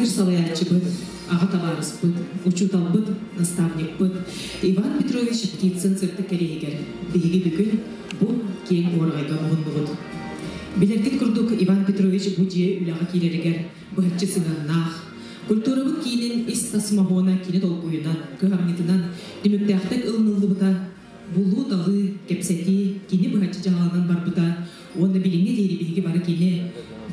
Ытыктыыр салайааччыбыт, аҕа табаарыспыт, учууталбыт, наставникпыт Иван Петрович Птицын сырдык кэриэһигэр биһиги бүгүн бу киэҥ уораҕайга муһуннубут. Билэргит курдук, Иван Петрович бу дьиэ үлэҕэ киирэригэр быһаччы сыһыаннаах, культурабыт киинин ис-тас моһуона кини толкуйунан, кыһамньытынан түмүктээхтик ылыныллыбыта, булуу-талыы, кэпсэтии кини быһаччы дьаһалынан барбыта уонна билиҥҥи диэри биһиги бары кини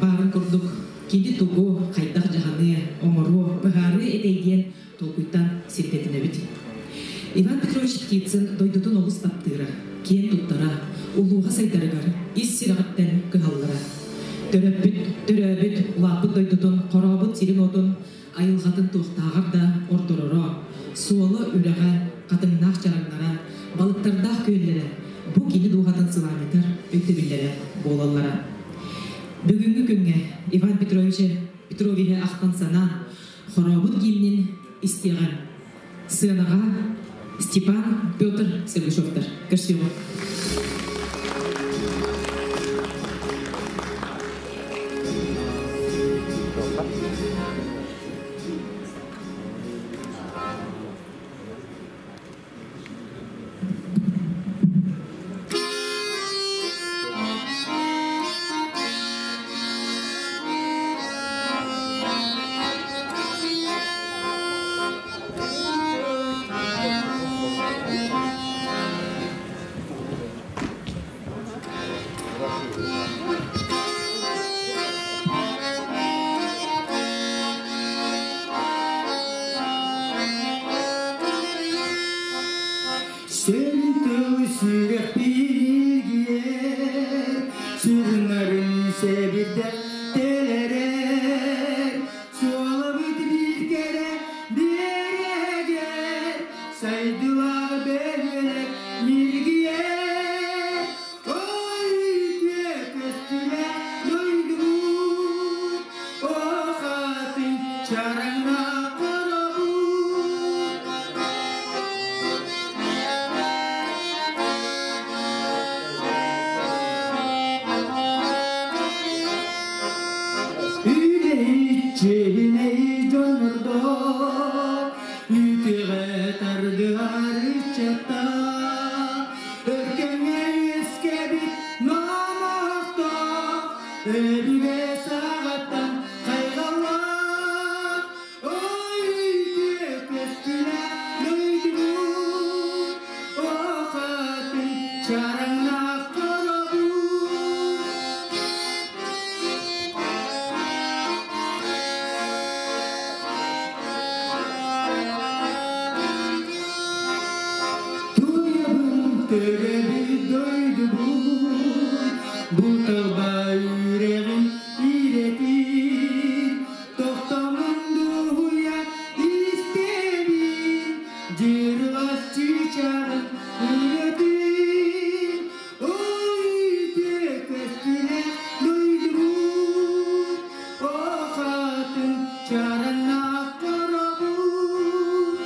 баарын курдук кини тугу, хайдах дьаһаныа, оҥоруо, быһаарыа этэй диэн толкуйтан сирдэтинэбит. Иван Петрович Птицын дойдутун олус таптыыра, киэн туттара, улууһа сайдарыгар ис сүрэҕиттэн кыһаллара. Төрөппүт, төрөөбүт, улааппыт дойдутун, хорообут сирин-уотун айылҕатын туохтааҕар да ордороро, суола үрэҕэ, хатыҥнаах чараҥнара, балыктардаах күөллэрэ бу кини дууһатын сылаанньытар өйдөбүллэрэ буолаллара. Бүгүҥҥү күҥҥэ Иван Петровичы Петровиһы ахтан-санаан, хорообут гимнин истиэҕиҥ. Сыанаҕа Степан Петр Сергучевтар көрсүөҕүҥ. Сен тыл сүрэхпииргиэр, сүрүннарын сэбирдэх тэлэрэр, суолабыт биир кэрэ биэрэгэр, сайдылаах бөһүөлэк ньиргийэр. Ой, үтүө көстүүлээх дойдубут, Охатын чараҥнаах хоробут. Үлэһит дьоннордоох, үтүөҕэ тардыһар ыччаттаах, өркөҥҥө үөскээбит номохтоох, өбүгэ саҕаттан хайҕаллаах, ой үтүө көстүлэ дойдубут, охатын чараҥнаах хоробут. Туйабын төрөбүт дойдубун, бу талба үрэҕин иирэтин, тохтомун дуһуйа истэбин, дьырылас чыычааҕын ырыатын. Ой, үтүө көстүлэ дойдубут, охатын чараҥнаах хоробут.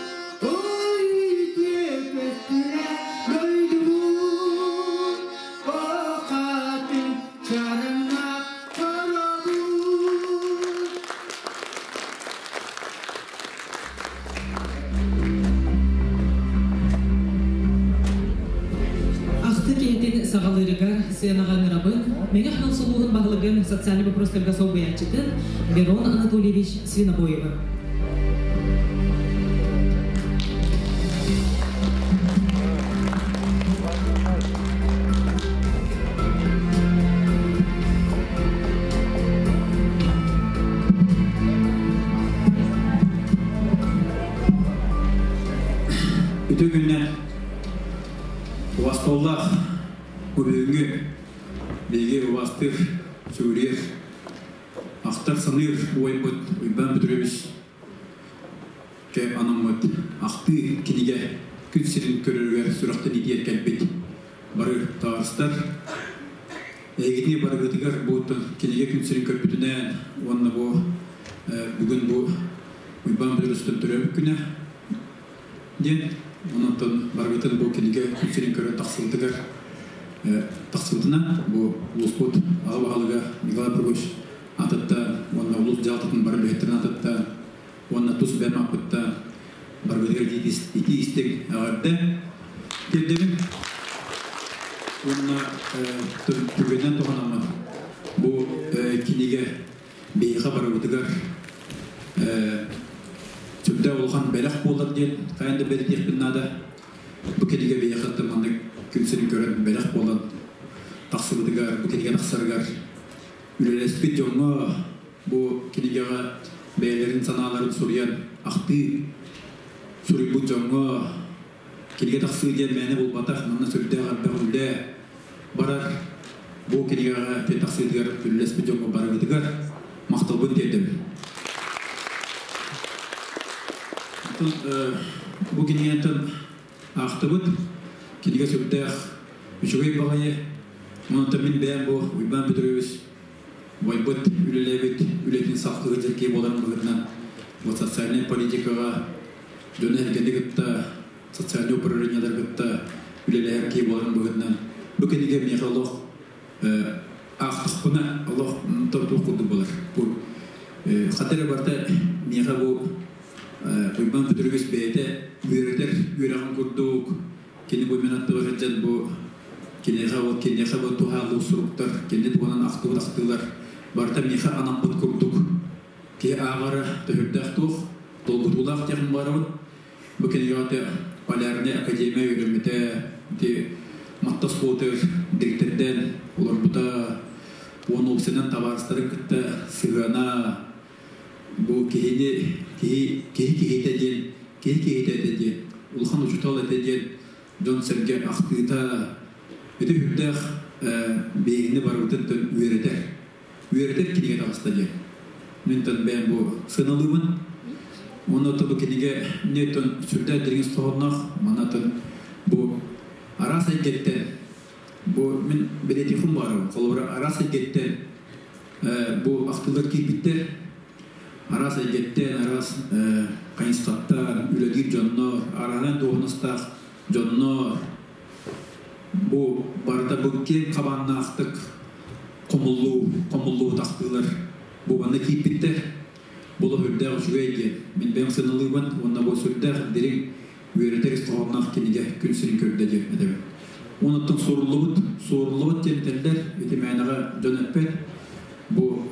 Ой, үтүө көстүлэ дойдубут, охатын чараҥнаах хоробут. Ахты киһитин саҕалыырыгар сыанаҕа ыҥырабын Мэҥэ Хаҥалас улууһун баһылыгын социальнай боппуруостарга солбуйааччытын Мирон Анатольевич Свинобоевы. Үтүө күннэн убасталлаах бүгүҥҥү биһиги убастыыр, сүгүрүйэр, ахтар-саныыр убайбыт Уйбаан Петрович кэ анаммыт ахтыы кинигэ күн сирин көрөрүгэр сүрэхтэниитигэр кэлбит бары табаарыстар, эһигитини барыгытыгар бу кинигэ күн сирин көрбүтүнэн уонна бу бүгүн бу Уйбаан Петровичтан төрөөбүт күнэ диэн, онон барыгытын бу кинигэ күн сирин көрөн тахсыбытыгар тахсыбытынан бу улууспут аҕа баһылыга Николай Прокопьевич атыттан уонна улуус дьаһалтатын бары үлэһиттэрин атыттан уонна тус бэйэм ааппыттан барыбытыгар итии истиҥ эҕэрдэ тиэрдэбин. Уонна түгэнинэн туһанаммын бу кинигэ биһиэхэ барыбытыгар сүрдээх улахан бэлэх буолар диэн хайаан да бэлиэтиэхпин наада. Бу кинигэ биһиэхэ маннык күн сирин көрөн бэлэх буолан тахсыбытыгар, бу кинигэ тахсарыгар үлэлэспит дьоҥҥо бу кинигэҕэ бэйэлэрин санааларын суруйан ахтыы суруйбут дьоҥҥо кинигэ тахсыы диэн мээнэ булбатах, манна сүрдээх элбэх үлэ барар. Бу кинигэҕэ тахсыытыгар үлэлэспит дьоҥҥо барыбытыгар махталбын тиэрдэбин. Бу кинигэттэн аахтыбыт. Кинигэ сүрдээх үчүгэй баҕайы. Онон мин бэйэм бу Уйбаан Петрович байбыт, үлэлээбит үлэтин сахтыы дьэркэй буоларын быһыытынан вот социальнай политикаҕа дьону эргэни кытта, социальнай управлениелар кытта үлэлэһэр киһи буоларын быһыытынан бу кинигэ миэхэ олох аахтахпына олох тортуох курдук буолар. Бу хата эрэ барыта миэхэ бу Уйбаан Петрович бэйэтэ үөрэтэр үөрэҕин курдук кини бу мин аттыбар сылдьан бу киниэхэ ол киниэхэ бу туһааллыы суруктар кини туһунан ахтыбыт ахтыылар барыта миэхэ анаммыт курдук киһи ааҕара төһүрдээх туох долгутуулаах диэхпин баарабын. Бу кинигэҕэ Полярнай академия үөрэммитэ, ити Матта оскуолатыгар дириэктэрдээн олорбута, уонна уопсайынан табаарыстарын кытта сыһыана, бу киһини киһи киһи киһитэ диэн, киһи киһитэ этэ диэн, улахан учуутал этэ диэн дьон-сэргэ ахтыыта ити үрдээх биһигини барыбытын үөрэтэр. Үөрэтэр кинигэ таҕыста диэн. Мин тон бэйэм бу сыаналыыбын. Уонна бу кинигэ не тон сүрдээх дириҥ хоһоонноох, манна тон бу араас эйгэттэн бу мин бэлиэтиэхпин баҕарабын. Холобура, араас эйгэттэн бу ахтыылар киирбиттэр. Араас эйгэттэн, араас хайысхаттан үлэлиир дьоннор, арааһынай дуоһунастаах дьоннор бу барыта бу киэҥ хабааннаахтык хомуллуу, хомуллубут ахтыылар бу манна киирбиттэр. Бу олох үрдээх үчүгэй диэн мин бэйэм сыаналыыбын уонна бу сүрдээх дириҥ үөрэтэр ис хоһоонноох кинигэ күн сирин көрдө диэн этэбин. Онуттан суоруллубут, суоруллубут диэн этэллэр, ити мээнэҕэ дьон эппэт. Бу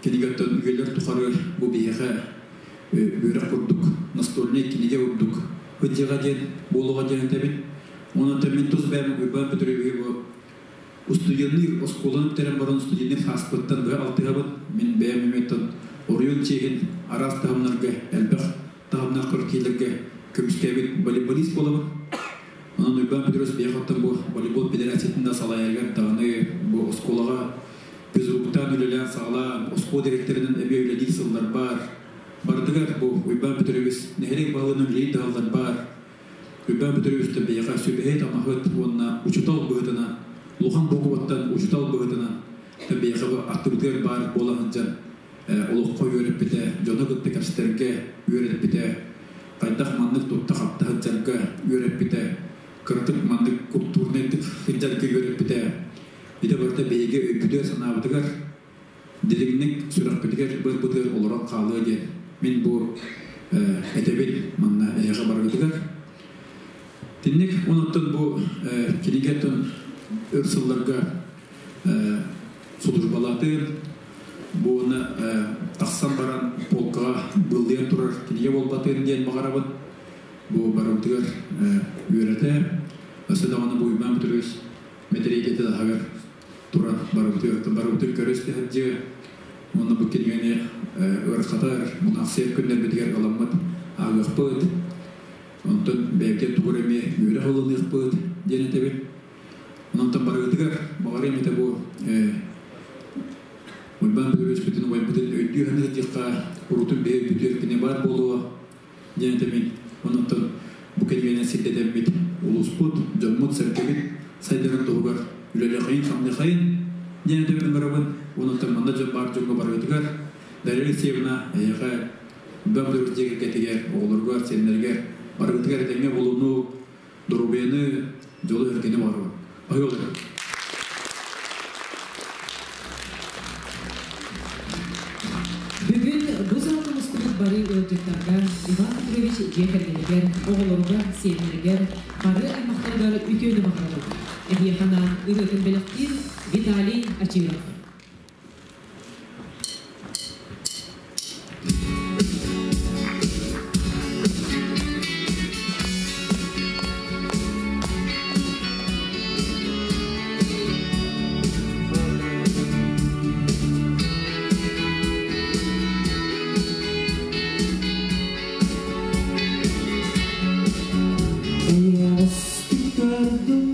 кинигэттэн үйэлэр тухары бу биһиэхэ үөрэх курдук, настольнай кинигэ курдук ыдьыҕа диэн буолуоҕа диэн этэбин. Онон мин тус бэйэм Уйбаан Петровиһы бу устудьуоннуур оскуоланы бүтэрэн баран устудьуоннуур сааспыттан быһа алтыһабын. Мин бэйэм эмиэттэн оройуон чиэһин араас таһымнарга элбэх таһымнаах квартираларга көмүскээбит волейболист буолабын. Онон Уйбаан Петрович биһиэхэ бу волейбол федерациятын да салайарыгар даҕаны бу оскуолаҕа физруктаан үлэлээн саҕалаан, оскуола директорынан эбиэ үлэлиир сыллар баар. Барытыгар бу Уйбаан Петрович нэһилиэк баһылыгынан үлэлиир даҕаллар баар. Уйбаан Петрович биһиэхэ сүбэһит, амаһыт уонна учуутал быһыытынан, улахан буукубаттан учуутал быһыытынан биһиэхэ бу аттыбытыгар баар буола сылдьан олоххо үөрэппитэ, дьону кытта кэпсэтэргэ үөрэппитэ, хайдах маннык тутта-хапта сылдьарга үөрэппитэ, кыратык маннык культурнайдык сылдьарга үөрэппитэ. Ити барыта биһиги өйбүтүгэр-санаабытыгар дириҥник сүрэхпитигэр бырбытыгар олорон хаалыа диэн мин бу этэбин манна эһиэхэ барыгытыгар. Тинник онуттан бу кинигэттэн өр сылларга службалаатым. Бу уонна тахсан баран полкаҕа быллыйан турар кинигэ буолбатын диэн баҕарабын. Бу барыбытыгар үөрэтэ, өссө даҕаны бу Уйбаан Петрович мэтириэтэ таһыгар туран барыбытыгар барыбытын көрө истэһэрдьиэ уонна бу кинигэни ыарахатар мунаахсыйар күннэрбитигэр ыламмыт ааҕыахпыт, онтон бэйэбитигэр тугу эрэ эмиэ үөрэх ылыныахпыт диэн этэбин. Онтон барыгытыгар баҕарыам этэ бу Уйбаан Петровичпытын убайбытын өйдүү саныы сылдьыахха, урутун биһи өйбүтүгэр кини баар буолуо диэн этэбин. Онон бу кинигэнэн сирдэтэммит улууспут, дьоммут-сэргэбит сайдарын туһугар үлэлиэхэйин-хамныахайын диэн этэбин ыҥырабын. Онон манна дьон баар дьоҥҥо барыгытыгар Дарья Алексеевна эһиэхэ Уйбаан Петрович дьиэ кэргэтигэр, оҕолоругар, сиэннэригэр барыгытыгар этэҥҥэ буолууну, доруобуйаны, дьолу-сэргэни баҕарабын. Аһыы Бүгүн бу залга Ивановтарга, Иван Петрович дьиэ кэргэнигэр, оҕолоругар, сиэннэригэр, бары аймахтарыгар үтүөнү баҕарабыт. Эһиэхэ анаан ырыатын бэлэхтиир Виталий Очиров. Эйэҕэстик көрдүм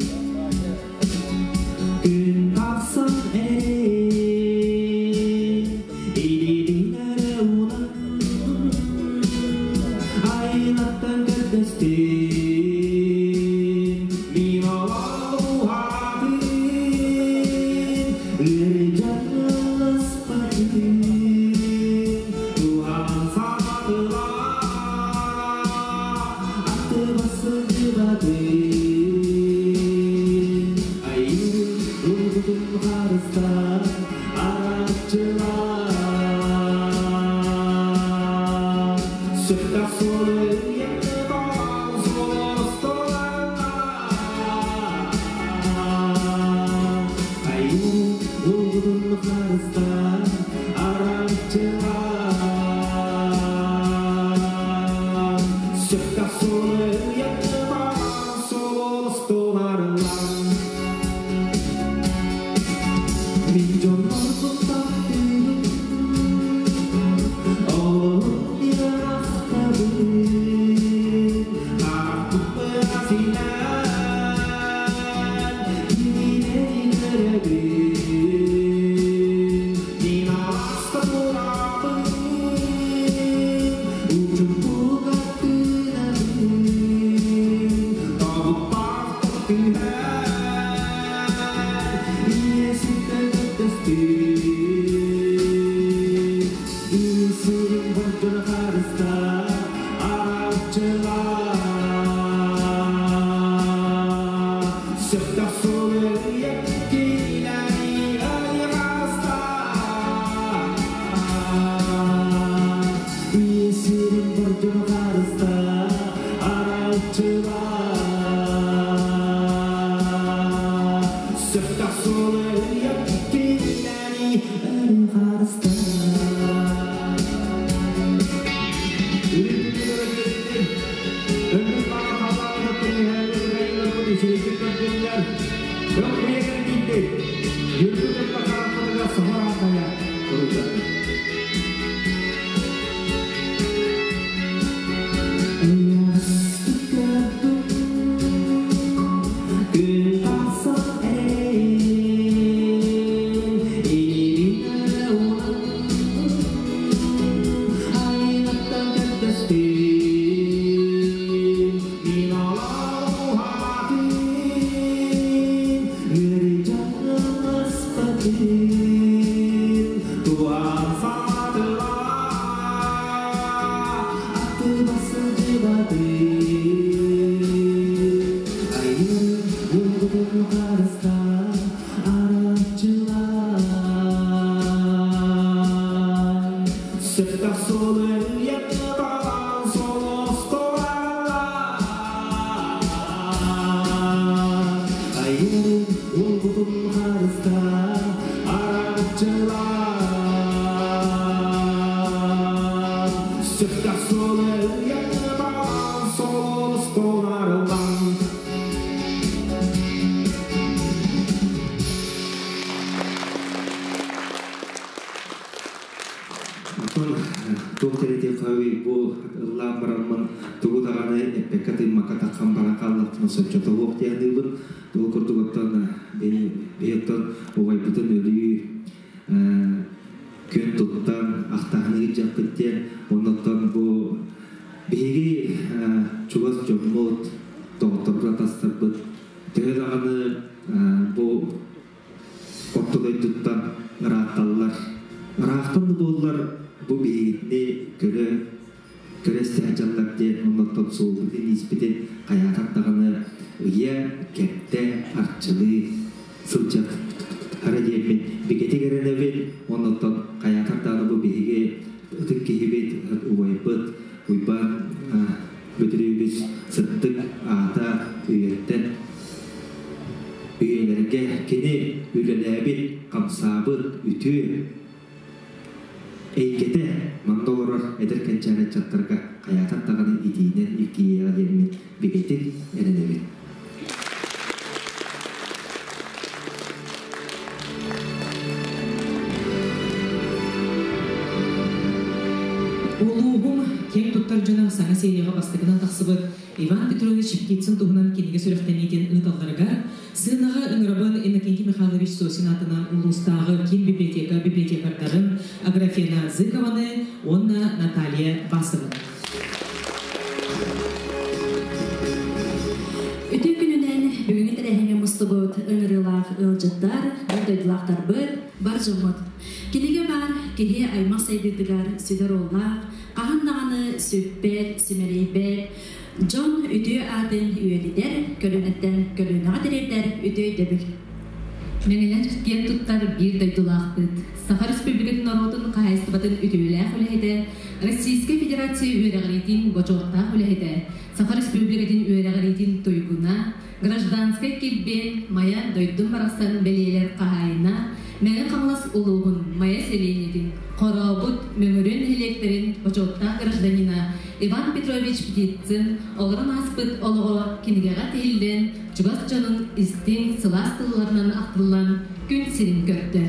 күн тахсан эрин илиибин эрэ уунан айылаттан көрдөстүм мин олоҕу ыарыдьаласпатым туһан саатылар аттыба сылдьыбатым айыы уутун харыстаан арааччылар сөптөөх суолу айыы уутун харыстаан арааччылар сөптөөх суолу суолустуларылан мин дьоннорбун таптыыбын олуһун ахтабын аахпыппын кинилэри көрөбүн мин алааска турабын учумпуга тыынабын тобукпар түһэн ийэ сүттэн өттөстүм ийэ бордьоно харыста арааччылар сөптөөх суолу кинилэри ыйҕаста ийэ сирин бордьоно харыста арааччылар сөптөөх суолу кинилэри ыйҕаста. Күн тахсан эрин илиибин эрэ уунан айылаттан көрдөстүм мин олоҕу ыарыдьаласпатым туһан саатылар аттыба сылдьыбатым айыы уутун харыстаан арааччылар сөптөөх суолу табан солостолар айыы уутун харыстаан арааччылар сөптөөх суолу табан солостолар. Отон туох терети хави бу ыллаан бараммын тугу даҕаны эппекка тыймакка таххан баран хааллахпына соччотолуох диэхниибин. Ол курдук оттон биһиттон убайбытын өлүү күн туттан ахтаһаны дьаппыт диэн онноттон бу биһиги чугас дьоммут доҕотторбут атастарбыт төһө даҕаны бу ортодойдуттан ыраатталлар ыраахтан да буоллар бу биһигитини көрө көрөстэ диэн онноттон суолбутун ииспитин хайаатар даҕаны ыйа кэртэ арчылыы сылдьар хара диэммин бигэтик эрэнэбин онноттон хайаатар даҕаны бу биһиги ытык киһибит убайбыт Уйбаан Бөтүрүөбүс сырдык аата үйэттэн үйэлэргэ кини үлэлээбит, хамсаабыт үтүө эйгэтэ манна олорор эдэр кэнчээри ыччаттарга хайаатар даҕаны итиинэн илгийиэҕэ диэммин бигэтик эрэнэбин. Улууһум киэҥ туттар дьоно саҥа серияҕа бастакынан тахсыбыт Иван Петрович Птицын туһунан кинигэ сүрэхтэниитин ыыталларыгар сыанаҕа ыҥырабын Иннокентий Михайлович Сосин аатынан улуустааҕы киин библиотека библиотекардарын Аграфена Зыкованы уонна Наталья Басованы. Үтүө күнүнэн бүгүҥҥү тэрээһиҥҥэ мустубут ыҥырыылаах ыалдьыттар, бар дойдулаахтарбыт, бар дьоммут. Кинигэ баар киһи аймах сайдыытыгар сүдү оруоллаах, хаһан даҕаны сүппэт, симэлийбэт, дьон үтүө аатын үйэтитэр, көлүөнэттэн көлүөнэҕэ тириэрдэр үтүө өйдөбүл. Мэҥэлэр киэн туттар биир дойдулаахпыт, Саха Республикатын норуотун хаһаайыстыбатын үтүөлээх үлэһитэ, Российскай Федерация үөрэҕириитин бочуоттаах үлэһитэ, Саха Республикатын үөрэҕириитин туйгуна, Гражданскай килбиэн Майа дойдум барахсан бэлиэлэр хаһаайына, Мэҥэ Хаҥалас улууһун Майа сэлиэнньэтин Хорообут, Мөҥүрүөн нэһилиэктэрин бочуоттаах гражданина Иван Петрович Птицын олорон ааспыт олоҕо кинигэҕэ тиһиллэн, чугас дьонун истиҥ, сылаас тылларынан ахтыллан күн сирин көрдө.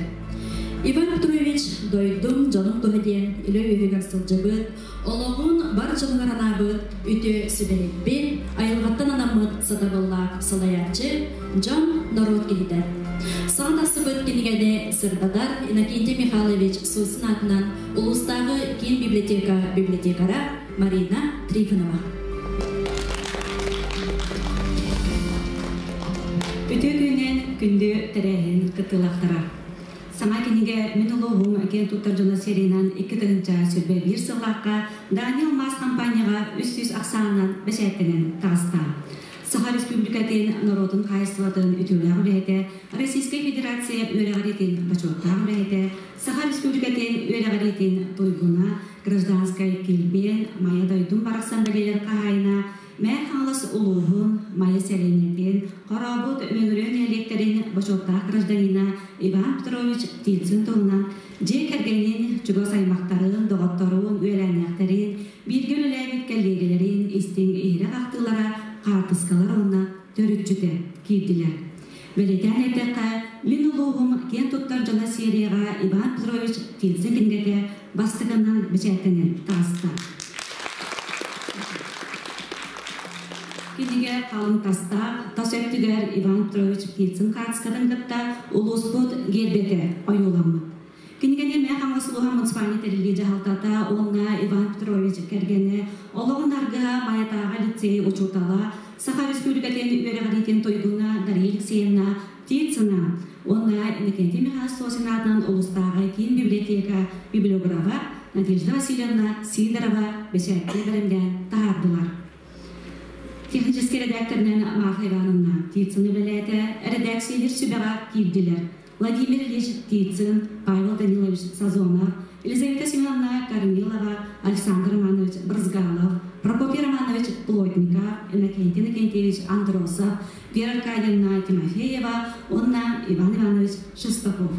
Иван Петрович дойдум дьонум туһа диэн үлэ үөһүгэр сылдьыбыт, олоҕун бар дьонугар анаабыт үтүө сүбэһиппит, айылҕаттан анаммыт сатабыллаах салайааччы, дьон, норуот киһитэ. Саҥа тахсыбыт кинигэни сырдатар Иннокентий Михайлович Сосин аатынан улуустааҕы киин библиотека библиотекара Марина Трифонова. Үтүө күнүнэн күндү тэрээһин кыттыылаахтара. Саҥа кинигэ Мин улууһум киэн туттар дьоно сериянан 2021 сыллаахха Данил Мас компанияҕа 300 ахсаанынан бэчээттэнэн таҕыста. Саха Республикатын норуотун хаһаайыстыбатын үтүөлээх үлэһитэ, Российскай Федерация үөрэҕириитин бочуоттаах үлэһитэ, Саха Республикатын үөрэҕириитин туйгуна, гражданскай килбиэн, Майа дойдум барахсан бэлиэлэр хаһаайына, Мэҥэ Хаҥалас улууһун Майа сэлиэнньэтин Хорообут Мөҥүрүөн нэһилиэктэрин бочуоттаах гражданина Иван Петрович Птицын туһунан дьиэ кэргэнин, чугас аймахтарын, доҕотторун, үөлээннээхтэрин, бииргэ үлэлээбит кэллиэгэлэрин истиҥ иһирэх ахтыылара, хаартыскалар уонна төрүччүтэ киирдилэр. Бэлиэтээн эттэххэ, мин улууһум киэн туттар дьоно серияҕа Иван Петрович Птицын кинигэтэ бастакынан бэчээттэнэн таҕыста. Кинигэ халыҥ тастаах, тас өттүгэр Иван Петрович Птицын хаартыскатын кытта улууспут гиэрбэтэ ойууламмыт. Кинигэни Мэҥэ Хаҥалас улууһа муниципальнай тэриллии дьаһалтата уонна Иван Петрович кэргэнэ, олоҕун аргыһа Майатааҕы лицей учуутала, Саха Республикатын үөрэҕириитин туйгуна Дария Алексеевна Птицына уонна Иннокентий Михайлович Сосин аатынан улуустааҕы киин библиотека библиографа Надежда Васильевна Сидорова бэчээккэ бэлэмнээн таһаардылар. Техническэй эрэдээктэринэн Марфа Ивановна Птицын үлэлээтэ, эрэдээксийэлиир сүбэҕэ киирдилэр. Владимир Ильич Птицын, Павел Данилович Сазонов, Елизавета Семеновна Корнилова, Александр Романович Брызгалов, Прокопий Романович Плотников, Иннокентий Иннокентьевич Андросов, Вера Аркадьевна Тимофеева уонна Иван Иванович Шестаков.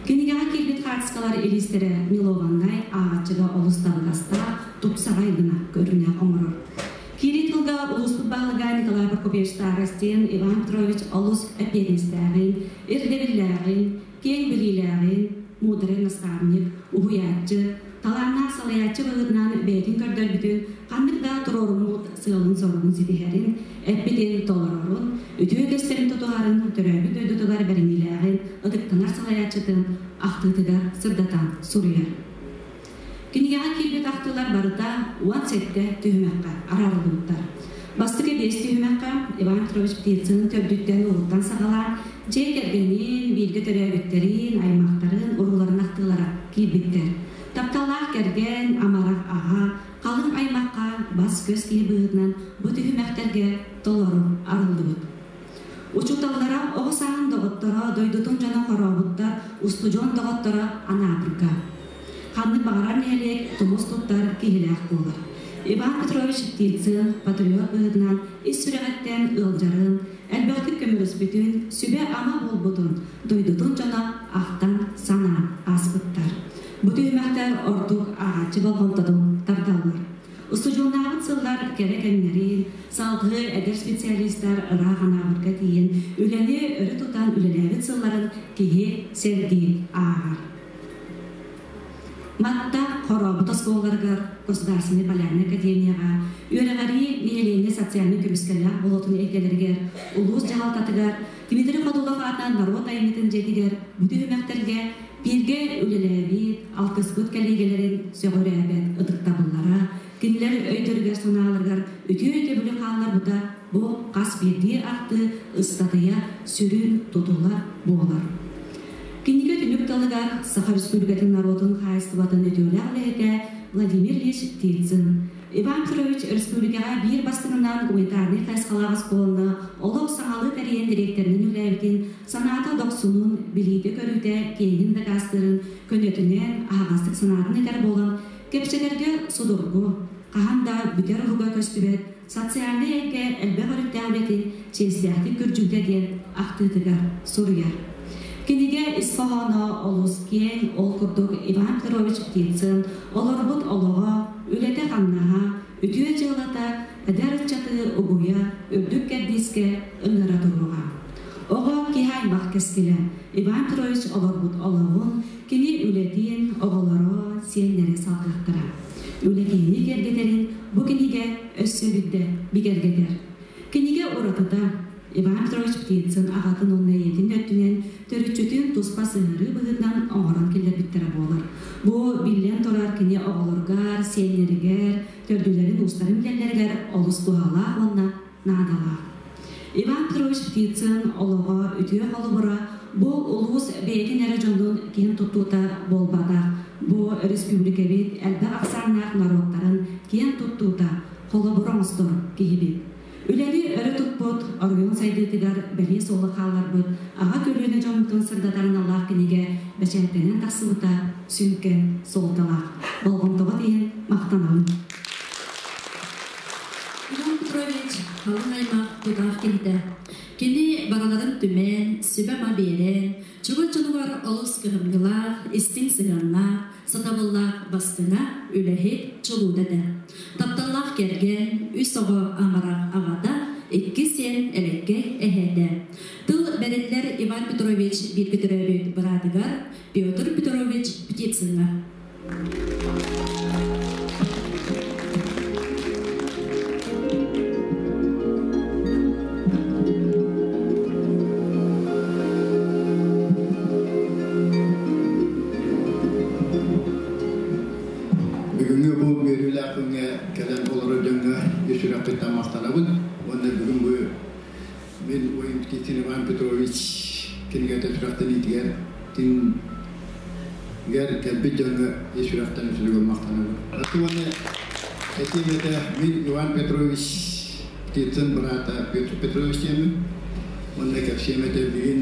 Кинигэҕэ киирбит хаартыскалар илиистэрэ милованнай ааҕааччыга олус табыгастаах, тупсаҕай гына көрүҥэ оҥорор. Киирии тылга улууспут баһылыга Николай Прокопьевич Старостин Иван Петрович олус эппиэтинэстээҕин, ирдэбиллээҕин, киэҥ билиилээҕин, муударай наставник, уһуйааччы, талааннаах салайааччы быһыытынан бэйэтин көрдөрбүтүн, ханнык да туруоруммут сыалын-соругун ситиһэрин, эппитин толорорун, үтүө үгэстэрин тутуһарын, төрөөбүт дойдутугар бэриниилээҕин, ытыктанар салайааччытын ахтыытыгар сырдатан суруйар. Кинигэҕэ киирбит ахтыылар барыта 17 түһүмэххэ араарыллыбыттар. Бастакы биэс түһүмэххэ Иван Петрович Птицын төрдүттэн-ууһуттан саҕалаан дьиэ кэргэнин, бииргэ төрөөбүттэрин, аймахтарын, урууларын ахтыылара киирбиттэр. Тапталлаах кэргэн, амарах аҕа, халыҥ аймахха бас-көс киһи быһыытынан бу түһүмэхтэргэ толору арыллыбыт. Учууталлара, оҕо сааһын доҕотторо, дойдутун дьоно хорообуттар, устудьуон доҕотторо Анаабырга. Ханнык баҕарар нэһилиэк тумус туттар киһилээх буолар. Иван Петрович Птицын патриот быһыытынан ис сүрэҕиттэн ыалдьарын, элбэхтик көмөлөспүтүн, сүбэ-ама буолбутун дойдутун дьоно ахтан-санаан ааспыттар. Бу түһүмэхтэр ордук ааҕааччы болҕомтотун тардаллар. Устудьуоннаабыт сыллар кэрэ кэмнэрин, салгыы эдэр специалистар ыраах Анаабырга тиийэн үлэни өрө тутан үлэлээбит сылларын киһи сэргии ааҕар. Матта Хорообут оскуолаларыгар, Государственнай полярнай академияҕа, үөрэҕирии нэһилиэнньэ социальнай көмүскэллээх буолуутун эйгэлэригэр, улуус дьаһалтатыгар, Дмитрий Ходулов аатынан норуот айымньытын дьиэтигэр бу түһүмэхтэргэ бииргэ үлэлээбит, алтыспыт кэлиигэлэрин сөҕүрээбэт ытыктабыллара, кинилэр өйдөрүгэр-санааларыгар үтүө өйдөбүлү хаалларбыта бу хас биирдии ахтыы ыстатыйа сүрүн тутула буолар. Кинигэ түмүк тылыгар Саха Республикатын норуотун хаһаайыстыбатын үтүөлээх үлэһитэ Владимир Ильич Птицын, Иван Петрович республикаҕа биир бастыҥынан гуманитарнай хайысхалаах оскуоланы олох саҥалыы тэрийэн дириэктэринэн үлэлээбитин, санаата дохсунун, билиитэ-көрүүтэ киэҥин дакаастыырын көнөтүнэн аһаҕастык санаатын этэр буолан, кэпсэтэргэ судургу, хаһан да бүтэр уһуга көстүбэт социальнай эйгэ элбэх өрүттээх үлэтин чиэстээхтик күрдьүүтэ диэн ахтыытыгар суруйар. Кинигэ ис хоһооно олус киэҥ, ол курдук Иван Петрович Птицын олорбут олоҕо, үлэтэ-хамнаһа, үтүө дьыалата эдэр ыччаты угуйа, үрдүк кэрдиискэ ыҥыра туруоҕа. Оҕо киһи аймах кэскилэ Иван Петрович олорбут олоҕун, кини үлэтин, оҕолоро, сиэннэрэ салгыахтара. Үлэ киһини киэргэтэрин бу кинигэ өссө биирдэ бигэргэтэр. Кинигэ уратыта Иван Петрович Птицын аҕатын уонна ийэтин өттүнэн төрүччүтүн туспа сыһыарыы быһыытынан оҥорон киллэрбиттэрэ буолар. Бу, биллэн турар, кини оҕолоругар, сиэннэригэр, төрдүлэрин-уустарын билэллэригэр олус туһалаах уонна наадалаах. Иван Петрович Птицын олоҕо үтүө холобура бу улуус бэйэтин эрэ дьонун киэн туттуута буолбатах, бу өрөспүүбүлүкэбит элбэх ахсааннаах норуоттарын киэн туттуута, холобур оҥостор киһибит. Үлэни өрө туппут, оройуон сайдыытыгар бэлиэ суолу хаалларбыт аҕа көлүөнэ дьоммутун сырдатар аналлаах кинигэ бэчээттэнэн тахсыбыта сүҥкэн суолталаах. Болҕомтоҕут иһин махтанабын. Иван Петрович халыҥ аймах тутаах киһитэ. Кини барыларын түмэн, сүбэ-ама биэрэн, чугас дьонугар олус кыһамньылаах, истиҥ сыһыаннаах, сатабыллаах бастыҥа, үлэһит, чулуута этэ. Тапталлаах кэргэн, үс оҕо амарах аҕата, икки сиэн элэккэй эһээтэ. Тыл бэриллэр Иван Петрович бииргэ төрөөбүт быраатыгар Петр Петрович Птицыҥҥа. Бүгүҥҥү бу үөрүүлээх күҥҥэ кэлэн олорор дьоҥҥо ис сүрэхпиттэн махтанабын уонна бүгүн бу мин Уйум Птицын Иван Петрович кинигэтэ сүрэхтэниитигэр тин гэр кэлбит дьоҥҥо ис сүрэхтэн үсүлүгүн махтанабын. Уонна этиим этэ мин Иван Петрович Птицын быраата Петр Петрович диэммин уонна кэпсиэм этэ бүгүн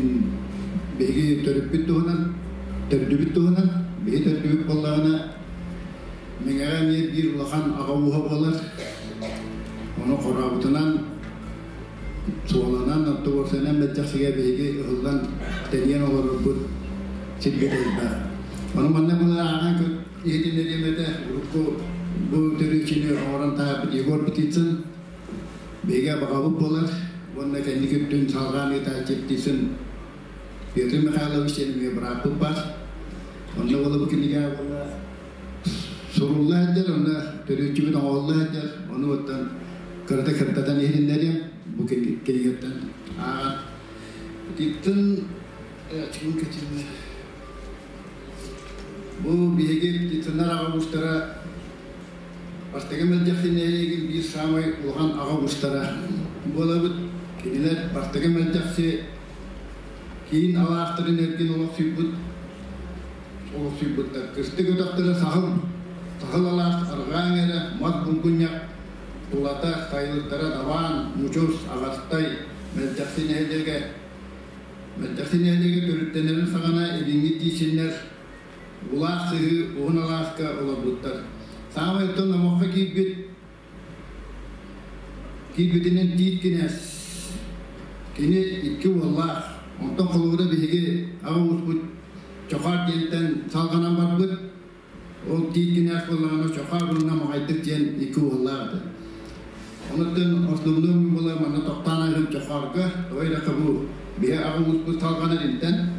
биһиги төрүппүт туһунан төрдүбүт туһунан биһи төрдүбүт буоллаҕына Мэҥэҕэ эмиэ биир улахан аҕа ууһа буолар. Ону хорообутунан суоланан оттубурсанан мэлдьэхсигэ биһиги ыһыллан тэнийэн олорорбут сирбит элбэх. Ону манна була ааҕан иһитиннэриэм этэ урукку бу төрүччүнү оҥорон таһаарбыт Егор Птицын биһиги абаҕабыт буолар уонна кэнники өттүн салҕаан ыытааччы Птицын Петр Михайлович диэн эмиэ бырааппыт баар. Онно буола бу кинигэ буола сурулла сылдьар, онно төрүччүбүт оҥоһулла сылдьар. Ону оттон кырата кырдатан иһитиннэриэм бу кинигэттэн ааҕан. Птицын чугун кэчиннэ. Бу биһиги Птицыннар аҕа уустара Бастакы мэлдьэхси нэһилиэгин биир саамай улахан аҕа уустара буолабыт. Кинилэр бастакы мэлдьэхси киин алаастарын эргин олохсуйбут олохсуйбуттар. Кыстык өтөхтөрө саһыл, саһыл алаас арҕаа эҥэрэ, мас булгунньах тулата, сайылыктара Дабаан, Мучус, Аҕастай, Мэлдьэхси нэһилиэгэ. Мэлдьэхси нэһилиэгэ төрүттэнэрин саҕана илиҥҥи тиисиннэр Улаах сыһыы уһун алааска олорбуттар. Саамай оттон номоххо киирбит. Киирбитинэн Тиит кинээс. Кини икки уоллаах. Онтон холобура биһиги аҕа ууспут Чохоор диэнтэн салҕанан барбыт. Ол Тиит кинээс буоллаҕына Чохоор уонна Маҕайдык диэн икки уоллаах этэ. Онуттан основной буола манна тохтоон айһым Чохоорго, тоҕо диэтэххэ бу биһи аҕа ууспут салҕанар интэн.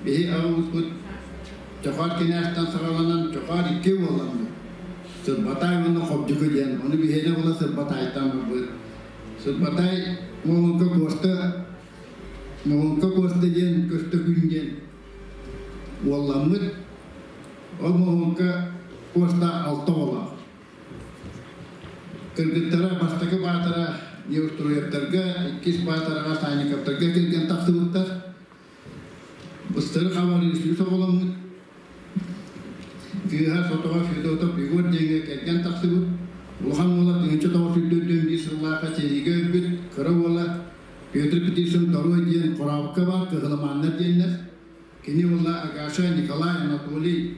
Биһи аҕа ууспут Чохоор кинээстэн саҕаланан Чохоор икки уолламмыт. Сырбатай уонна Хобдьуку диэн, ону биһиэнэ була Сырбатайтан барбыт. Сырбатай Моһуҥка Куоста, Моһуҥка Куоста диэн Көстөкүүн диэн уолламмыт. Ол Моһуҥка Куоста алта оҕолоох. Кыргыттара бастакы баатара Неустроевтарга, иккис баатараҕа Санниковтарга кэргэн тахсыбыттар. Быстары хабарыы сүүс оҕоломмут. Кыыһа Сотоҕо Федотов Егор диэҥҥэ кэргэн тахсыбыт. Улахан уола 1941 сыллаахха сэриигэ өлбүт. Кыра уола Петр Петишин Второй диэн Хорообукка баар Кыһыламааннар диэннэр. Кини уола Агаша, Николай, Анатолий,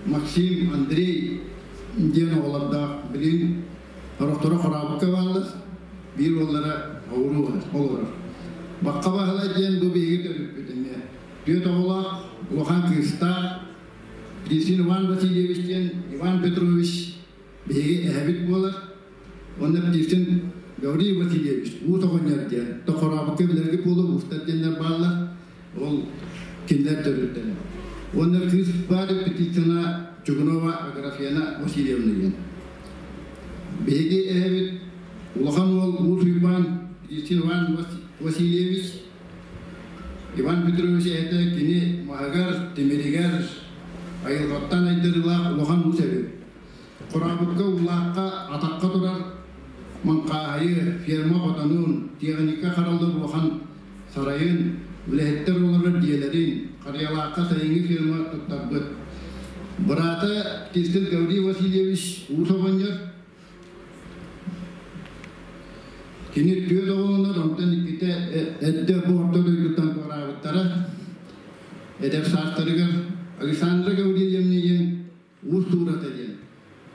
Максим, Андрей диэн оҕолордоох. Билигин сорохторо Хорообукка бааллар, биир уоллара оҕуруу олорор. Бахха Баһылай диэн бу биһиги төрүппүт эмиэ. Түөрт оҕолоох, улахан кыыстаах Птицын Иван Васильевич диэн Иван Петрович биһиги эһэбит буолар. Уонна Птицын Гаврил Васильевич Уус оҕонньор диэн Тохорообукка билэрги буолуо уустар диэннэр бааллар. Ол кинилэр төрүттэрэ. Уонна кыыс баар Птицына Чугунова Аграфена Васильевна диэн. Биһиги эһэбит улахан уол Уус Уйбаан Птицын Иван Васильевич Иван Петрович эһэтэ кини маһыгар, тимиригэр айылҕаттан айдарыылаах улахан уус эбит. Хорообукка, Уулаахха атахха турар маҥхааһайы, ферма хотонун, тиэхиньикэ хараллар улахан сарайын, үлэһиттэр олорор дьиэлэрин, Харыйалаахха сайыҥҥы ферма туттарбыт. Быраата Кистин Гаврил Васильевич уус оҕонньор. Кини түөрт оҕолонор, онтон иккитэ эрдэ бу орто дойдуттан туораабыттара. Эдэр саастарыгар Александра Гаврильевна диэн уус туурата диэн.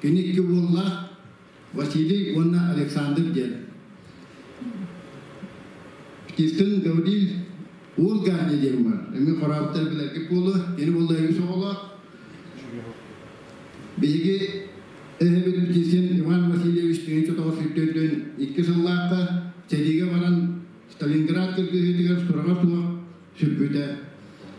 Кини икки уоллаах Василий уонна Александр диэн. Птицын Гаврил Уол Ганя диэн бар. Эмиэ хорообуттар билэргит буолуо. Кини буолла үс оҕолоох. Биһиги эһэбит Птицын Иван Васильевич 1942 сыллаахха сэриигэ баран Сталинград кыргыһыытыгар сураҕа суох сүппүтэ.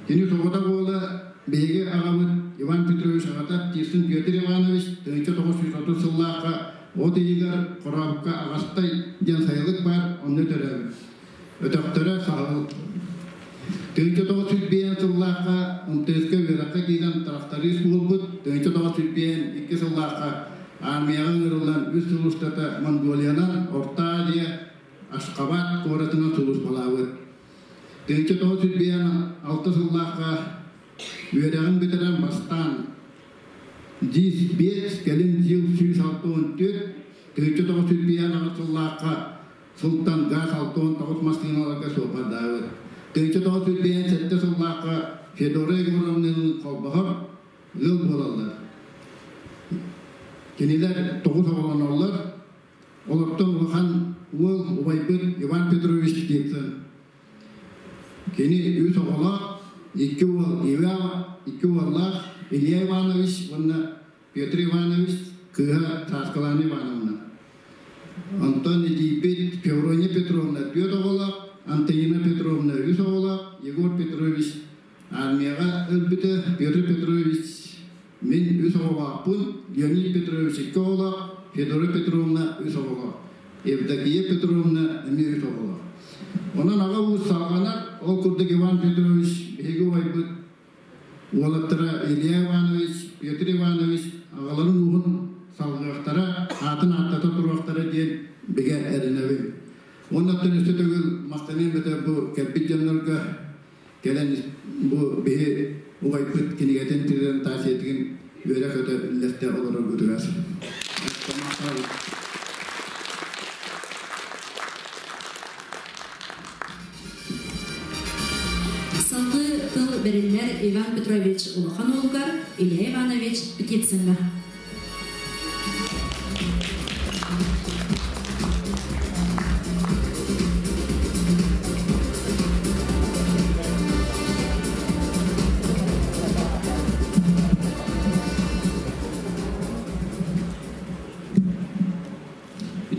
Кини соҕотох уола биһиги аҕабыт Иван Петрович аҕата Птицын Петр Иванович 1930 сыллаахха от ыйыгар Хорообукка Аҕастай диэн сайылык баар, онно төрөөбүт. Өтөхтөрө саһыл. 1905 сыллаахха МТС-ка үөрэххэ киирэн тырахтарыыс буолбут. 1952 сыллаахха армияҕа ыҥырыллан үс сыл устата Монголиянан Орто Азия Ашхабад куоратынан сулууспалаабыт. 1996 сыллаахха үөрэҕин бүтэрэн бастаан ДИС-5, кэлин ЗИЛ 164, 1958 сыллаахха сылтан газ 69 массыыналарга суоппардаабыт. 1957 сыллаахха Федора Егоровналыын холбоһор ыал буолаллар. Кинилэр тоҕус оҕолоноллор. Олортон улахан уол убайбыт Иван Петрович Птицын. Кини үс оҕолоох, икки уол икки уоллаах Илья Иванович уонна Петр Иванович кыыһа Сааскылаана Ивановна. Онтон эдьиийбит Феврония Петровна түөрт оҕолоох, Антонина Петровна үс оҕолоох, Егор Петрович армияҕа өлбүтэ, Петр Петрович мин үс оҕолоохпун, Леонид Петрович икки оҕолоох, Федора Петровна үс оҕолоох, Евдокия Петровна эмиэ үс оҕолоох. Онон аҕа уус салҕанар, ол курдук Иван Петрович биһиги убайбыт уолаттара Илья Иванович, Петр Иванович аҕаларын ууһун салҕыахтара, аатын ааттата туруохтара диэн бигэ эрэнэбин. Уонна оттон өссө төгүл махтаныам этэ бу кэлбит дьоннорго кэлэн бу биһи убайбыт кинигэтин презентациятын үөрэ-көтө үллэстэ олороргутугар. Салгыы тыл бэриллэр Иван Петрович улахан уолугар Илья Иванович Птицыҥҥа.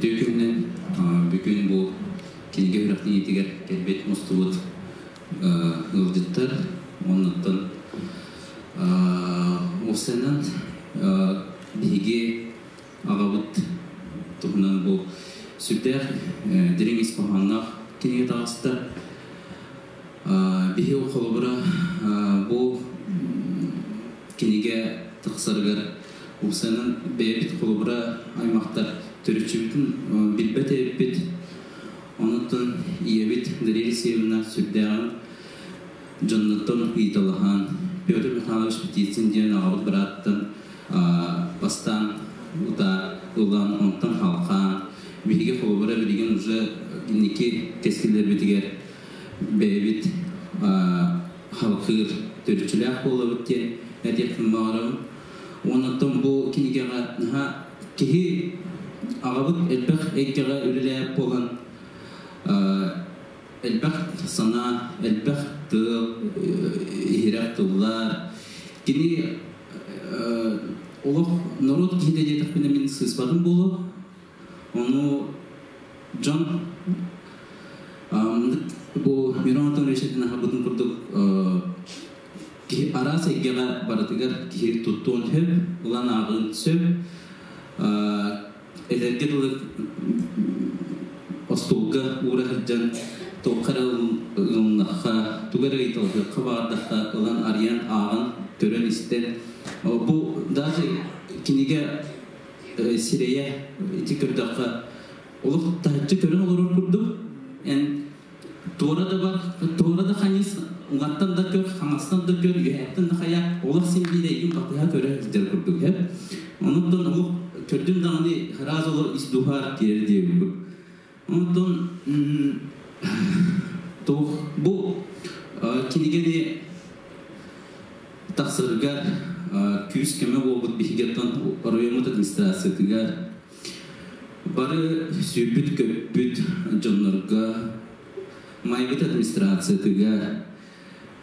Үтүө күнүнэн бүгүн бу кинигэ үрэхтиниитигэр кэлбит мустубут ыалдьыттар оннуттан уопсайынан биһиги аҕабыт туһунан бу сүрдээх дириҥ ис хоһоонноох кинигэ таҕыста. Биһи холобура бу кинигэ тахсарыгар уопсайынан бэйэбит холобура аймахтар төрүччүбүтүн билбэт эбиппит. Онуттан ийэбит Дария Алексеевна сүрдээҕин дьоннуттан ыйыталаһан Петр Михайлович Птицын диэн аҕабыт бырааттан бастаан утаа ылан, онтон халхаан биһиги холобура билигин уже инники кэскиллэрбитигэр бэйэбит халхыыр төрүччүлээх буолабыт диэн этиэхпин баҕарабын. Оннуттан бу кинигэҕэ наһаа киһи аҕабыт элбэх эйгэҕэ үлэлээбит буолан элбэх санаа, элбэх тыл, иһирэх тыллар. Кини олох норуот киһитэ диэтэхпинэ мин сыыспатым буолуо. Ону дьон бу Мирон Анатольевич этин аһарбытын курдук киһи араас эйгэҕэ барытыгар киһи туттуон сөп, ылан ааҕыан сөп. Эдэргэ дылы остуолга уура сылдьан туохха эрэ ылыннахха, тугу эрэ ыйыталаһыахха баҕардахха ылан арыйан ааҕан, көрөн истэн бу даже кинигэ сирэйэ ити көрдөххө олох таһыччы көрөн олорор курдук эн туора да бар, туора да ханьыс, уҥаттан да көр, хаҥастан да көр, үөһэттэн да хайа, олох син биир эйигин батыһа көрө сылдьар курдук һэ. Онуттан олох көрдүм даҕаны сразу олор ис дуһаар киирэр диэбиппит. Онтон туох бу кинигэни тахсарыгар күүс көмө буолбут биһигиттэн оройуоммут администрациятыгар бары сүүрбүт-көппүт дьоннорго Майбыт администрациятыгар,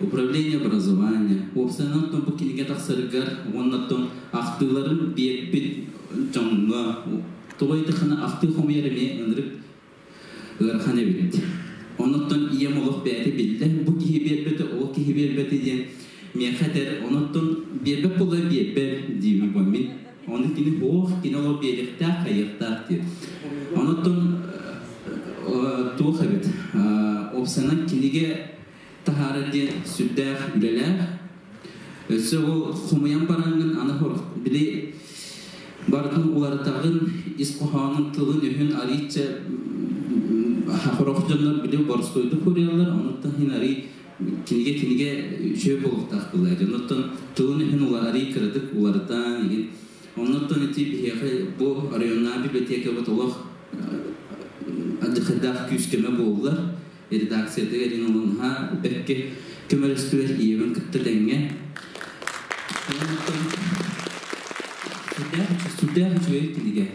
управление образования, уопсайынан бу кинигэ тахсарыгар уонна ахтыыларын биэрбит дьоҥҥо тоҕо диэтэххинэ ахтыы хомуйар эмиэ ынырык ыарахан эбит. Онуттан ийэм олох бэйэтэ биллэ, бу киһи биэрбэтэ, ол киһи биэрбэтэ диэн миэхэ этэр, онуттан биэрбэт буолла биэрбэт диибин бу мин. Ону кини ох, кини олох биэриэхтээх, хайыахтаах диир. Онуттан туох эбит, уопсайынан кинигэ таһаарар диэн сүрдээх үлэлээх. Өссө ол хомуйан бараҥҥын аны били барытын уларытаҕын, ис хоһоонун тылын-өһүн арыычча хорох дьоннор били боростуойдук суруйаллар, онуттан иһин арый кинигэ кинигэ үчүгэй буолуохтаах буолла. Онуттан тылын-өһүн арый кыратык уларытан игин. Оннуттан ити биһиэхэ бу районнааҕы библиотекабыт олох алдьархайдаах күүс-көмө буоллар. Редакциятыгар ин олунха бэркэ көмөлөстүлэр ийэбин кытта тэҥҥэ. Онуттан сүрдээх үчүгэй кинигэ.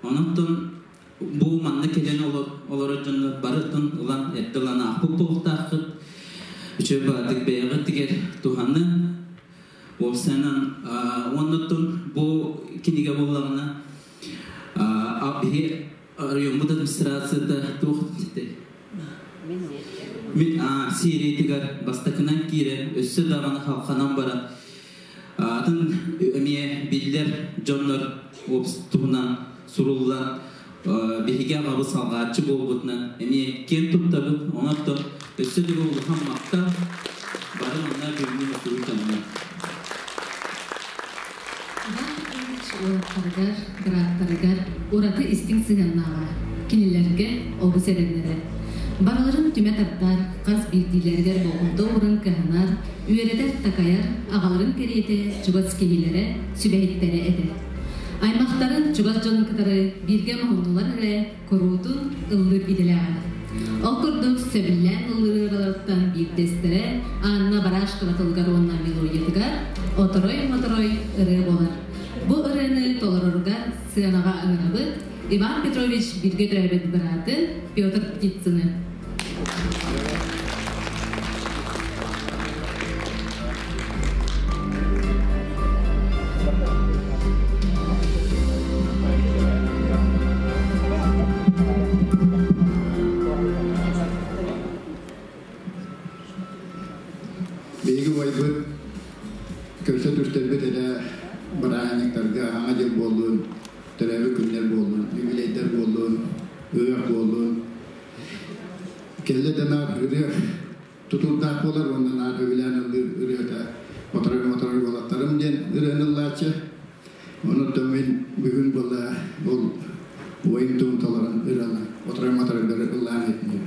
Онуттан бу манна кэлэн олорор дьоннор барытын ылан эрдэ ылан аахпыт буолуохтааххыт. Үчүгэй баҕатык бэйэҕит тигэр туһанын. Уопсайынан оннуттан бу кинигэ буоллаҕына биһи райоммут администрацията туох мин сериятыгар бастакынан киирэн өссө даҕаны халханан баран атын эмиэ биллэр дьоннор туһунан суруллан биһиги аҕабыт салҕааччы буолбутунан эмиэ киэн туттабыт. Онон өссө да улахан махтал бары манна бүгүҥҥү мустубут дьоҥҥо. Иван Петрович уолаттарыгар, бырааттарыгар ураты истиҥ сыһыаннааҕа, кинилэргэ олус эрэнэрэ. Барыларын түмэ тардар, хас биирдиилэригэр болҕомто ууран кыһанар, үөрэтэр-такайар аҕаларын кэриэтэ чугас киһилэрэ, сүбэһиттэрэ этэ. Аймахтарын чугас дьонун кытары бииргэ моһуннулар эрэ куруутун ыллыыр идэлээҕэ. Ол курдук сөбүлээн ыллыыр ырыаларыттан биирдэстэрэ Анна Барашкова тылыгар уонна мелодиятыгар «Оторой-моторой» ырыа буолар. Бу ырыаны толороругар сыанаҕа ыҥырабыт Иван Петрович бииргэ төрөөбүт быраатын Петр Птицыны. Ыар буоллун. Кэллэ да наар ырыа тутуурдаах буолар уонна наар өбүлээн ыллыыр ырыата Моторой-моторой уолаттарым диэн ырыаны ыллааччы. Онон мин бүгүн буолла ол уойум тугун толорон ырыалаан Моторой-моторойдары ыллаан иһитиннэбин.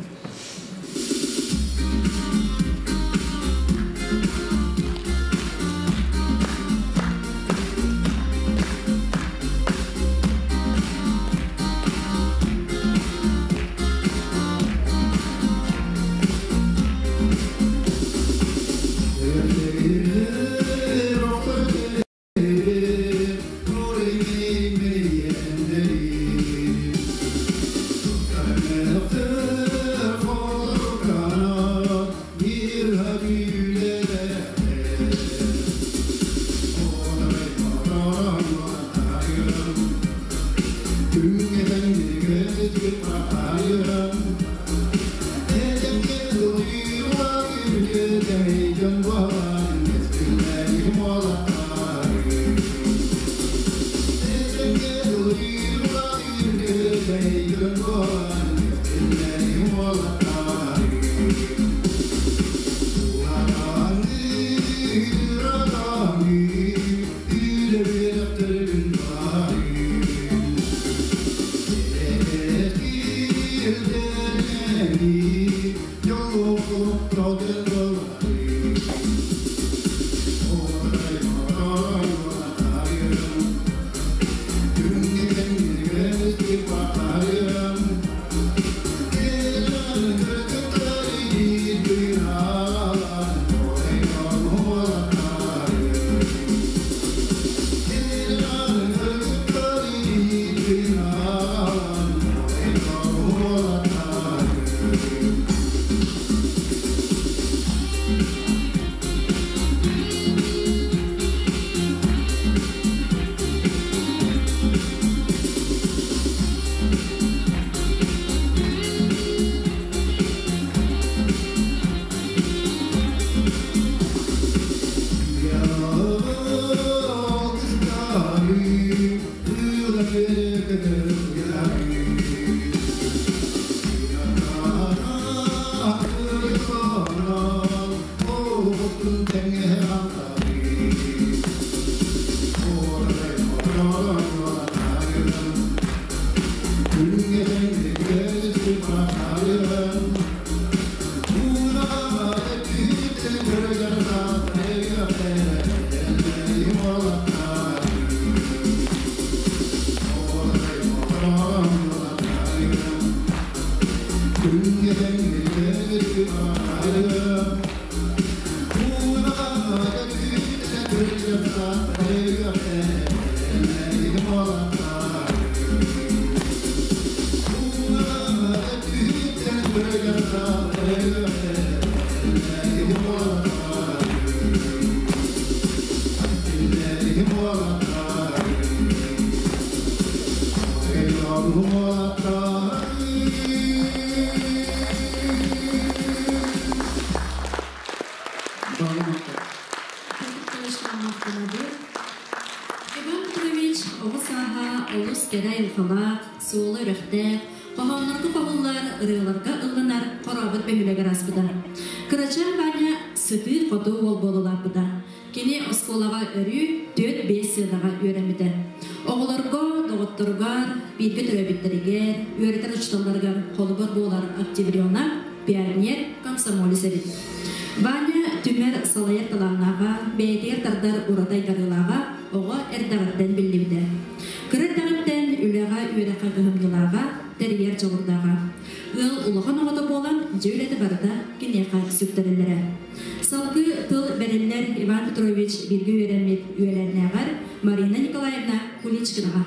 Иван Петрович оҕо сааһа олус кэрэ айылҕалаах, суола үрэхтээх, хоһооннорго хоһуллар, ырыаларга ылланар хорообут бөһүөлэгэр ааспыта. Кырачаан Ваня сытыы-хотуу уол буола улааппыта. Кини оскуолаҕа өрүү 4-5 сыанаҕа үөрэммитэ. Оҕолорго, доҕотторугар, бииргэ төрөөбүттэригэр, үөрэтэр учууталларыгар холобур буолар октябренок, пионер, комсомолец эбит. Ваня түмэр салайар талааннааҕа, бэйэтигэр тардар ураты айдарыылааҕа оҕо эрдэҕиттэн биллибитэ. Кыра эрдэҕиттэн үлэҕэ, үөрэххэ кыһамньылааҕа, тэрийэр дьоҕурдааҕа. Ыал улахан оҕото буолан, дьиэ үлэтэ барыта киниэхэ сүктэриллэрэ. Салгыы тыл бэриллэр Иван Петрович бииргэ үөрэммит үөлээннээҕэр Марина Николаевна Куличкинаҕа.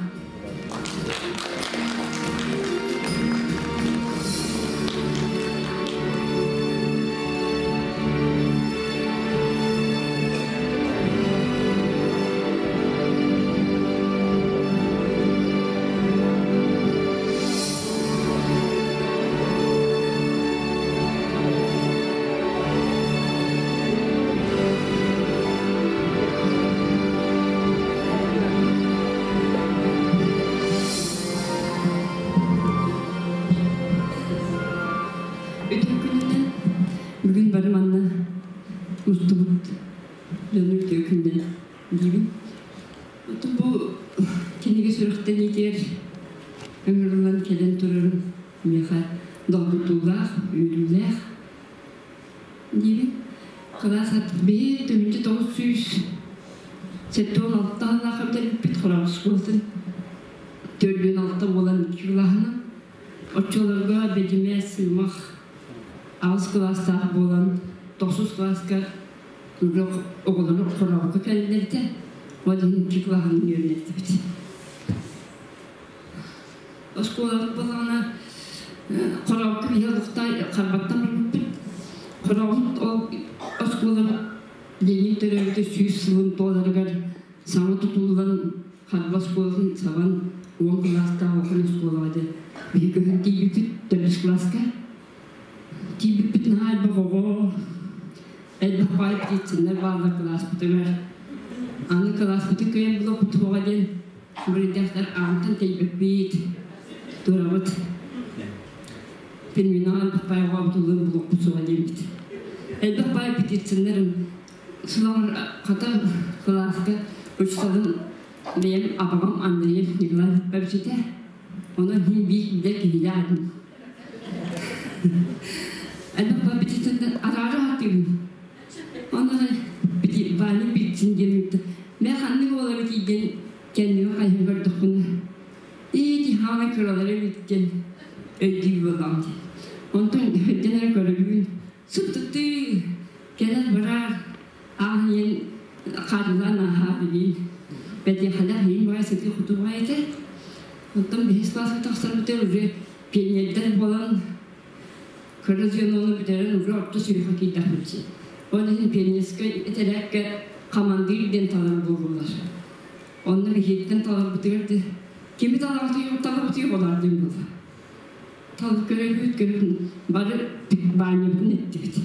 турарым миэхэ долгутуулаах, үөрүүлээх диибин. Кылаас биһи 1976 сыллаахха бүтэрбиппит Хороҕо оскуолатын 46 буолан икки кылааһынан. Оччолорго Бэдьимэ Сыымах аҕыс кылаастаах буолан тохсус кылааска оҕолору Хороҕо кэллэрдэ. Ол иһин икки кылааһынан үөрэнэрдибит. Оскуолабыт буоллаҕына Хороҕо биһи олохтой Харбаттан барбыппыт. Хороҕобут ол оскуолабыт Ленин төрөөбүтэ 100 сылын туоларыгар саҥа тутуллан Харба оскуолатын сабан 10 кылаастаах улахан оскуолаҕа дьэ биһи көһөн тиийбиппит төрдүс кылааска. Тиийбиппит наһаа элбэх оҕо, элбэх баай птицыннар бааллар кылааспытыгар. Аны кылааспытын кыайан булаппыт суоҕа диэн Бырайдахтар аантан тэйбиппит, турабыт. Терминал элбэх паай оҕобутуллун булуохпут суоҕа диэбит. Элбэх паай петицияларын сылаҕар хата кылааска учууталым бэйэм абаҕам Андреев Николай Павлович этэ. Онон иһин биир билэр киһилээх этим. Элбэх паай петицияларын араара сатыыбын. Онон Ваня Пиццин диэн Мэ ханнык буолар тиийдин кэннибэ хайыһан көрдөхпүнэ ии хаамай кыралара эбит диэн өйдүү буоллаҕым дии. Онтон өйдөн эрэ көрөбүн сыттыттыы кэлэр барар ааһан иһэн хаатылаан ааһаа билиин бэтиэхэлээх иһин баҕай сытыы хоту баҕай этэ. Онтон бэһис класска тахсарбытыгар уже пионердар буолан кыра звенону бүтэрэн уже орто сүһүөххэ киирдэхпит. Ол иһин пионерскай этэрээккэ хамандыыр диэн талар буоллулар. Онно биһиэттэн таларбытыгар да кими талабытый талабытый болар диэн буолла. Талып көрөбүт көрөбүт бары Баанньабытын эттибит.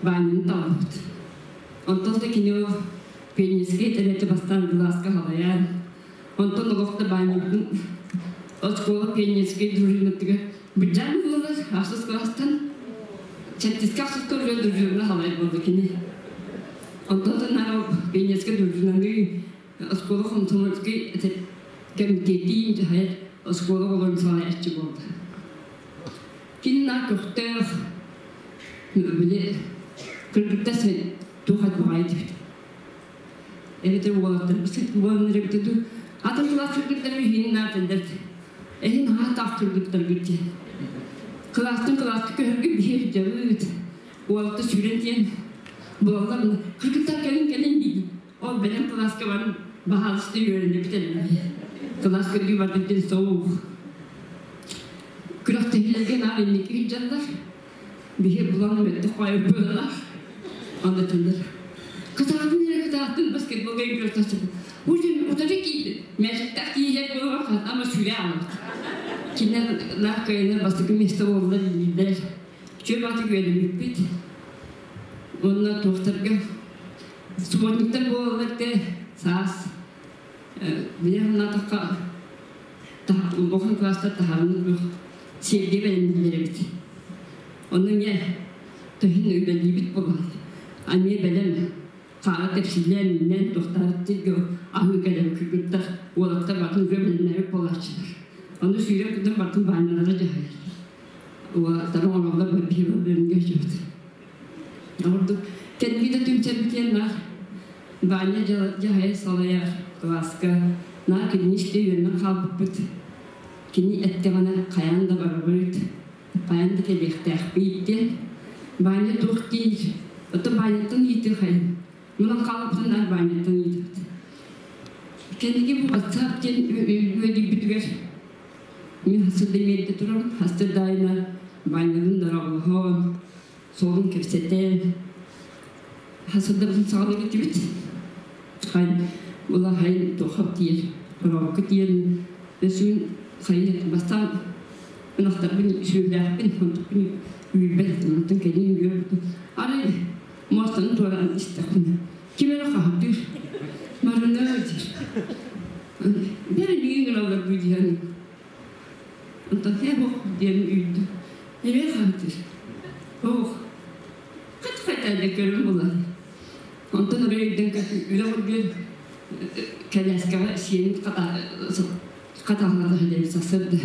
Баанньаны талабыт. Онтон да кини ол пионерскай этэрээти бастаан кылааска халайан, онтон олох да Баанньабытын оскуола пионерскай дружинатыгар быдьаан ыллылар ахсыс кылаастан сэттискэ ахсыска уже дружина халай буолла кини. Онтон да пионерскай дружинаны оскуола комсомольскай кэмитиэтин дьаһайар оскуола оҕолорун салайааччы буолла. Кини наар көхтөөх, били кыргыттар туох баҕайы диэбит. Эбэтэр уолаттар буоланнар эбитэ дуу. Атын кылаас кыргыттар иһин наар тэллэр. Эһин наһаа таах кыргыттаргыт диэн. Кылаастан кылааска көһөргө биһи дьабыт. Уолаттар сүүрэн диэн буолаллар. Кыргыттар кэлин кэлин диибин. Ол бэлэм кылааска баран баһаалыста үөрэнэбит эрэ. Кылаас көрдүү бардым диэн соҕух. Күрэхтэһиилэргэ наар инники сылдьаллар. Биһи булан мөттөх баайбыылар. Андатылар. Кытаатын эрэ кытаатын баскетболга күрэхтэстим. Уже утары киирдим. Мээчиктээх киирэр буолан ама сүрэ алабыт. Кинилэр наар кыайаннар бастакы место буоллар дииллэр. Үчүгэй баҕатык үөрэммиппит. Уонна туохтарга субботниктар буолаллар те саас билэ санаатахха улахан класстар таһаарыннык сиэргэ бэлэмниллэр эбит. Онно эмиэ төһүн үлэлиибит буолан эмиэ бэлэм хаара тэпсиллээн миннээн туохтаабыт сиргэ аһыы кэлэн кыргыттар уолаттар батын уже бэлэмнээбит буолааччылар. Ону сүүрэн кытта бартын баанньалара дьаһайар. Уолаттары оҥороллор биһиги бөлүмҥэ өтөбүт. Ордук кэнники да түмсэрбитигэр наар Ваня дьаһайа салайар кылааска наар кинини истэ үөрэнэн хаалбыппыт. Кини эттэҕинэ хайаан да барабыт, хайаан да кэлиэхтээхпит диэн. Ваня туох диир? Оттон Ваняттан ыйытыы хайын. Мунан хаалбытын наар Ваняттан ыйытабыт. Кэнники бу WhatsApp диэн үөдүйбүтүгэр мин хастырда миэрдэ турабын. Хастырдаайына Ванялыын дорооболоһон, суолун кэпсэтэн, хасырдабытын саҕалыы бүтүбүт. Хай була хай туохап тиийэр, хорообукка тиийэн өсүн хайы бастаан ынахтарбын сүөллээхпин, онтукпун үүрбэт, онтон кэлин үөрбүтүм. Арай муостаны туораан истэхпинэ, ким эрэ хаһытыыр, Марына диир. Бэрэ миигин гыналлар бу диэн. Онтон һээ диэн үүрдүм. Эмиэ хаһытыыр. Ох, хат хайтаайда көрөн булан. Онтон арай өйдөн үлэ үргүөн кэлээскэҕэ сиэнин хатаалата сылдьар сарсыарда.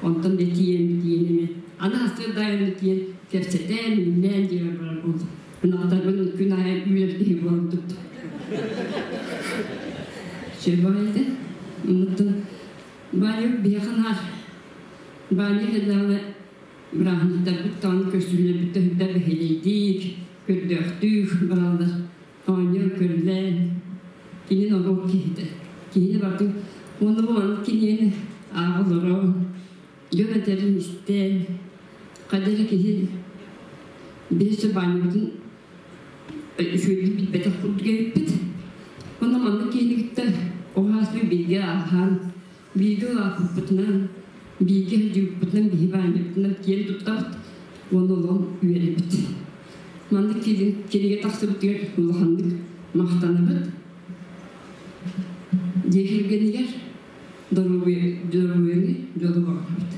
Онтон да тиийэн тиийэн эми. Аны хастыр дайын тиийэн кэпсэтэн, миннээн диэн барар болды. Ынахтарбын күн аайы үүрэр киһи буолан туттум. Сөбөйдө. Онтон Баайы биһиэхэ Баанньа кэллэҕинэ бырааһынньыктарбыт даҕаны көрсүһүүлэрбит да сүрдээх бэһиэлэйдик, көрдөөхтүк бараллар. Оонньоон көрүлээн, кини норуот киһитэ. Киһини бардын уонна бу маннык кинигэни ааҕа олорон, дьон этэрин истэн, хайда эрэ киһи биһи баанньабытын үчүгэйдик билбэтэх курдук эбиппит. Онно маннык киһини кытта оҕо бииргэ ааһан, бииргэ улааппыппытынан, бииргэ сылдьыбыппытынан, биһи баанньабытынан киэн туттабыт уонна олоҕун үөрэбит. Маннык кинигэ тахсыбытыгар улаханнык махтанабыт. Дьиэ кэргэнигэр доруобуйаны дьолу баҕарабыт.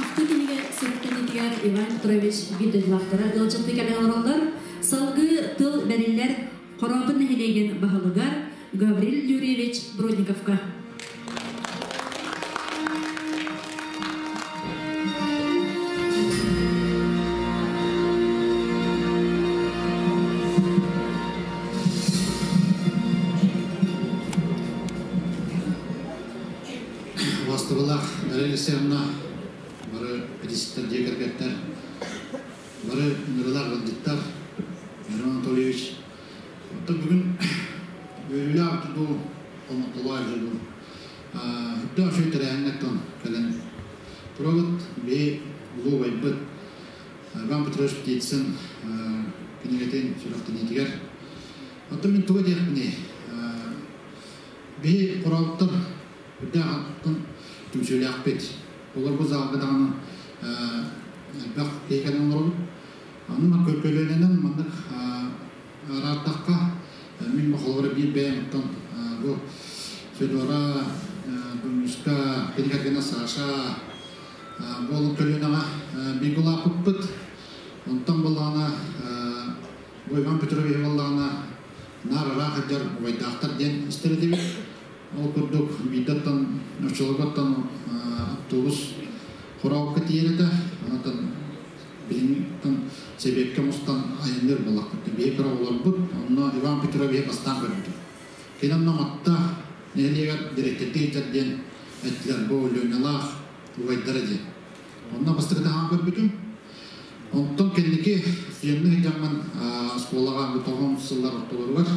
Ахтыы кинигэ сүрэхтэниитигэр Иван Петрович биир дойдулаахтара ыалдьыттыы кэлэн олороллор. Салгыы тыл бэриллэр Хорообут нэһилиэгин баһылыгар Гаврил Юрьевич Бродниковка. Убастыбылаах Дария Алексеевна, бары педистер дьиэ кэргэттэр, бары ыҥырыылаах ыалдьыттар, Мирон Анатольевич, оттон бүгүн үөрүүлээх тутуу хомолтолоох дьолу үрдээх үчүгэй тэрээһиҥҥэ кэлэн турабыт. Биһи улуу убайбыт Иван Петрович Птицын кинигэтин сүрэхтэниитигэр. Оттон мин тугу диэхпиний? Биһи хорообуттар үрдээх аттан түмсүүлээхпит. Олор бу залга даҕаны элбэх киһи кэлэн олоробут. Аны көлүөнэнэн маннык араардахха, мин бу биир бэйэм оттон бу Федора, Дунюшка, кини кэргэнэ Саша буолун көлүөнэҕэ бииргэ улааппыппыт. Онтон буоллаҕына бу Иван Петрович буоллаҕына наар ыраах сылдьар убайдаахтар диэн истэр этибит. Ол курдук биирдэттэн оччолорготтон автобус Хорообукка тиийэр этэ. Онтон билиҥҥиттэн сэбиэккэ мустан айанныыр буоллахпыт. Биһи кыра оҕолорбут, онно Иван Петровиһы бастаан көрбүтүм. Кини онно Матта нэһилиэгэр дириэктэрдии сылдьар диэн эттилэр, бу Ленялаах убайдара диэн. Онно бастакы таһаан көрбүтүм. Онтон кэнники студенныы сылдьаммын оскуолаҕа бу тоҕон сыллар ортолоругар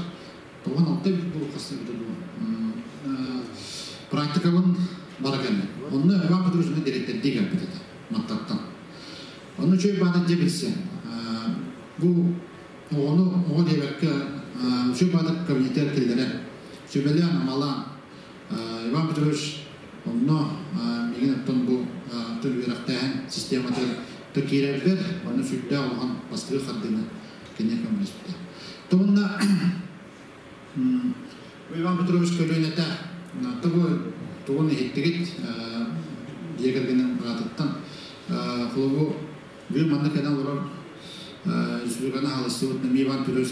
тоҕон алта бу хас дуу практикабын бара кэллим. Онно Иван Петрович дириэктэрдии кэлбит этэ Маттаттан. Онно үчүгэй баата дьэ билсэн. Бу оҕону оҕо диэбэккэ үчүгэй баата кабинетыгар киллэрэн сүбэлээн, амалаан Иван Петрович онно миигин оттон бу тыл үөрэхтээһин систематыгар то киирэрбэр онно сүрдээх улахан бастакы хардыыны кини көмөлөспүтэ. Тугунна Иван Петрович көлүөнэтэ тугу тугун иһиттигит дьиэ кэргэнин быраатыттан холобу бүгүн манна кэлэн олорор республиканы хаалыстыбыт Иван Петрович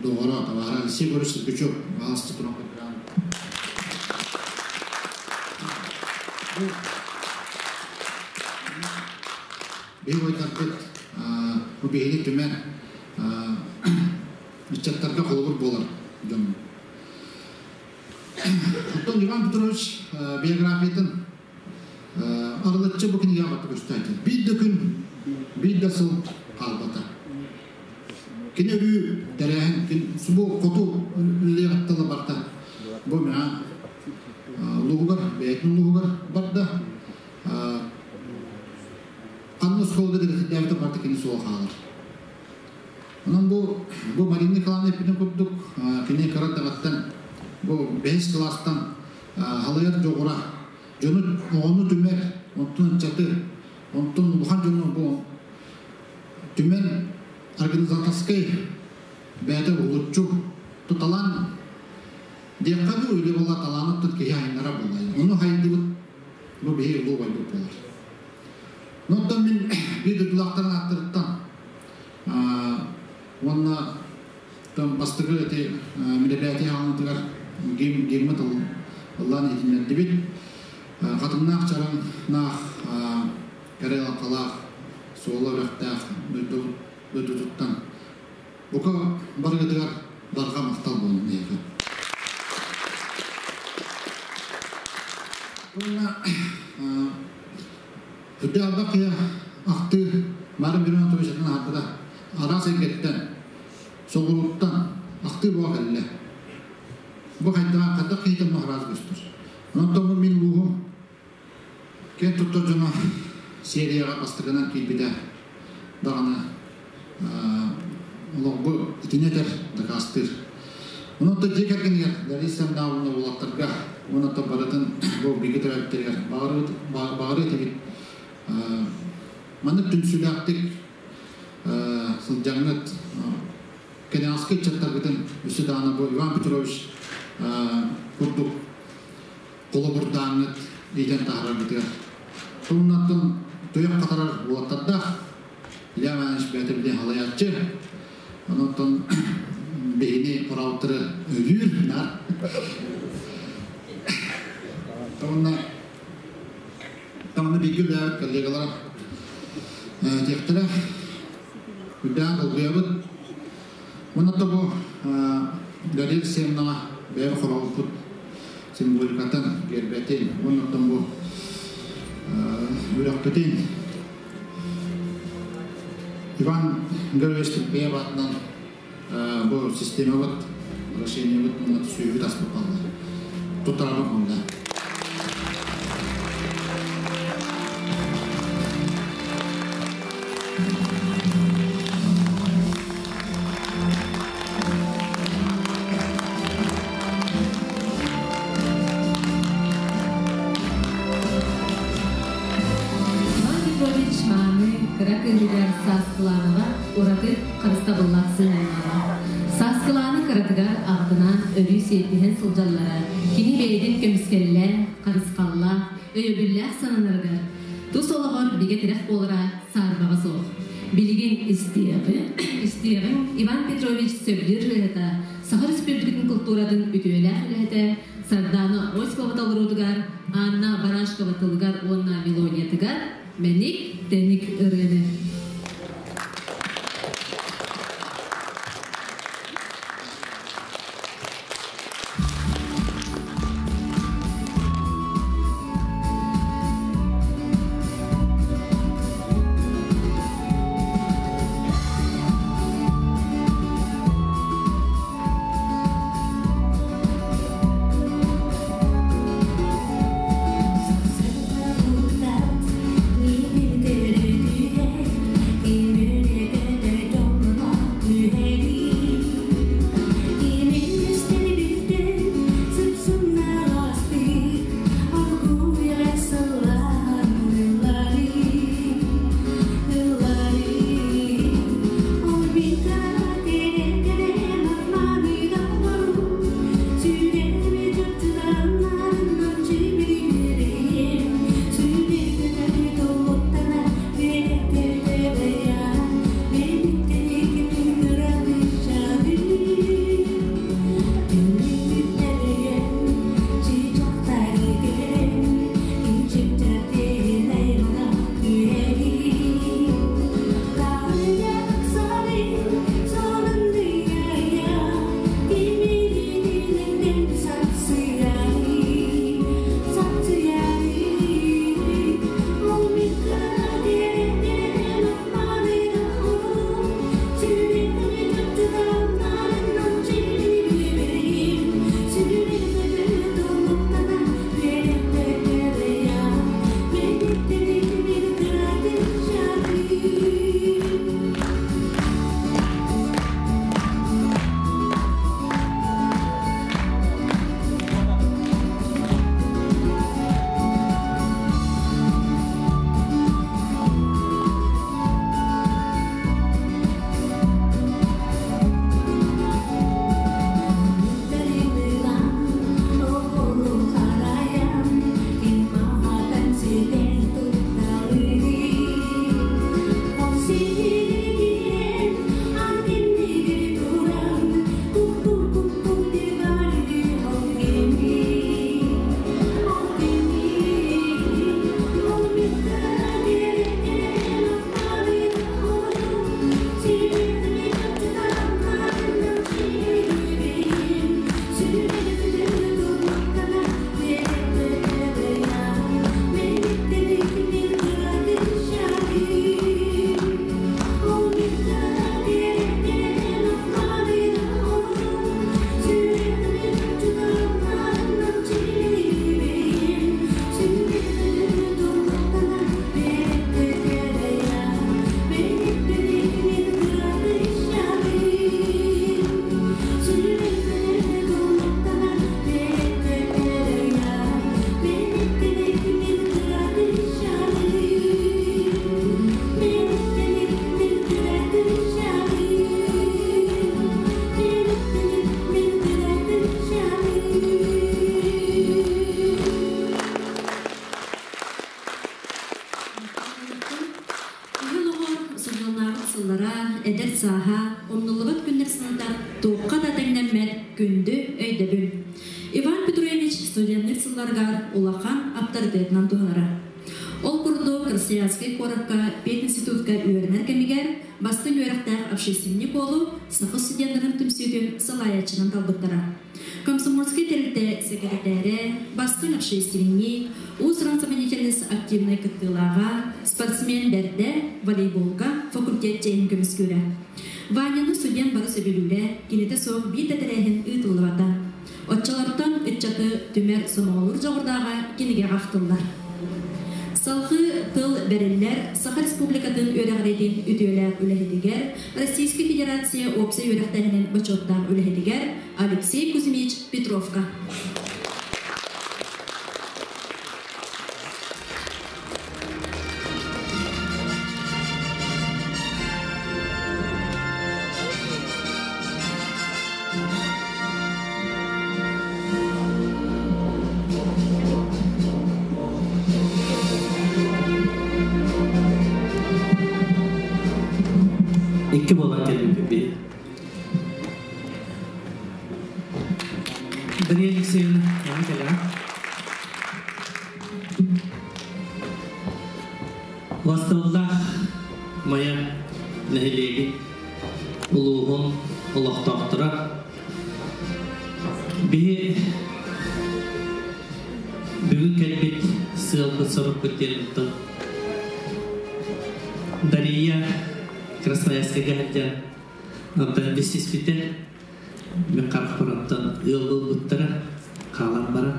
доҕоро табаара Алексей Борисович Сергучев хаалысты туран Биһиги ойдарбыт бу биһиги түмэн ыччаттарга холобур буолар дьон. Оттон Иван Петрович биографиятын арылыччы бу кинигэҕэ батта көстөөтү. Биир да күн, биир да сыл хаалбата. Кини өрүү тэрээһин, кин субу хоту үлэлиэҕиттэн барта. Бу маа улууһугар, бэйэтин улууһугар барда. Ханна оскуолага директордээбитэ барта кини суола хаалар. Онон бу бу Марина Николаевна эппитин курдук, кини кыра эрдэҕиттэн бу бэһис кылаастан халыйар дьоҕура дьону оҕону түмэр, онтон ыччаты, онтон улахан дьону бу түмэн организаторскай бэйэтэ уһулуччу туталаан диэххэ дуу, или буолла талаанын киһи айыннара буолла. Ону хайдыбыт бу биһи улуу байбыт буолар. Оттон мин биир дойдулаахтарын ааттарыттан уонна бастакы эти мероприятие хаалынтыгар гимн гиммит Ыллаан иһитиннэрдибит. Хатыҥнаах чараҥнаах, кэрэ айылҕалаах, суола үрэхтээх дойдутуттан бука барыгытыгар барҕа махтал буолун эһиэхэ. Уонна үрдэ албах киһи ахтыы Мара Мирон Анатольевичтан аһарбыта араас эйгэттэн, соҕурууттан ахтыы буола кэллэ. Бу хайдаах хайдах киһитэ онно араас көстөр. Онон бу мин улууһум киэн туттар дьоно серияҕа бастакынан киирбитэ даҕаны олоҕу итини этэр, дакаастыыр. Онон дьиэ кэргэнигэр Лариса Семеновна уолаттарга уонна барытын бу бигэ төрөппүттэригэр баҕарыы этибит. Маннык түмсүүлээхтик сылдьаҥҥыт кэнэҕэски ыччаттаргытын өссө даҕаны бу Иван Петрович курдук холобурдааҥҥыт иитэн таһаараргытыгар. Тумнаттан туйах хатарар уолаттардаах Илья Иванович бэйэтэ билин халайааччы. Онон биһини хораутары өлүүр наар. Тонна Тонна бииргэ үлэлээбит коллегалара диэхтэрэ. Үрдээн долгуйабыт. Уонна да бу Галина Семеновна бэйэ хорообуппут символикатын, гербэтин, уонна бу үрэхпитин Иван Григорьевич Кирпеев аатынан бу системабыт, решениебыт уонна сүөһүбүт аспыт балла. Туттарабын онда. Иван Петрович мааны кыра кыыһыгар Сааскылаанаҕа ураты харыстабыллаах сыһыаннааҕа. Сааскылаана кыратыгар аҕатынаан өрүү сиэттиһэн сылдьаллара кини бэйэтин көмүскэллээх, харысхаллаах, өйөбүллээх сананарыгар, тус олоҕор бигэ тирэх буолара саарбаҕа суох. Билигин истиэҕи, истиэҕиҥ Иван Петрович сөбүлүүр ырыаһыта, Саха Республикатын култууратын үтүөлээх үлэһитэ Сардаана Осипова толоруутугар, Анна Барашкова тылыгар уонна мелодиятыгар Мэник Тэник ырыаны. эдэр сааһа, умнуллубат күннэр санатар туохха да тэҥнэммэт күндү өйдөбүл. Иван Петрович студенныыр сылларыгар улахан аптарытыатынан туһанара. Ол курдук Красноярскай куоракка пединститутка үөрэнэр кэмигэр бастыҥ үөрэхтээх общественник уолу саха студеннарын түмсүүтүн салайааччынан талбыттара. Комсомольскай тэрилтэ сэкирэтээрэ, бастыҥ общественник, уус-уран самодеятельность активнай кыттыылааҕа, спортсмен бэрдэ, волейболга факультет чиэһин көмүскүүрэ. Ваняны студент бары сөбүлүүрэ, кинитэ суох биир да тэрээһин ыытыллыбата. Оччолортон ыччаты түмэр сомоҕолуур дьоҕурдааҕа кинигэҕэ ахтыллар. Салгыы тыл бэриллэр Саха Республикатын үөрэҕириитин үтүөлээх үлэһитигэр, Российскай Федерация уопсай үөрэхтээһинин бочуоттаах үлэһитигэр Алексей Кузьмич Петровка. Икки буолан кэлбиппит. Дария Алексеевна, эми кэлэҕин. Басталлаах Майа нэһилиэгин улууһун олохтоохторо биһи бүгүн кэлбит сыалбыт-сорукпут диэн Дария Красноярскайга сылдьан онтон билсиспитэ Мин харахпар оттон ыал буолбуттара, хаалан баран.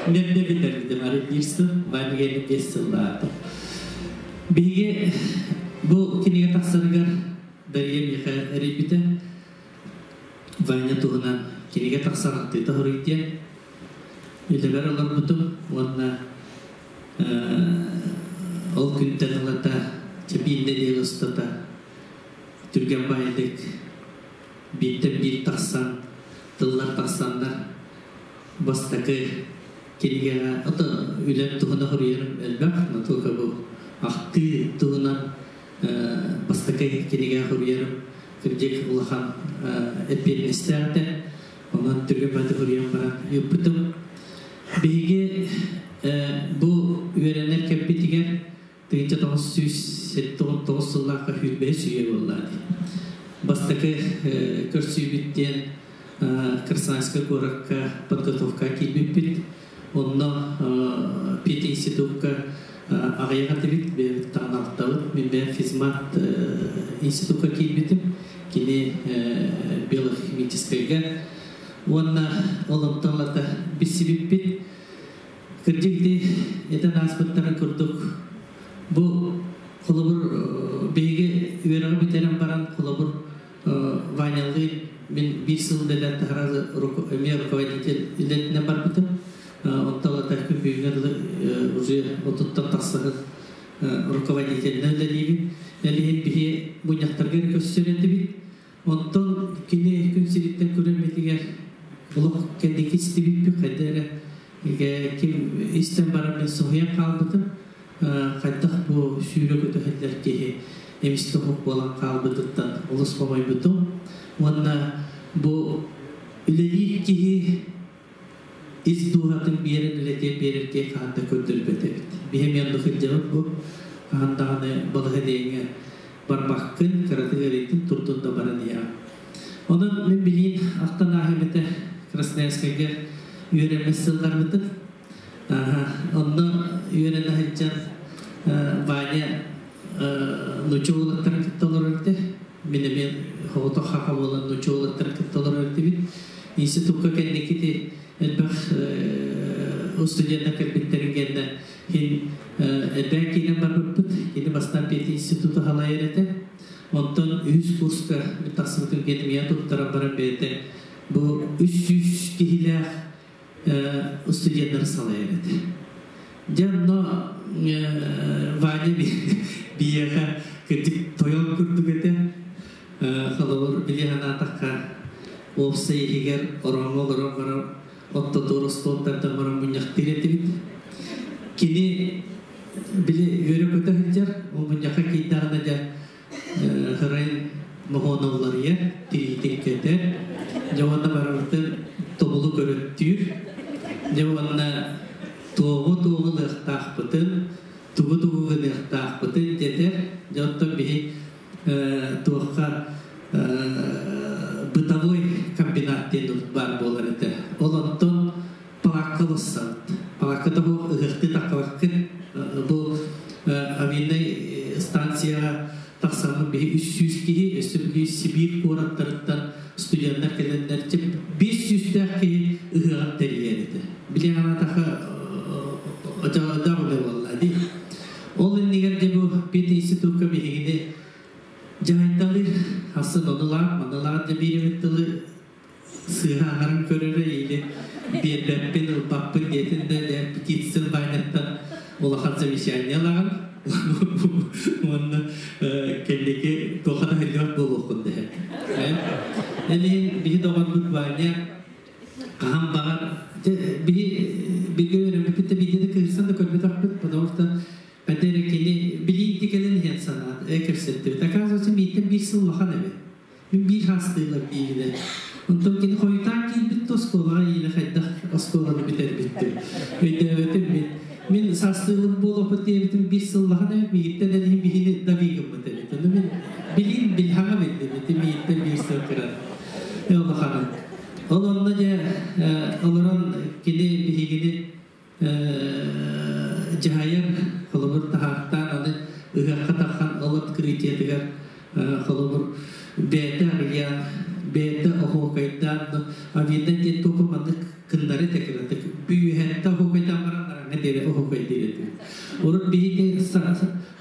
Мен де билэрбитим, ары биир сыл, Ваня 5 сыллаата. Биһиги бу кинигэ тахсарыгар Дария миэхэ эрийбитэ. Ваня туһунан кинигэ тахсар аттыыта хоруй диэн үлэбэр олорбутум уонна Ол күнтэн ылата чэпиин нэдиэлэ устата түргэн баайдык бииртэн биир тахсан, тыллар тахсаннар бастакы кинигэҕэ ото үлэм туһунан суруйарым элбэх, но только бу ахтыы туһунан бастакы кинигэ суруйарым кырдьык улахан эппиэтинэстээх этэ. Онон түргэн баайдык суруйан баран ыыппытым. Биһиги бу үөрэнэр кэмбитигэр 1979 сыллаахха сүүрбэһис үйэ буолла дии. Бастакы көрсүүбүт диэн Красноярскай куоракка подготовка киирбиппит. Онно пединститукка аҕыйах этибит, бэйэбит даҕаны алтабыт. Мин бэйэм физмат институкка киирбитим. Кини биохимическайга Уонна ол онтон ылата билсибиппит. Кырдьык ити этэн ааспыттарын курдук бу холобур биһиги үөрэҕи бүтэрэн баран холобур Ванялыын мин биир сыл үлэлээн таһаарар эмиэ руководитель үлэтинэн барбытым. Онтон ылата күн бүгүҥҥэ дылы уже отуттан тахсаһын руководителинэн үлэлиибин. Ол иһин биһи мунньахтарга эрэ көрсөр этибит. Онтон кини күн сириттэн көрөммүтүгэр олох кэнники истибиппит хайда эрэ ким истэн баран мин соһуйан хаалбытым. Хайдах бу сүүрэ көтөһүллэр киһи эмискэ омук буолан хаалбытыттан олус хомойбутум. Уонна бу үлэлиир киһи ис дууһатын биэрэн үлэтиэн биэрэр киһи хаһан да көрдөрбөт эбит. Биһи эмиэ оннук сылдьабыт бу. Хаһан даҕаны балаһа диэҥҥэ барбаккын, кыратык эрийдин, турдун да баран иһэҕин. Онон мин билиин ахтан ааһым этэ Красноярскайга үөрэммит сылларбытын. Онно үөрэнэ сылдьан Ваня нуучча уолаттарын кытта олорор этэ. Мин эмиэ соҕотох хаха буолан нуучча уолаттарын кытта олорор этибит. Институкка кэнникити элбэх студеннар кэлбиттэрин кэннэ Кин элбээн киирэн барбыппыт. Кини бастаан пединституту халайар этэ. Онтон үһүс курска тахсыбытым кэннэ миэхэ туттаран баран бэйэтэ бу 300 киһилээх студеннары салайар этэ. Дьэ онно Ваня биһиэхэ кырдьык тойон курдук этэ. Холобур, били санаатахха, уопсай иһигэр ороҥҥо олорон баран оттотуур остуолтан баран мунньахтыыр этибит. Кини Били үөрэ-көтө сылдьар, ол мунньахха киирдэҕинэ дьэ ырайын моһуоналларыйар, тириитин кэтэр, дьэ уонна барыбытын тобулу көрөттүүр, дьэ уонна туоҕу-туоҕу ылыахтаахпытын, тугу-тугу гыныахтаахпытын дэтэр, дьэ оттон биһи туохха бытовой комбинат диэн баар буолар этэ. Ол онтон палаакка ылыссабыт. Палаакката бу ыһыахтыы таххалаккын бу авианай станцияҕа тахсаммыт биһи 300 киһи, өссө били Сибиир куораттарыттан студеннар кэлэннэр 500-тээх киһи ыһыаҕын тэрийэр этэ. Били анаатаха дьаҕа үлэ буолла дии. Ол иннигэр дьэ бу пединститукка биһигини дьаһайталыыр асын онулаах, маналаах дьэ биир эмит тылы сыыһа аҥарын көрөрө или биэрбэппин, ылбаппын диэтин да дьэ Птицын Ваняттан улахан замечание ылаҕын уонна кэнники туохха да сылдьыбат буолуоххун дэһэр. Эн иһин биһи доҕорбут Ваня хаһан баҕар биһи бииргэ үөрэммиппит да биирдэ да кыырсан да көрбөтөхпүт, потому что хайда эрэ кини билиинти кэлэн иһэн санаат кэпсэттибит. Оказывается, мииттэн биир сыл улахан эбит. Мин биир хаастыылар диибинэ. Онтон кини хойутаан киирбит да оскуолаҕа иилэ хайдах оскуоланы бүтэрбиттим. Өйдөөбөтүм мин. Мин саастыылым буолуохпут диэбитим биир сыллахан эбит, миигиттэн эн иһин биһини давигыммыт эбит. Ону мин билин билһаҥа биллим, ити миигиттэн биир сыл кыра. Улаханын. Ол онно дьэ олорон кини биһигини дьаһайар, холобур таһаартаан аны ыһыахха таххан ол открытиетыгар холобур бэйэтэ арыйан, бэйэтэ оһуокайдаан, авида диэн туоху маннык кыннары тэкиратык бүүһэттэ оһуокайдаан баран араҥа диэри оһуокайдыыр этим. Урут биһиги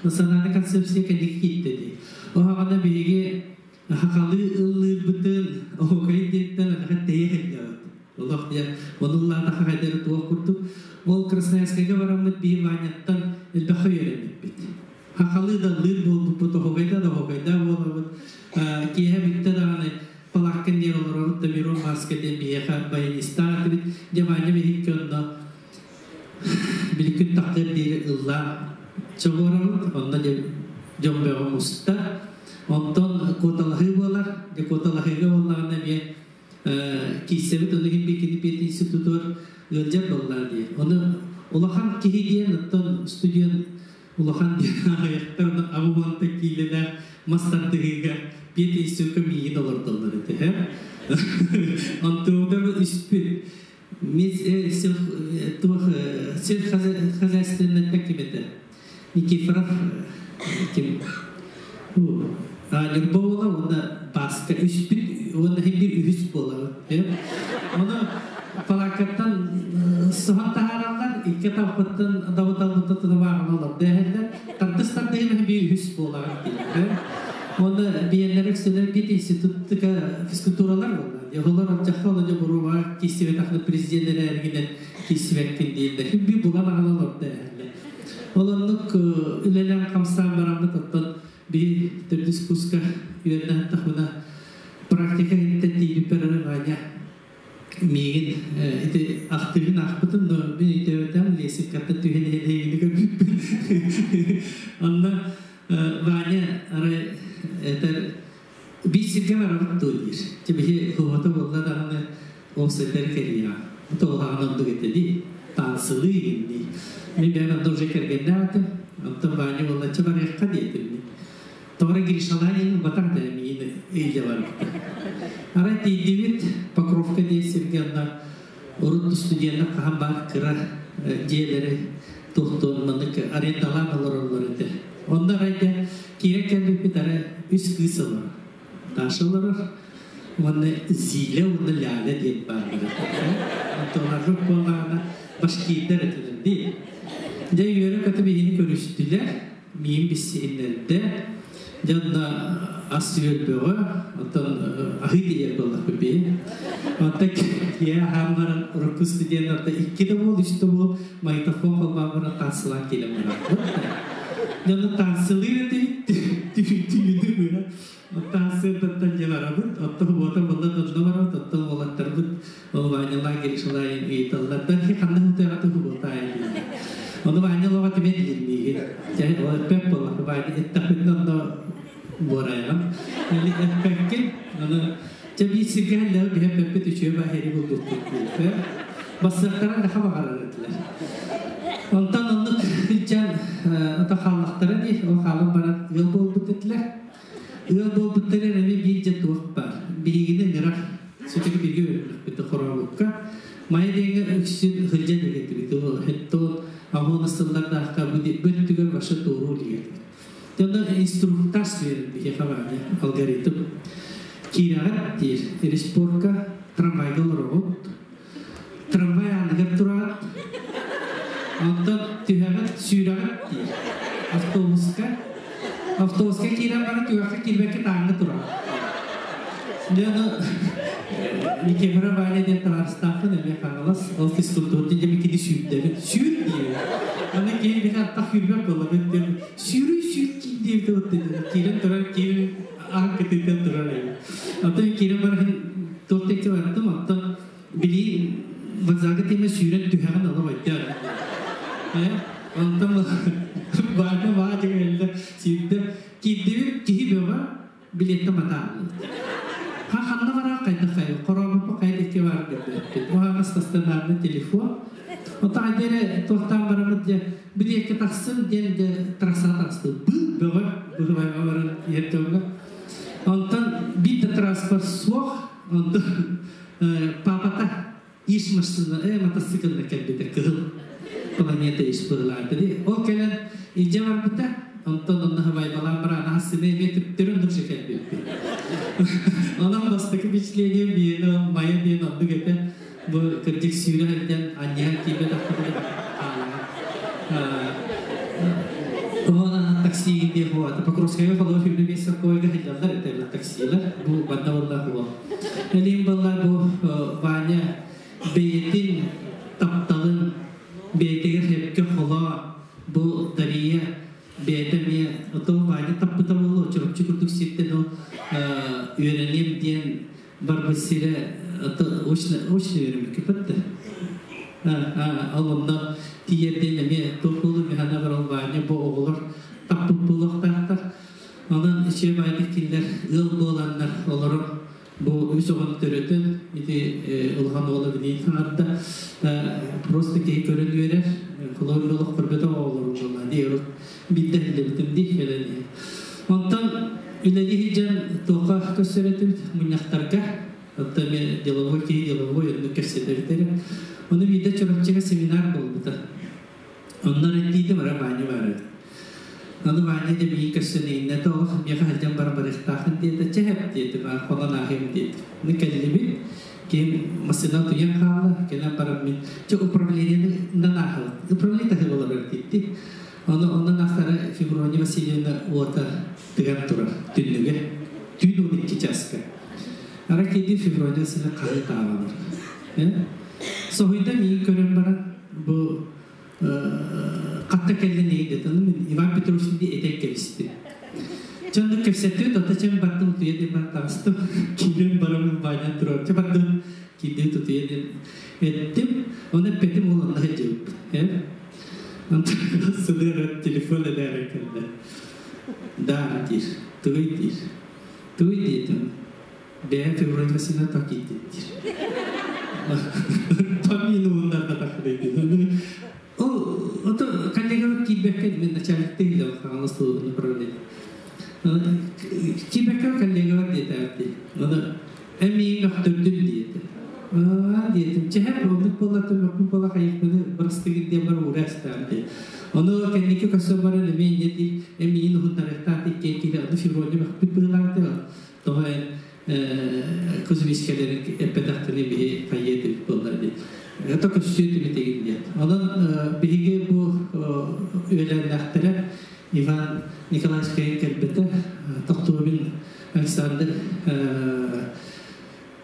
национальный концепция кэнники киирдэ дии. Оһаҕана биһиги хахалыы ыллыырбытын оһуокай диэттэн анаха тэйэ сылдьабыт. Олох диэн ону хайдары туох курдук. Ол Красноярскайга бараммыт биһи Ваняттан элбэххэ үөрэммиппит. Хахалыы да ыллыыр буолбуппут, оһуокайда да оһуокайда буолабыт. Киэһэ бүттэ даҕаны палааккын диэн олоробут да Мирон Маска диэн биһиэхэ баянистаах этибит. Дьэ Ваня биһикки онно били күн тахтыар диэри ыллаан чоҕуорабыт. Онно дьэ дьон бөҕө муста. Онтон куоталаһыы буолар. Дьэ куоталаһыыга буоллаҕына эмиэ кииссэбит ону иһин бикини пединститутугар ыалдьар буоллаа дии. Ону улахан киһи диэн оттон студент улахан диэн аҕыйахтар аҕа киилэлээх мас тардыһыыга пединститутка миигин олордоллор этэ. Онтугар үспүт сельхозхозяйственный ким этэ? Никифоров ким? Ньурба буола уонна Бааска үспүт уонна иһин биир үһүс буолабыт. Ону палааккаттан соһон таһаараллар, икки атахпыттан дабыталбыттан тутабааҕын олордо эһэллэр. Тардыс тардыһын биир үһүс буолаҕын диир. Уонна биэннэр үксүлэр бит институттка физкультуралар буолла. Олор алдьахха оло дьэ буруба кииссибэтахны президент эрээригинэн кииссибэккин дииллэр. Би булан аҕалан олордо эһэллэр. Ол оннук үлэлээн хамсаан бараммыт оттон би төрдүс курска үөрэнэ тахмына практика иһиттэн тиийбиппэр эрэ Ваня миигин ити ахтыгын аахпытым, но мин өйдөөбөтөм лесиккаттан түһэн иһэн эйигини көрбүппүн. Онно Ваня арай этэр биир сиргэ барабыт дуо диир. Чэ биһи хуота буолла даҕаны уопсайдар кэрийэҕэ. Тоҕуһаҕын оннук этэ дии. Таансылыы игин дии. Мин бэйэм онно уже кэргэннээх этим. Онтон Ваня буолла чэ барыахха диэтим мин. Тоҕо Гришалаан ылбатах да миин ыйда барбыта. Арай тиийдибит Покровка диэн сиргэ онно урут студеннар хаһан баар кыра дьиэлэри туохтуон маннык арендалаан олороллор этэ. Онно арайда киирэн кэлбиппит арай үс кыыс олорор. Даша олорор. Уонна Зиля уонна Ляля диэн бааллар. Онтуларга буоллаҕына башкирдар этилэр дии. Дьэ үөрэ-көтө биһини көрүстүлэр, миин биссиһиннэрдэ. Дьэ онно ас-үөл бөҕө, оттон аһыы тиийэр буоллахпыт биһи. Онтон киһи аһаан баран урукку студеннарда икки да буол, үс да буол магнитофон холбоон баран таансылаан киирэн барарбыт. Дьэ онно таансылыыр этибит, түүнү быһа. Таансыырдаттан дьэ барабыт, оттон уота буолла онно барабыт, оттон уолаттарбыт ол Ванялаа Гришалаайын ыйыталлар. Дальше ханна хутуяҕа туһу буолтаайын дииллэр. Оны Ваня лоға тимет дилмиги. Жа ол эппек болла. Ваня эттапытын онно борайган. Эли эппеккин оны жа би сирге ле би эппе түчү ба хери булдук. Бассактаран да хаба карар этилер. Онтан оннук жан ата халлактары ди, о халым баран ыл болбут этилер. Ыл болбуттары эми бир же туох бар. Бигине нырах сөтөкү бирге өлүк бит хоробукка. Май деге өксүн хылжа деген бит ол хетто ахона сылларда акка бүттүгөр башы тууру деген. Жана инструктаж берилди хабарны алгоритм. Кирагат дир, респорка трамвайга олорогут. Трамвай аныгар турат. Онтон түһәгат сүүрәгат дир. Автобуска. Автобуска кирен бара түгәккә килбәккә таңы тура. Жана Никифора Ваня ден товарыстафын эме хагалас, ол физкультура ден киди сүүрдәбит. Сүүр дие. Аны кейин бир атта хүрбәк була бит. Сүүрү сүүр ки дип отты. Кирен турар, кирен ан кытытен турар. Ата кирен бар хин тотекке бардым, ата били вокзалга теме сүүрен түһәгән алып айтты. Онтон барды баа дегенде сүүрдө кирдибит киһи бөҕө билетте мата. Ха ханна бара кайда кай, коробу кайда ки бар деп. Уха стационарный телефон. Ота айдере тохтан барамыт же билетке таксын ден де трасса тасты. Бу бөҕө бу бар ертөңгө. Онтон бит транспорт суох, онтон папата иш машина, мотоциклна келбите кыл. Планета иш быгыларды. Ол келен иже бар бита, онтон онна хабай балам бара насыны метип төрөн дуршы келбит. Онан бастакы впечатление биени мая диэн оннук этэ. Бу кырдьык сүүрэ сылдьан анньыһан киирбэт ахтыбыт Она такси где хуа. Покровская холо фибре место койга хилялар это таксилар. Бу банда болла хуа. Элим болла бу Ваня бейтин тапталын бейтеге хепке холо бу Дария бейтеме ото Ваня таппыта болло чоропчу курдук ситтен ол үйренем диэн барбысыра ото очно очно үйренмек көпөттө. Ол онно тиерден эме тохулу механа бар ол Ваня бу оҕолор таппыт булуохтаахтар. Онон иче байдык кинилер ыл буоланнар олорор бу үс оҕону төрөтөн ити улахан оҕоло билиин хаҥарда просто киһи көрөн үөрэр холоор олох көрбөтө оҕолорун буолла дии урут бидде хиллебитим дии кэлэн. Онтон үлэлиһи дьон туохха көссөрөтүбүт мунньахтарга Оттон мен деловой киһи деловой онну кэпсэтэритэрэ. Ону биирдэ Чурапчыга семинар буолбута. Оннор этиитим ара Ваня баар. Ону Ваня де биир көссөн ииннэтэ олох миэхэ сылдьан баран барыахтаахын диэтэ, чэһэп диэтэ, хонон ааһыам диэтэ. Ону кэллибит, киһим массыына утуйан хаалла, кэлэн баран мин чэ управлениенан ааһабыт. Управление таһы олорор диэтти. Ону онон ахтара Феврония Васильевна уота тыган турар түннүгэ. Түүн 12 часка. Ара киди Феврония Васильевна хаһы таабанар. Соһуйда миин көрөн баран бу катта келден эйдет. Аны мен Иван Петрович ди этек кебисти. Чонду кепсеттү, тота чен баттым туя деп бар тагыстым. Кирен барамын байлан турар. Че баттым кирде тутуя деп эттим. Оны петим ол онда жеп. Сыдыр телефон элер экенде. Да, дир. Туй дир. Туй дедим. Бе Феврония Васильевна так итти дир. Тамин ондар да так дейди. Ол ото коллега кийбекке мен начальник дейди хагалас направление. Кийбекке коллега дейди. Оны эми мөхтөрдүм дейди. Аа дедим. Чэһэ оннук буолла төмөкпүн буола хайыппыны бырастыгын диэн бар уурастаан дии. Ону кэнники көссө баран эми инньэ дии эмиин уһуннарыахтаах иккиэн киһи ону Феврония мөхпүт быһыылаах дии. Тоҕо эн кузовискэлэрин эппэтэхтэрин биһи хайыа этибит буоллар дии. Это көссүө түбүтэгин диэн. Онон биһиги бу үөлэннээхтэрэ Иван Николаевич кэлбитэ Тохтуобин Александр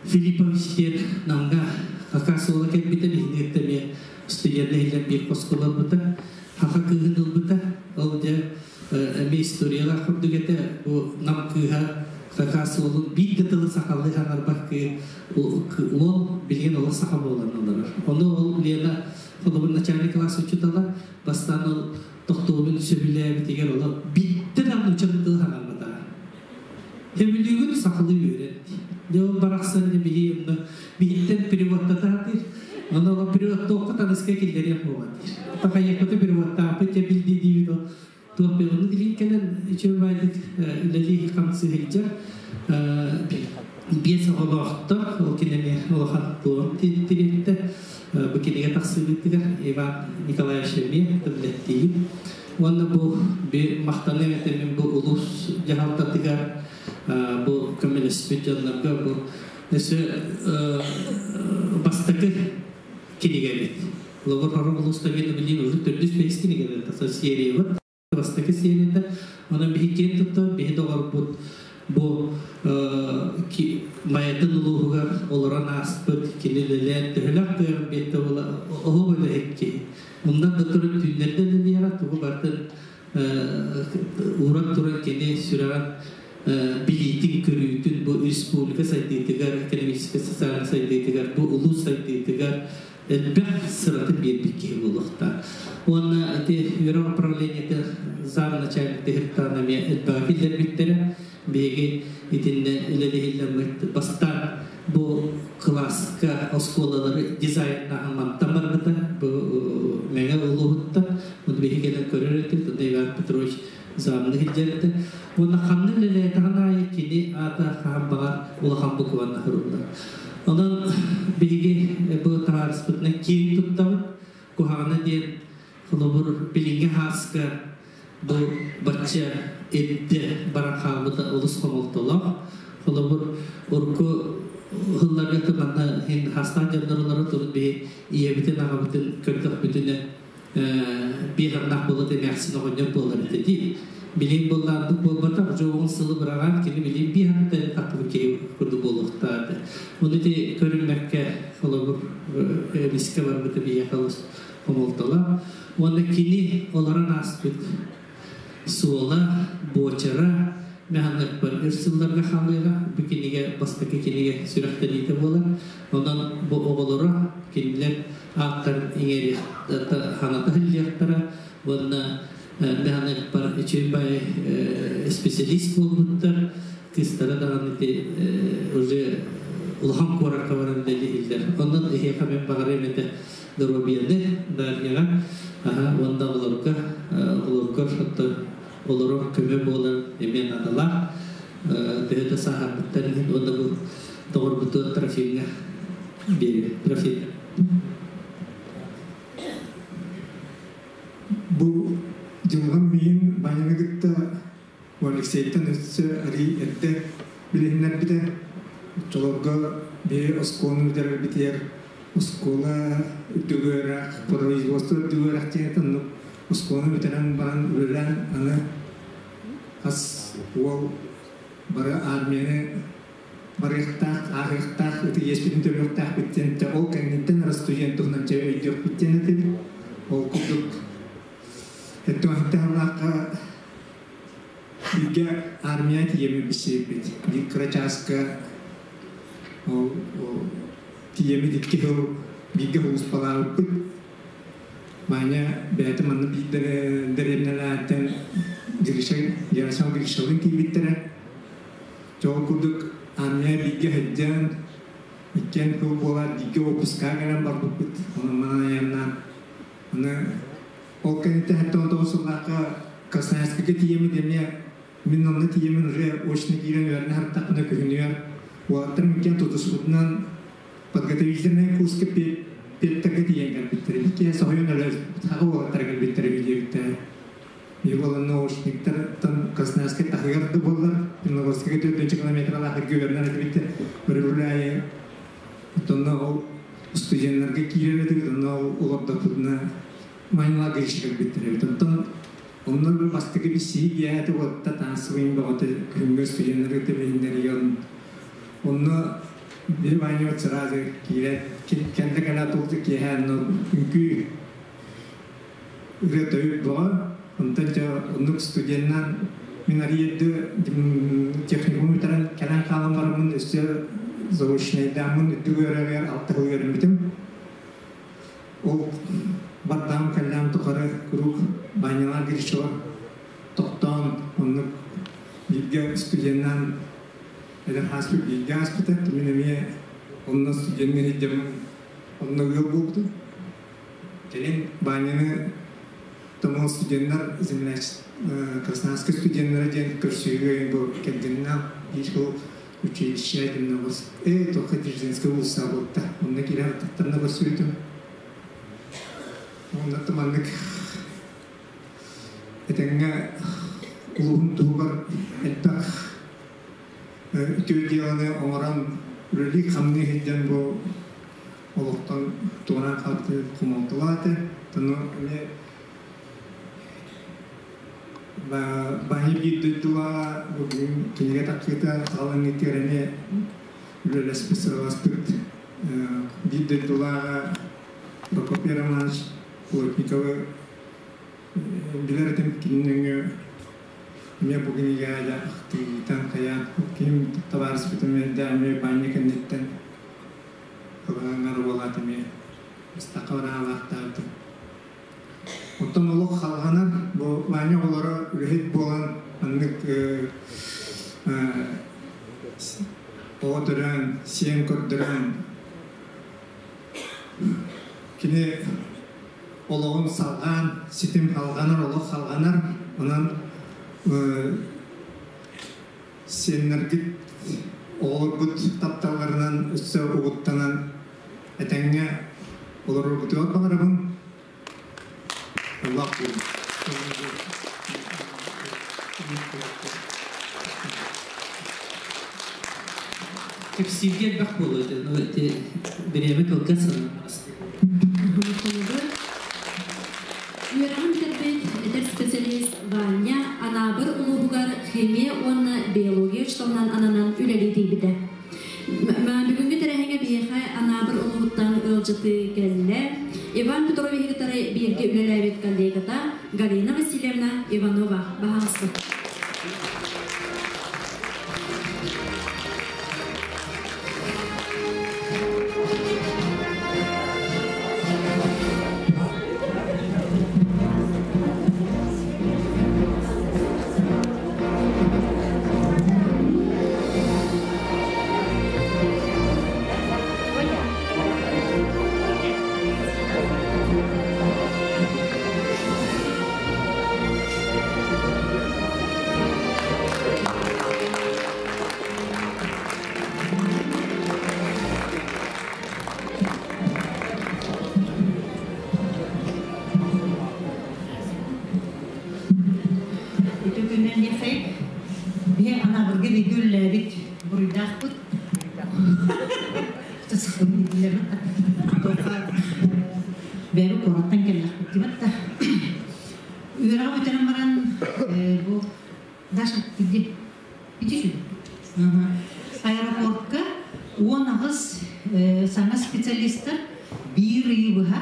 Филиппович диэн Намга Хакас уола кэлбитэ биһиги эмиэ студенна иһиллэн биир хоскула ылбыта. Хаха кыыһын ылбыта. Ол дьэ эмиэ историялаах курдук этэ бу Нам кыыһа Хакас уолун биир да тылы сахалыы хаҥарбат уол билигин олох саха буолан олорор. Ону ол Лена холобур начальник класс учуутала бастаан ол тохтобулун сөбүлээбитигэр олох биирдэ да нууччалыы тылы хаҥарбатаҕа. Сөбүлүүгүн сахалыы үөрэн. Дьэ ол барахсан биһи онно биһиттэн переводтатаатыр. Ону ол переводтуохха таныска киллэриэх буолан диир. Тахайыахпыты переводтааппыт дьэ билдии диибит ол туох билин билин кэлэн үчүгэй баайдык үлэлии хамсыы сылдьар биэс оҕолоохтор ол кинини улахан туом тириэттэ бу кинигэ тахсыыбытыгар Иван Николаевич эмиэ тыллэттиибит уонна бу махтаныам этэ мин бу улуус дьаһалтатыгар бу көмөлөспүт дьоннорго бу өссө бастакы кинигэбит Логор хором улуустарга билигин уже төрдүс бэһис кинигэлэр тахсар сериябыт бастакы серията. Онон биһи киэн туттар, биһи доҕорбут бу Майатын улууһугар олорон ааспыт кини үлэлээн төһөлөөх кыаҕын биэртэ буола оһох үлэһит киһи. Умнан да туран түүннэрдэ үлэлиэҕэ, тугу барытын ууран туран кини сүрэҕин билиитин, көрүүтүн бу республика сайдыытыгар, экономическай социальнай сайдыытыгар, бу улуус сайдыытыгар элбэх сыратын биэрбит киһи буолуохтаах. Уонна ити үөрэх управлениета зам начальник Тыһыртаан эмиэ элбэҕи киллэрбиттэрэ. Биһиги итиннэ үлэлэһиллэммит бастаан бу кылааска оскуолалары дизайннааһын мантан барбыта. Бу Мэҥэ улууһуттан. Оны биһиги кэлэн көрөр этибит. Онно Иван Петрович замны илдьэр этэ. Уонна ханна үлэлээтэҕин аайы кини аата хаһан баҕар улахан букванна суруллар. Онон биһиги бу табаарыспытынан киэҥ туттабыт. Куһаҕана диэн, холобур, билиҥҥи хааска бу бачча эрдэ баран хаалбыта олус хомолтолоох. Холобур, урукку сылларга манна иһин хаастаах дьоннор олоро турут биһи ийэбитин, аҕабытын көрдөхпүтүнэ биэһэрнах буолат эмээхсин оҕонньор буолар этэ дии. Билим буоллаардык буолбатах, уже 10 сылы быраҕан кини билим биэһэртэн таххыбыт киһи курдук буолуохтаах. Ону ити көрүммэккэ холобур эмискэ барбыта биһиэхэ олус хомолтолоох. Уонна кини олорон ааспыт суола, буочара мэханнык өр сылларга хаалыаҕа. Бу кинигэ бастакы кинигэ сүрэхтэниитэ буолар. Онон бу оҕолоро кинилэр ааттарын иҥэриэхтара, сылдьыахтара уонна мэханнык үчүгэй бай специалист буолбуттар. Кыыстара даҕаны ити уже улахан куоракка баран үлэлииллэр. Онон эһиэхэ мен баҕарыам этэ доруобуйаны Дарьяҕа уонна оҕолорго оҕолоргор олорор көмө буолар эмиэ наадалаах. Төһө да сааһырбыттар иһин уонна бу доҕорбутугар Трофимҥа биэриэ. Трофим. Бу дьылҕам миин Ваняны кытта Алексейтан өссө арый эрдэ билиһиннэрбитэ. Оччолорго биһи оскуоланы бүтэрэрбитигэр оскуола үрдүк үөрэх, производство үрдүк үөрэх диэн оннук оскуоланы бүтэрэн баран үлэлээн аны хас уол бары армияны барыахтаах, ааһыахтаах, ытык иэспитин төлүөхтээхпит диэн ол кэнниттэн эрэ студент туһунан чэ өйдүөхпүт диэн этибит. Ол курдук эттэ бииргэ армия тиийэми билсибиппит. Биир кыра чааска ол тиийэмит 2 сыл бииргэ улууспалаабыппыт. Маня бэйэтэ манна биир дэриэбинэлээттэн Гриша, Герасим Гришалыын тиийбиттэрэ. Ол курдук армия бииргэ сылдьан, иккиэн кыл буолаат бииргэ выпуска кэлэн барбыппыт. Онон манан айаннаан. Аны ол кэнниттэн 79 сыллаахха Красноярскайга тиийэммит эмиэ мин онно тиийэммин уже очно киирэн үөрэнэ сырыттахпына күһүнүгэр уолаттарым иккиэн тутуспутунан подготовительнай курска педтарга тиийэн кэлбиттэрэ. Иккиэн соһуйан өлө саха уолаттара кэлбиттэрэ диэбиттэрэ. Его наушниктартан Красноярскай таһыгар да буоллар, Черногорскайга 4 километралаах иргэ үөрэнэр этибит өрөбүл аайы. Онно ол студеннарга киирэр этибит, онно ол олордохпутуна Майла Гриш кэлбиттэр эбит. Онтон онно бу бастакы билсиһии диэти уотта таансыбайын бөҕөтө күһүҥҥү студеннарга тэбиһиннэригэр онно били Ваня сразу киирээт кэннэ кэлэ тулта киэһэ онно үҥкүү ырыа тойук бөҕө. Онтон дьэ оннук студеннаан Мин арыйды техникум бүтэрэн кэлэн хаалан бараммын өссө заочнайдааммын үрдүк үөрэҕэр алта сыл үөрэммитим. Ол бардаам кэллэм тухары куруук Ванялаах Гришева тохтоон оннук бииргэ студеннаан эдэр ааспыт бииргэ ааспыта. Мин эмиэ онно студеҥҥа сылдьаммын онно ыал буолбутум. Кэлин Ваняны Томол студеннар земляч Красноярскай студеннара диэн көрсүһүүгэ бу кэргэннээх биир сыл училище гимнабыс э тоха Дзержинскэй уулусса буолта. Онно киирэн аттаттарына көрсүбүтүм. Онно маннык этэҥҥэ улууһун туһугар элбэх үтүө дьыаланы оҥорон үлэлии-хамныы сылдьан бу олохтон туораан хаалбыт хомолтолоох этэ. Ону эмиэ баһы биир дойдулааҕа бүгүн кинигэ тахсыыта саҕаланыытыгар эмиэ үлэлэспит, сыраласпыт биир дойдулааҕа Прокопий Романович Плотниковы билэр этим кини нөҥүө эмиэ бу кинигэҕэ дьэ ахтыытан хайаан ким табаарыспытым эрдэ эмиэ баанньа кэнниттэн кылаҥҥар буолаат эмиэ ыстака бараалаахтаабытым. Оттон олох халҕанар бу Ваня оҕолоро үлэһит буолан маннык оҕо төрөөн, сиэн көрдөрөн кини олоҕун салҕаан, ситим халҕанар, олох халҕанар. Онон сиэннэргит, оҕолоргут тапталларынан өссө угуттанан этэҥҥэ олороргутугар баҕарабын. Аллах буолун. Кэпсииргэ элбэх буолуо этэ. Бириэмэ кылгас Үөрэҕин бүтэрбит эдэр специалист Ваня Анаабыр улууһугар химия уонна биология учууталынан ананан үлэлии тиийбитэ. Бүгүҥҥү тэрээһиҥҥэ биһиэхэ Анаабыр улууһуттан ыалдьытыы кэллэ. Иван Петровиһы кытары бииргэ үлэлээбит коллегата Галина Васильевна Иванова. Баһаалыста. Үтө күннэн диэхэй, биһи анабырга биги үллээбит буруйдаахпыт. Бэйэбит куораттан кэллэхпит дибэт да. Үөрэҕи бүтэрэн баран бу Даша, иди. Иди сюда. Аэропортка 18 саҥа специалистар биир ыйы быһа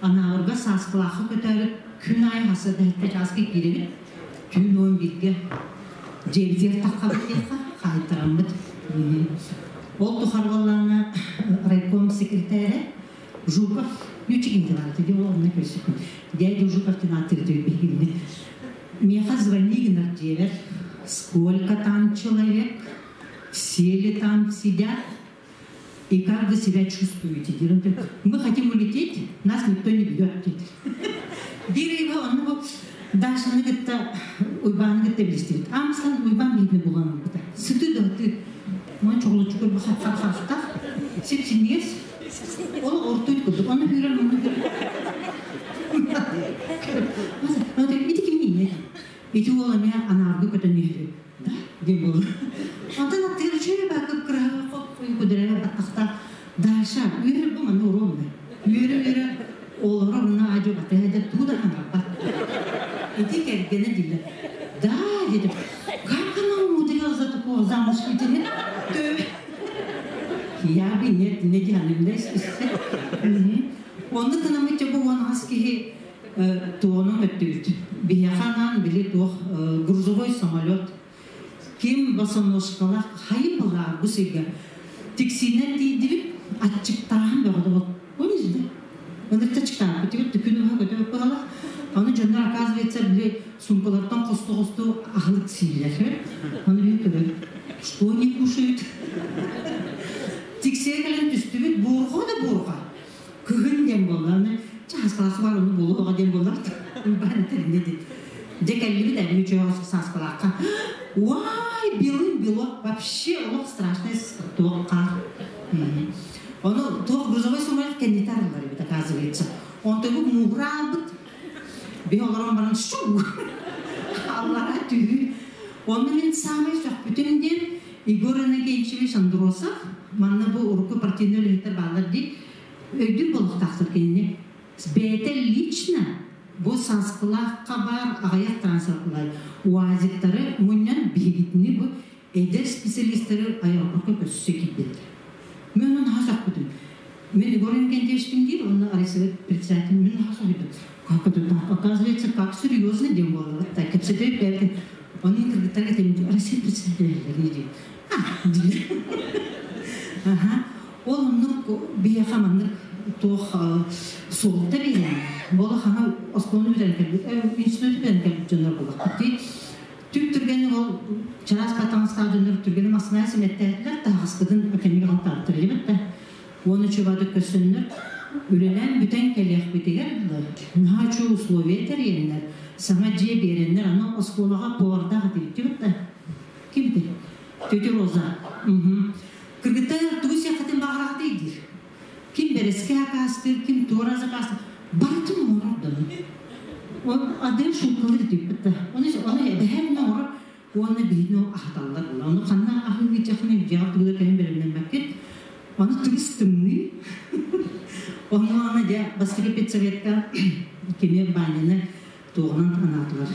Анаабырга Сааскылаахха көтөөрү күн аайы хасыарда чааска киирэбит. Түүн 11-гэ дьиэбитигэр таххабыт диэххэ хаайтараммыт. Ол тухары буоллаҕына райком секретарэ Жуков Нючик Николаевич, ол онно көрсүкүн. Дядя Жуков диэн ааттыыр биһигини. Миэхэ звони гынар дьиэбэр. Сколько там человек? Все ли там сидят? И как вы себя чувствуете? Мы хотим улететь, нас никто не бьет. Биир ыйга онно Дашаны кытта Уйбааны кытта билистибит. Амсан Уйбаан биһиги булан ылбыта. Сыты да ты мон чоҕулуччу көрбө хап-хап сип-синньигэс. Ол ортуйт курдук. Оны хүрэр, оны хүрэр. Ити кимний? Ити уол эмиэ анаарга көтөн иһэр. Да, диэн буолла. Онтон аттыгар үчүгэй баакы кыраһа хоп-хойу кудэрэ баттахта Даша, үөрэ бу манна уруом да. Үөрэ-үөрэ олорор уна ажо батыһа тугу да хаҥарбат. Ити кэргэнэ дииллэр. Да, дедим. Как она умудрилась за такого замуж выйти? Я бы нет, не дианым да Онну кынамыт бу он ас киһи туонун өттүбүт. Биһиэхэ анаан баран били туох грузовой самолет ким босоножкалаах хайы была бу сыйга тиксиинэн тиийдибит аччыктааһын бөҕөтө бол помнишь да ынырта чыктааппыт тибит күнү быһа көтө быһалах аны дьоннор оказывается били сумкалартан хосту-хосту аһылык сииллэр аны били көрөт что они кушают тиксиэ кэлэн түстүбүт буурҕа да буурҕа кыһын диэн буолла аны чааскалаах бар ону буолуоҕа диэн буоллар баан тэринэ дит дьэ кэллибит эби үчүгэй сааскалаахха уай белым бело вообще олох страшный туох хаар ону туох грузовой самолет кэннитэ арыллар эбит оказывается онтон бу мууһураабыт би олорон баран шу аллара түһүү онно мин саамай сөхпүтүм диэн Егор Иннокентьевич Андросов манна бу урукку партийнай үлэһиттэр бааллар дии өйдүүр буолуохтаахтар кинини бэйэтэ лично бу сааскылаахха баар аҕыйах транспортлар уазиктары мунньан биһигитини бу эдэр специалисттары аэропортка көссө киирбиттэр. Мен оны наһаа сөхпүтүм. Мен Егор Иннокентьевичпин диир, онно райсовет председатель мен наһаа соһуйдум. Как это так? Оказывается, как серьезно дем было. Так, кэпсэтэ бэртин. Оны кыргыттар этим Россия председатель диир. А, диир. Ага. Ол оннук биһиэхэ маннык туох суолта биэрэн, буола хаҥа оскуоланы бүтэрэн кэлбит, институту бүтэрэн кэлбит дьоннор буоллахпыт дии. Түп түргэнник ол чараас таҥастаах дьоннор түргэнэ массыына симэттээтилэр, таһаҕаспытын кэнники хантаабыттар диэбит да. Уонна чубаатык көрсөннөр, үлэлээн бүтэн кэлиэхпитигэр наһаа үчүгэй условия тэрийэннэр, саҥа дьиэ биэрэннэр, аны оскуолаҕа повардаах этибит да. Ким этэй? Тетя Роза. Кыргыттар тугу сиэххитин баҕараҕытый диир. Ким бэрэски акаастыыр, ким туора закаастыыр, барытын оҥорор дьону. Он адыр шумкалыр диэбит да. Оны оны эбэһээт оҥорор уонна биһигини ол аһаталлар була. Ону ханна аһыы дьахны дьиэҕэ тугу да кэлин бэлэмнэммэккит. Аны тыгыс тымныы. Онно аны дьэ бастакы педсоветка кими Ваняны туоҕунан анаатылар.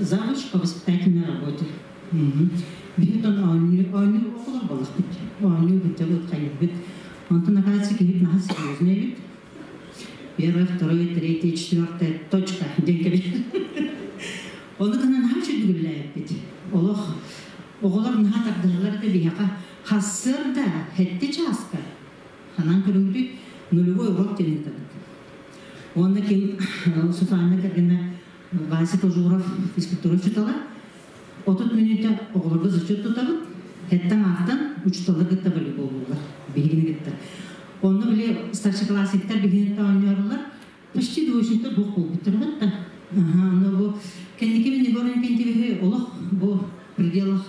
Завуч по воспитательной работе. Биһи оонньуу оонньуу оҕолор буоллахпыт. Оонньуу быччабыт хайыыбыт. Онтон оказывается киһи наһаа серьезный эбит. Первое, второе, третье, четвертое, точка диэн кэбиһ. Ону гынан наһаа үчүгэй Олох оҕолор наһаа тардыһаллар этэ биһиэхэ хассыарда хэттэ чааска ханан көрүҥүтүй нулевой урок диэн ыытабыт. Уонна ким Сусанна кэргэнэ Вася Кожуров физкультура учуутала 30 мүнүүтэ оҕолорго зачет тутабыт. Хэттэн аахтан учууталлар кытта волейболлуулар биһигини кытта. Онно били старшеклассниктар биһигини оонньоорулар почти двоечниктар буох буолбуттар да. Ага, но бу кэнники мин Егор Иннокентьевиһи олох бу пределах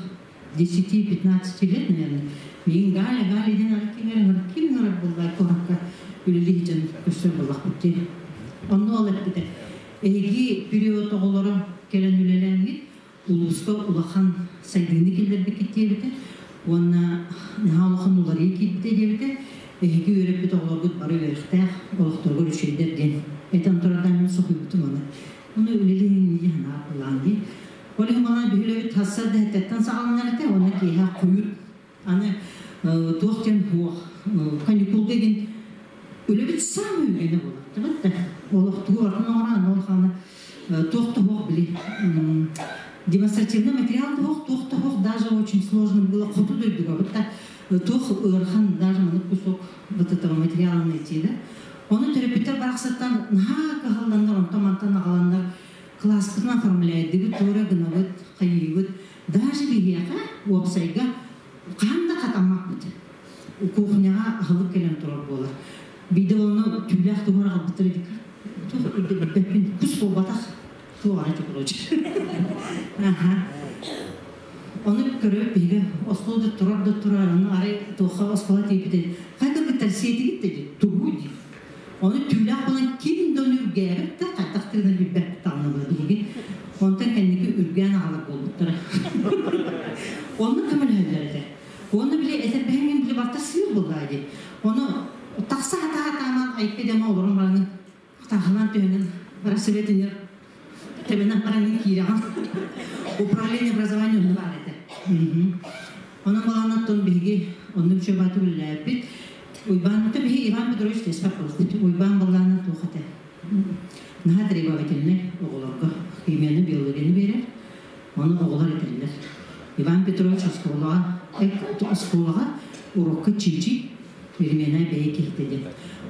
10-15 лет, наверное. Миигин Галя, Галя диэн ары ким эрэ ким ыҥырар буоллай куоракка үлэлии дьон көрсөр буоллахпыт дии. Онно ол эппитэ. Эһиги период оҕолоро кэлэн үлэлээҥҥит улууска улахан сайдыыны киллэрбиккит диэбитэ уонна наһаа улахан уларыйыы киирбитэ диэбитэ. Эһиги үөрэппит оҕолоргут бары үөрэхтээх олохторугар үчүгэйдэр диэн этэн турардаан мин соһуйбутум аны. Оны үлэлиин дии санаа былаан дии. Ол иһин балан биһилэбит хассар дэһэттэн саҕаланар этэ, уонна киэһэ хойут аны туох диэн хуох каникулга игин үлэбит самый үгэнэ буолар. Табат да олох тугу барытын оҥорон ол хана туох да хуох били демонстративный материал туох туох да хуох даже очень сложно было хоту дойдуга вот туох ыарахан даже маннык кусок вот этого материала найти да. Оны төрөппүттэр барахсаттан наһаа кыһалланнар онтон мантан аҕаланнар класспытын оформляйдыбыт, туора гынабыт, хайыыбыт. Даже биһиэхэ уопсайга хаһан да хатаммаппыт. Кухняҕа аһылык кэлэн турар буолар. Биирдэ оны түүлээх тугар аҕалбыттар дик. Билбэппин кус буолбатах. Туох арай короче. Аха. Оны көрөп биһиги остуол да турар да турар, аны арай туохха оскуола тиийбитэ. Хайа кыргыттар сиэтигит да дии, тугуй дии. Оны түүлээх буолан ким да оны үргээбит да, хайдах тыгынан билбэппит даҕаны була биһиги. Онтон кэнники үргээн аҕалар буолбуттара. Онно көмөлөһөллөр этэ. Онно били этэрбэһин били барта сыыр буоллаа дии. Ону тахса хатаа-хатааман айка дема олорон бараны тахынан түһэнэн рассветинер тэбэнэн баранын киирэҕин. Управление образования онно баар этэ. Онон балаанаттан биһиги онно үчүгэй үлэлээбит. Уйбаан, то биһиги Иван Петрович теспек болбут. Уйбаан балаана туох этэ. Наһаа требовательный оҕолорго химияны, биологияны берер. Петрович оскуолаҕа оскуолаҕа урокка чичи переменай бэйэ киһитэ диэн.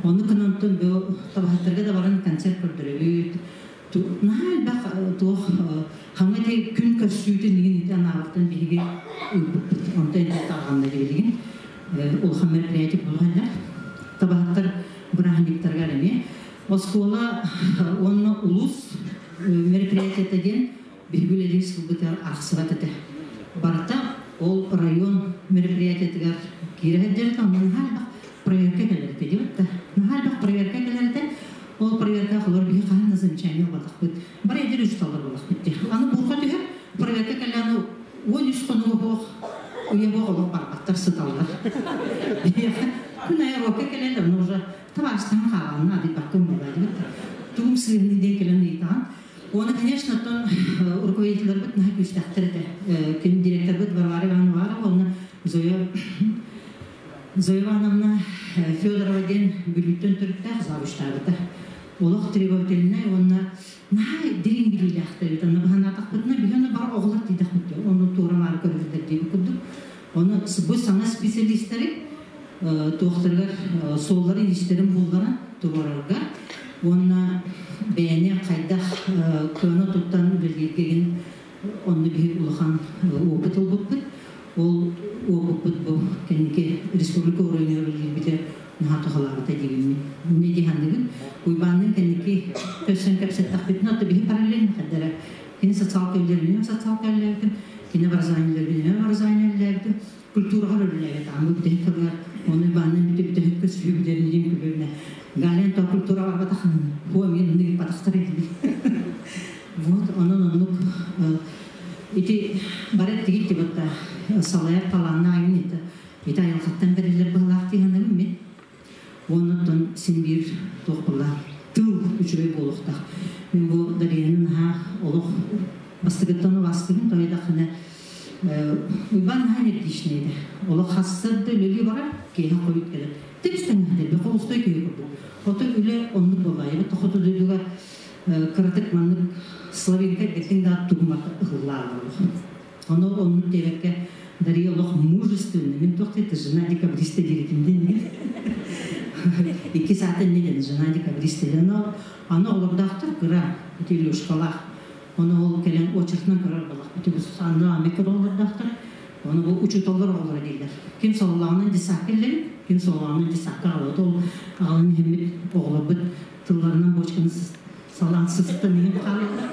Ону кынантан бу табаһыттарга да баран концерт көрдөрөбүт. Наһаа элбэх туох хаҥа те күн көрсүүтүн игин ити анаабыттан биһиги ыыппыппыт. Онтон ити тарҕанна билигин улахан мероприятие буолуһаллар. Табаһыттар бырааһынньыктарыгар эмиэ. Оскуола уонна улуус мероприятиета диэн биһиги үлэлиир сылбытыгар арахсыбат этэ. Барыта ол район мероприятиетыгар киирэ сылдьар онно наһаа элбэх проверка кэлэр этэ диэбит да. Наһаа элбэх проверка кэлэр этэ. Ол проверка холор биһи хаһан да замечание ылбатахпыт. Бары эдэр учууталлар буолахпыт дии. Аны буурҕа түһэр, проверка кэллэҕинэ 13 хонуга буох, уйа буох олох барбаттар сыталлар. Күн аайы уруокка кэлэллэр, но уже табаарыстаһан хааланна адыйбаккын буолла диэбит. Тугум сыыһыны диэн кэлэн ыйытаҕын. Уонна, конечно, оттон руководителлэрбит наһаа күүстээхтэр этэ. Ким директорбыт Варвара Ивановна уонна Зоя Зоя Ивановна Федорова диэн Бүлүүттэн төрүттээх завучтаабыта. Олох требовательнай уонна наһаа дириҥ билиилээхтэр эбит. Аны баһанаатахпытына биһи аны бары оҕолор тиийдэхпит дии. Ону туора-маары көрүллэр диэбит курдук. Ону бу саҥа специалистары туохтарыгар суолларын-иистэрин булларан туруорарга уонна бэйэни хайдах кыана туттан үлэлииргин онно биһи улахан опыт ылбыппыт. Ол опыппыт бу кэнники республика уровеньгар үлэлиирбитэ наһаа туһалаабыта диибин. Не диһанныгын Уйбаанныын кэнники көрсөн кэпсэттэхпитинэ, ото биһи параллельно хаддара кини социалка үлэлэринэн социалка үлэлээбитим, кини образование үлэлэринэн образование үлэлээбитим, культураҕа үлэлээбит аамы бүтэһик тылыгар оны Уйбаанныын бүтэ бүтэһик көсүһүү бүтэрин диэн күлүнэ Галян то культура барбатах хуа мен оннук иппатахтар диби. Вот онон оннук ити бары тигит тибатта салайар талаанна айын ити ити айылҕаттан бэриллэр быһылаах тиһанабын мен. Оннуттан син биир туох буолла тыл үчүгэй буолуохтаах. Мин бу Дарияны наһаа олох бастыгыттан убаастыыбын тоойдаххына Уйбаан наһаа энергичный этэ. Олох хассар да үлэлии барар, киэһэ хойут кэлэр. Тэбис-тэҥҥэ дэлби холустой киһи курдук. Ото үлэ оннук буоллаайыбыт. Хоту дойдуга кыратык маннык слабинка эргиттиҥ да тугумата ыһыллаалар олох. Ону оннук диэбэккэ Дария олох мужественный. Мин туох это жена декабриста дииритим диэн. Икки саата инне диэн жена декабриста диэн. Но аны олордоохтор кыра ити Илюшкалаах. Ону ол кэлэн очередынан көрөр буоллах. Ити анны ами көрө олордоохтор. Ону бу учууталлар оҕолоро дииллэр. Ким сололооҕунан десакка иллэбит, ким сололооҕунан десакка аҕалабыт. Ол аҕалан иһэммит оҕолорбут тылларынан бочканы салаан сыстан иһин хаалаллар.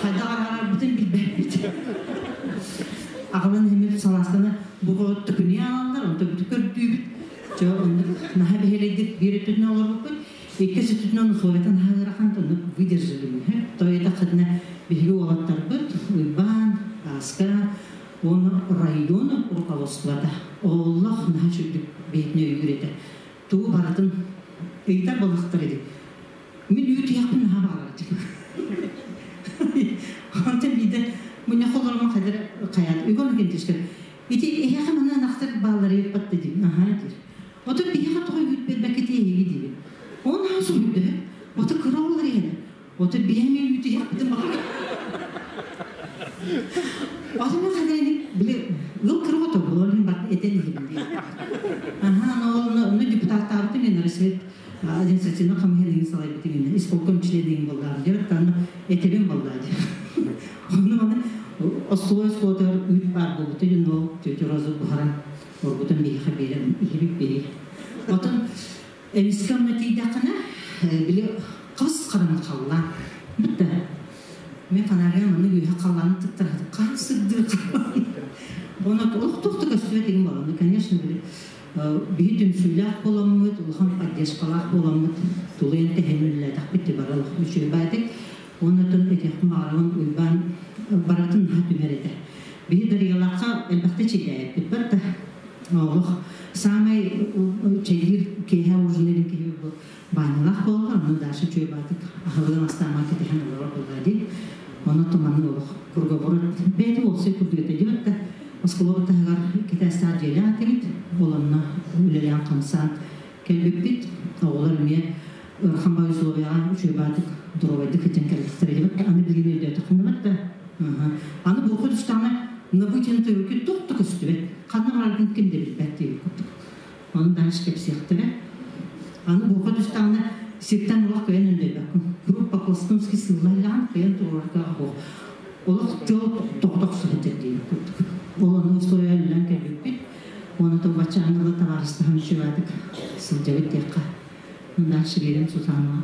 Хайдах араарарбытын билбэппит. Аҕалан иһэммит салаастана бу төкүнүйэ аалаллар, онто бүтү көрдүүбүт. Чэ, оннук наһаа бэһиэлэйдик биир өттүнэн олорбуппут. Иккис өттүнэн условиятын наһаа ыарахан, оннук выдержали. Тоойдаххытына биһиги уолаттарбыт Уйбаан, Ааска уонна район руководствота олох наһаа үчүгдүк бэйэтин өйүүр этэ. Тугу барытын ыйытар буоллахтар ити. Мин үүтүйэхпин наһаа баҕарар этим. Онтон биирдэ мунньах олорон хайдар хайаат Егор Иннокентьевичка ити эһиэхэ манна ынахтар бааллар ыйыппат да диибин аһаа диир. Отон биһиэхэ тоҕо үүт биэрбэккитий эһиги диибин. Он аһа суруйда. Ото кыра оҕолор иһэлэр. Ото биһи эмиэ үүтү иһэхпитин баҕар. Ото хадайник били ыал кыра ото буолар иһин барытын этэн иһэбин диир. Аха, но ону депутаттаабытым мен Рассвет административный хамыһыйын салайбытым иннэ исполком членин боллаах диэбит таанна этебин боллаа диэ. Ону маны остолой оскуолатыгар үүт баар буолбута диэн ол тетя Роза буһаран оргутан биһиэхэ биэрэн иһибит биһи. Отон эмискэ онно тиийдэххинэ били хас хараҥа халлаан бүтта. Мен фонарьым маннык үөһэ халлааны тыктарахтым хаан сырдыы халлаан. Оны олох туох да көстүбэт игин буолан, конечно, били биһи түмсүүлээх буоламмыт, улахан поддержкалаах буоламмыт, тулуйан тэһэн үлэлээтэхпит ти бары олох үчүгэй баатык. Оннотон этиэхпин баҕарабын Уйбаан барытын наһаа түмэр этэ. Биһи Дарьялаахха элбэхтэ чэйдээбиппит бар да олох саамай чэйдиир киэһэ ужиннырын киһи бу баанньалаах буолла, ону Даша үчүгэй баатык аһылыгын астаамаа кэтэһэн олорор буолла дии. Ону туманнык олох круговорот бэйэтэ уопсай курдук этэ диэбит да оскуолабыт таһыгар кэтэстээх дьиэлээх этибит. Ол онно үлэлээн-хамсаан кэлбиппит. Оҕолор эмиэ ыарахан баҕайы условияҕа үчүгэй баатык доруобайдык сылдьан кэлбиттэр диэбит. Аны билигин өйдөөтөххүнэ да. Аны бурку түстэҕинэ на вытянутые руки туох да. көстүбэт. Ханна барарын ким да билбэт диэбит курдук. Ону дальше кэпсиэхтэрэ. Аны буурҕа түстэҕинэ сиртэн олох кыайан өндөйбөккүн. Куруук по-пластунски сыылла илэҕин кыайан туруорарга оһох. Олох тыал тоҕото охсуһа диэбит курдук. Ол ону условия үллэн кэлбиппит. Уонна тылбаччааны ыла табаарыстаһан үчүгэйдик сылдьабыт диэххэ. Дальше биэрэн Сусанна.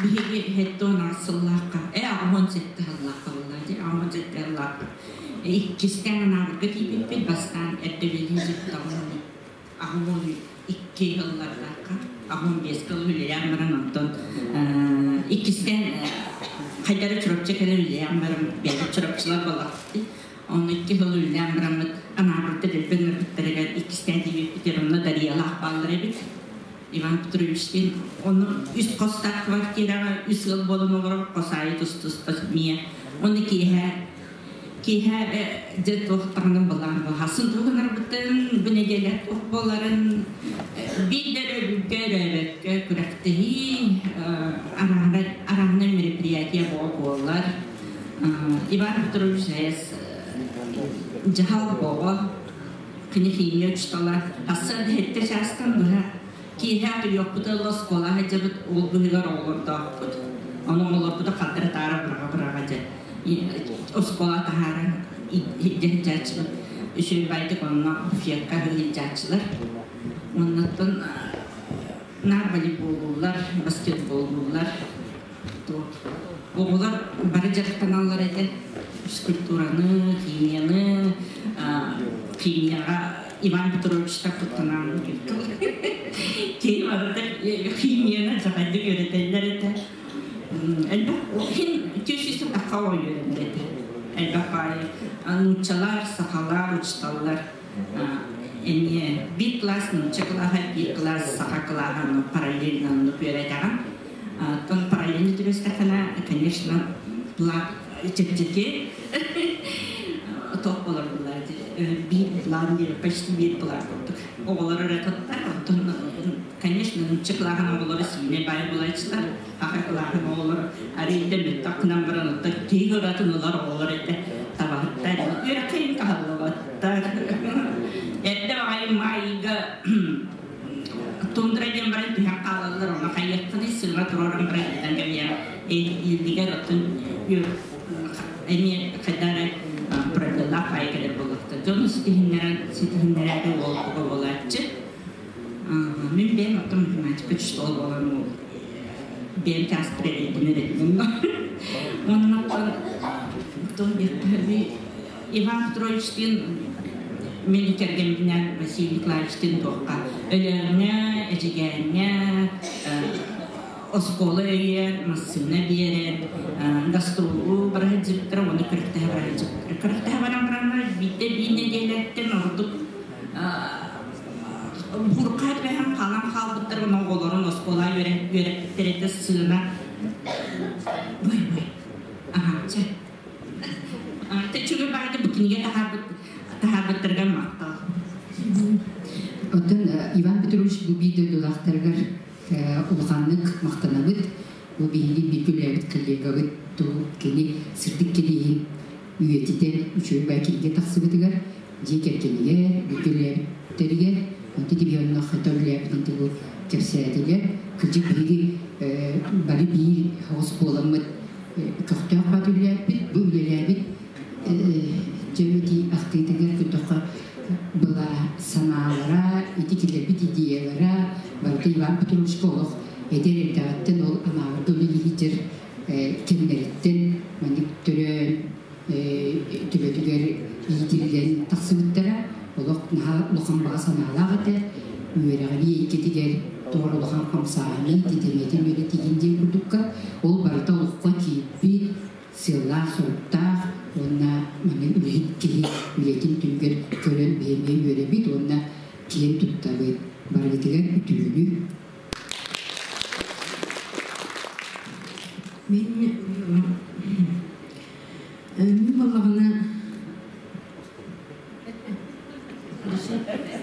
Биһиги хеттон сыллаахха, 87 сыллаахха буолла, 87 сыллаахха. Иккистэн анаабырга тиийбиппит, бастаан эрдэ үлэлии 82 сыллардаахха, 85 сыл үлэлээн баран, онтон иккистэн хайдары Чурапчы кэлэн үлэлээн баран, бэйэбит чурапчылар буоллахпыт. Онно 2 сыл үлэлээн бараммыт, Анаабырда дэлби ыҥырбыттарыгар иккистээн тиийбиппит, онно Дариялаах бааллар эбит. Иван Петровичтин ону үс хостаах квартираҕа үс ыал буолан олорор, хос аайы тус-туспа миэ. Оны киэһэ киэһэ дьэ туох даҕаны былаан хасын туһунарбытын, бу нэдиэлэ туох буоларын биир да өрөбүлгэ өрөөбөккө күрэхтэһии, араһына мероприятие буолар. Иван Петрович Заес дьаһал боҕо, кини химия учуутала, хассан дэһэтте чаастан быһа киэһэ атыйыахпыт ыла оскуола сылдьабыт, ол быһыгар оҕолордоохпут. Ону оҕолорбуту хаттары таара быраҕа-быраҕа дьэ оскуола таһааран дьаһдьааччыбыт. Үчүгэй байдык онно буфетка ыһыдьааччылар. Оннуттан наар волейболлууллар, баскетболлууллар. Оҕолор бары дьарыктаналлар этэ. Физкультураны, химияны, химияҕа Иван Петровичтар куттанан киһи барыта химияны дьаҕайдык үөрэтэллэр этэ. Элбэх хин түөсүстэн тахха үөрэнэр этэ. Элбэх баайы нууччалар, сахалар, учталлар эмиэ биир класс нуучча кылааһа, биир класс саха кылааһа параллельно оннук үөрэтэҕин. Тон параллельно түбэстэххинэ, конечно, чэпчэки топ болар булар биир план диир, почти биир план курдук. Оҕолор эрэ туттар, оттон, конечно, нуучча кылааһын оҕолоро сиинэ баай булааччылар, аха кылааһын оҕолор арыйда мөттөх гынан баран оттон киһи көрөтүн ылар оҕолор этэ табаһыттар. Үөрэххин каһаллыбаттар. Эрдэ баҕайы маайга тундра диэн баран түһэн хаалаллар, онно хайыаххыный сыыла туруоран баран ыытан кэбиһэн илдигэр оттон эмиэ хайдары правилалаах баайы кэлэр буоллахтар. Дьону ситиһиннэрээри уол буолааччы. Мин бэйэм оттон математика учуутала буолан ол бэйэм чаас прелетинер этим. Оннуттан Иван Петровичтин мен кэргэмминэн Василий Николаевичтин туохха Өлөөҥҥө, Эдьигээҥҥэ оскуола өйөөн, массыына биэрэн, гастролу бараһыдьыттара, уонна күрэхтэһэ бараһыдьыттара. Күрэхтэһэ баран бараннар биирдэ биир нэдиэлэттэн ордук буркаат бэһэн хаалан хаалбыттар, уонна оҕолорун оскуола үөрэппиттэр этэ сыана. Бой, бой. Аха, чэ. Тэчүгү баайды бу кинигэ таһаарбыттарга махтал. Оттон Иван Петрович бу биир дойдулаахтарыгар улаханнык махтанабыт. Бу биһиги бииргэ үлэлээбит коллегабыт ту кини сырдык кэриэһин үйэтитэн үчүгэй бай кинигэ тахсыбытыгар дьиэ кэргэнигэр, бииргэ үлэлээбиттэригэр, онто тибиһи хата үлэлээбитин тыбы кэпсээтилэр. Кырдьык биһиги бары биир оҕус буоламмыт көхтөөх бат үлэлээбит, бу үлэлээбит дьэбити ахтыытыгар көтөхө была санаалара, ити килэрбит идеялара, барыта Иван Петровичка олох эдэр эрдэҕиттэн ол анаабырга үлэлиһитер кэмнэриттэн маннык төрөөн төбөтүгэр иитиллэн тахсыбыттара. Олох наһаа улахан баҕа санаалаах этэ, үөрэҕини эйгэтигэр тоҕор улахан хамсааһыны, титэмиэтин үөрэтигин диэн курдукка, ол барыта олоххо киирбит, сыаллаах, соруктаах, уонна маннык үлэһит киһи үлэтин түмүгэр көрөн биһиэмиэ үөрэбит уонна киэн туттабыт. Барыгытыгар үтүөнү. Мин мин боллаҕына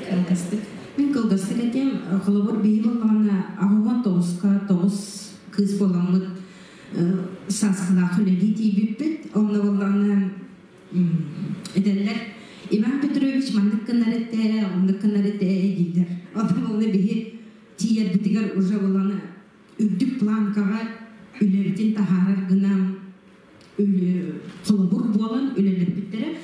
кылгастык. Мин кылгастык этиэм, холобур биһи боллаҕына 89-ка 9 кыыс буоламмыт сааскылаах үлэлии тиийбиппит. Онно боллаҕына Маннык гынар этэ, оннук гынар этэ дииллэр. Онон буолла биһи тиийэрбитигэр уже булан үрдүк планкаҕа үлэбитин таһаарар гына холобур буолан үлэлэппиттэрэ.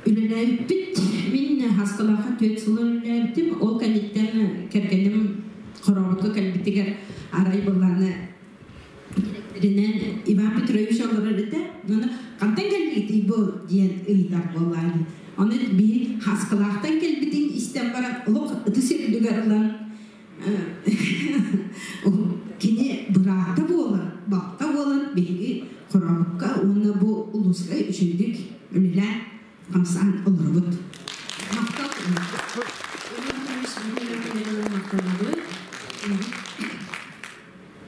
Үлэлээбиппит. Мин Хаскалаахха 4 сыл үлэлээбитим. Ол кэнниттэн кэргэним Хорообутка кэлбитигэр арай былааны директоринэн Иван Петрович олорор этэ. Оны хантан кэлбитий бу диэн ыйытар буоллаҕа. Оны биһи Хаскалаахтан кэлбитин истэн баран олох ытыс үрдүгэр ылан кини быраата буолан, балта буолан биһиги Хорообукка уонна бу улууска үчүгдүк үлэлээн хамсаан олоробут. Махтал.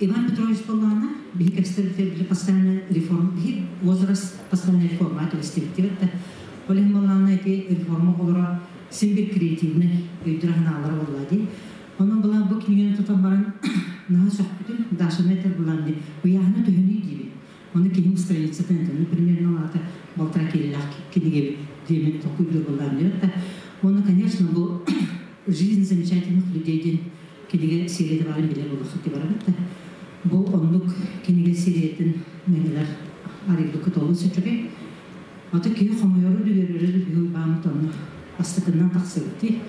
Иван Петрович буоллаҕына, биһи кэпсэтэр постоянно реформа, биһи возраст постоянно реформа түбэстибит да. Ол иһин буоллаҕына ити реформа оҕолоро син бир креативнай өйдөрө санаалара буолла дии. Онон була бу кинигэни тутан баран наһаа сөхпүтүм, Дашаны этэр булан дии, ыйааһына төһөнүй диибин. Ону киһим страницатын этэн, примерно аата балтара киилэлээх кинигэбит диэмин толкуйдуур буоллаан диэбит да. Уонна, конечно, бу «Жизнь замечательных людей» диэн кинигэ серията баарын билэр буолуоххут барабыт да. Бу оннук кинигэ сериятын мэҥэлэр арыйбыккыт олус үчүгэй. Ото киһи хомойору дүгөрөрү биһи баамыт онно бастакыннан тахсыбыт дии.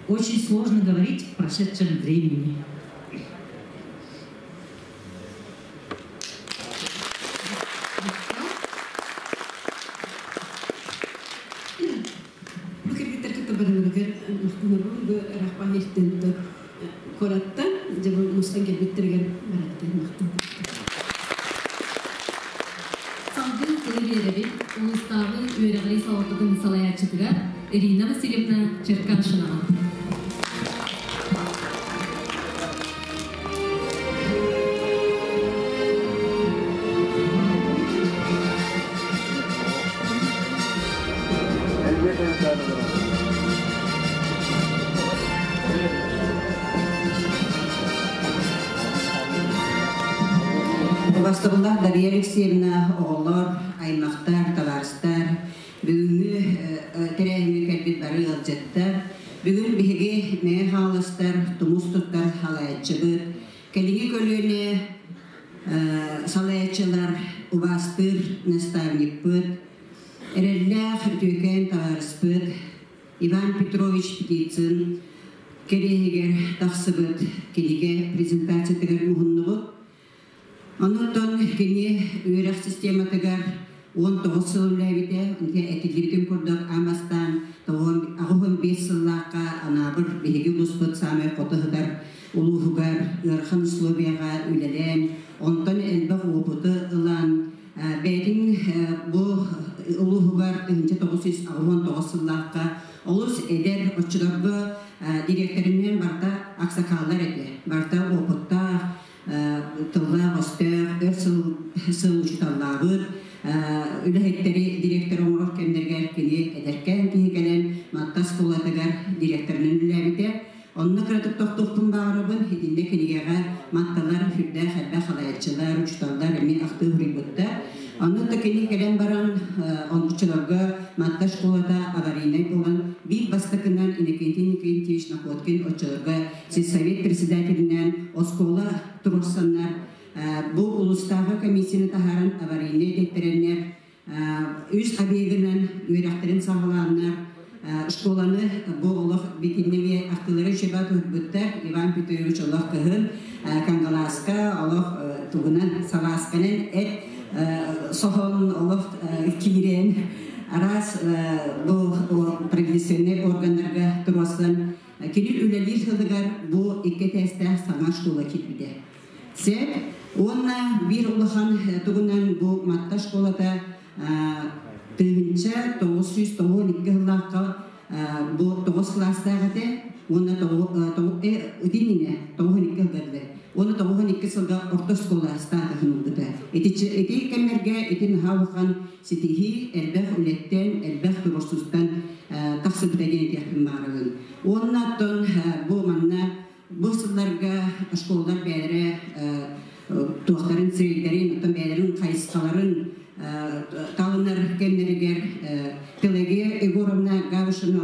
Очень сложно говорить в прошедшем времени. Бу кыргыттар кытта барыларыгар махтанабын, бу ыраахпаан иртэн куораттан, дьэ бу мустан кэлбиттэригэр барыттан махтанабын. Салгыы тылы биэрэбит улуустааҕы үөрэҕирии салалтатын салайааччытыгар Ирина Васильевна Черкашинаҕа. Убастабыллаах Дария Алексеевна, оҕолор, аймахтар, табаарыстар, бүгүҥҥү тэрээһиҥҥэ кэлбит бары ыалдьыттар, бүгүн биһиги Мэҥэ Хаҥаластар тумус туттар салайааччыбыт, кэлиҥҥи көлүөнэ салайааччылар, убаастыыр наставникпыт, эрэллээх үтүөкэн табаарыспыт Иван Петрович Птицын кэриэһигэр тахсыбыт кинигэ презентациятыгар муһуннубут. Онон кини үөрэх систематыгар 19 сыл үлэлээбитэ, этиллибитин курдук аан бастаан 85 сыллаахха Анаабыр биһиги улууспут саамай хоту сытар улууһугар ыарахан условияҕа үлэлээн, онтон элбэх уопуту ылан, бэйэтин бу улууһугар 1989 сыллаахха олус эдэр оччолорго дириэктэринэн барыта аксакааллар этэ, барыта уопуттаах, тыллаах-өстөөх, өр сыл сыл учууталлаабыт, үлэһиттэри директор оҥорор кэмнэригэр кини эдэркээн киһи кэлэн Матта оскуолатыгар директорынан үлэлээбитэ. Онно кыратык тохтуохпун баҕарабын, итиннэ кинигэҕэ Матталар сүрдээх элбэх салайааччылар, учууталлар эмиэ ахтыы суруйбуттар. Онно да кини кэлэн баран, оччолорго Матта школата аварийнай буолан, биир бастакынан Иннокентий Иннокентьевич Находкин оччолорго сельсовет председателинэн оскуола туруорсаннар, бу улуустааҕы комиссияны таһааран аварийнай дэттэрэннэр, үс объегынан үөрэхтэрин саҕалааннар, школаны бу олох битиннэми ахтыылары үчүгэй туһутбуттар. Иван Петрович олох кыһын Кангалааска олох тугунан салаасканан эт соһон олох киирэн араас бу правительственнай органнарга туруорсан кини үлэлиир сылыгар бу икки этээстээх саҥа школа киирбитэ. Сөп. Уонна биир улахан тугунан бу Матта школата 1992 сыллаахха бу 9 кылаастаах этэ уонна итиннинэ 92 сылга уонна 92 сылга орто школа статуһун ылбыта. Ити кэмнэргэ ити наһаа улахан ситиһии элбэх үлэттэн, элбэх туруорсуустан тахсыбыта диэн этиэхпин баҕарабын. Уонна оттон бу манна бу сылларга школалар бэйэлэрэ туохтарын сирэйдэрин, оттон бэйэлэрин хайысхаларын талынар кэмнэригэр Пелагея Егоровна Гавышевна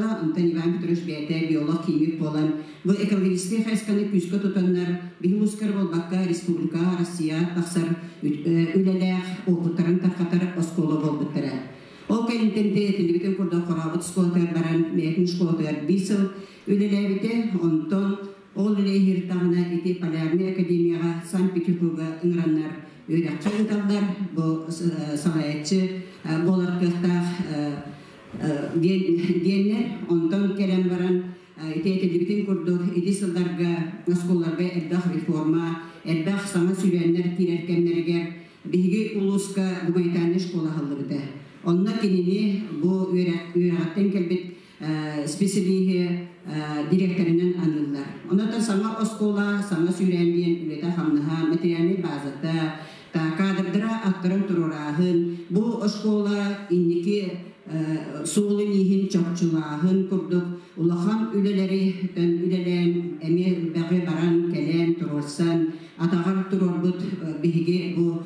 учуутала, онтон Иван Петрович бэйэтэ биолог, химик буолан, бу экологическай хайысханы күүскэ тутаннар, биһи улууска эрэ буолбакка, республикаҕа, Россияҕа тахсар үлэлээх, опыттарын тарҕатар оскуола буолбуттара. Ол кэнниттэн этиллибитин курдук Хорообут школатыгар баран, бэйэтин школатыгар биир сыл үлэлээбитэ, онтон ол үлэ иһиртэҕинэ ити Полярнай академияҕа Санкт-Петербурга ыҥыраннар үөрэххэ ыыталлар, бу салайааччы буолар кыахтаах диэннэр, онтон кэлэн баран ити этиллибитин курдук ити сылларга оскуолаларга элбэх реформа, элбэх саҥа сүүрээннэр киирэр кэмнэригэр биһиги улууска гуманитарнай школа аһыллыбыта. Онно кинини бу үөрэҕиттэн кэлбит специалиһи директорынан аныыллар. Онон саҥа оскуола, саҥа сүүрээн диэн үлэтэ-хамнаһа, материальнай базата, кадрдара аттаран туруорааһын, бу оскуола инники суолун-ииһин чопчулааһын курдук улахан үлэлэри үлэлээн, эмиэ элбэҕи баран, кэлэн, туруорсан, атаҕар туруорбут биһиги бу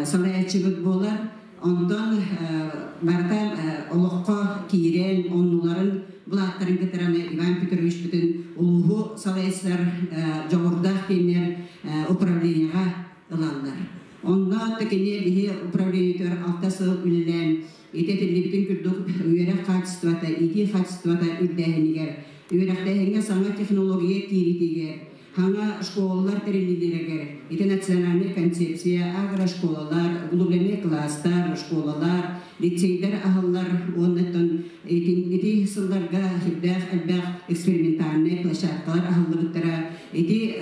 салайааччыбыт буолар. Онтон барыта олоххо киирэн, оннуларын былааттарын кытараны Иван Петровичпытын улууһу салайсар дьоҕурдаах диэннэр управлениеҕа ылаллар. Онно кини биһи управлениетыгар 6 сыл үлэлээн, ити этиллибитин курдук үөрэх качествота, иитии качествота үрдээһинигэр, үөрэхтээһиҥҥэ саҥа технология киириитигэр, Хаҥа школалар тэриллиилэригэр ити национальнай концепция, агрошколалар, углубленнай класстар, школалар, лицейдэр аһыллар уонна ити сылларга сүрдээх элбэх экспериментальнай площадкалар аһыллыбыттара. Ити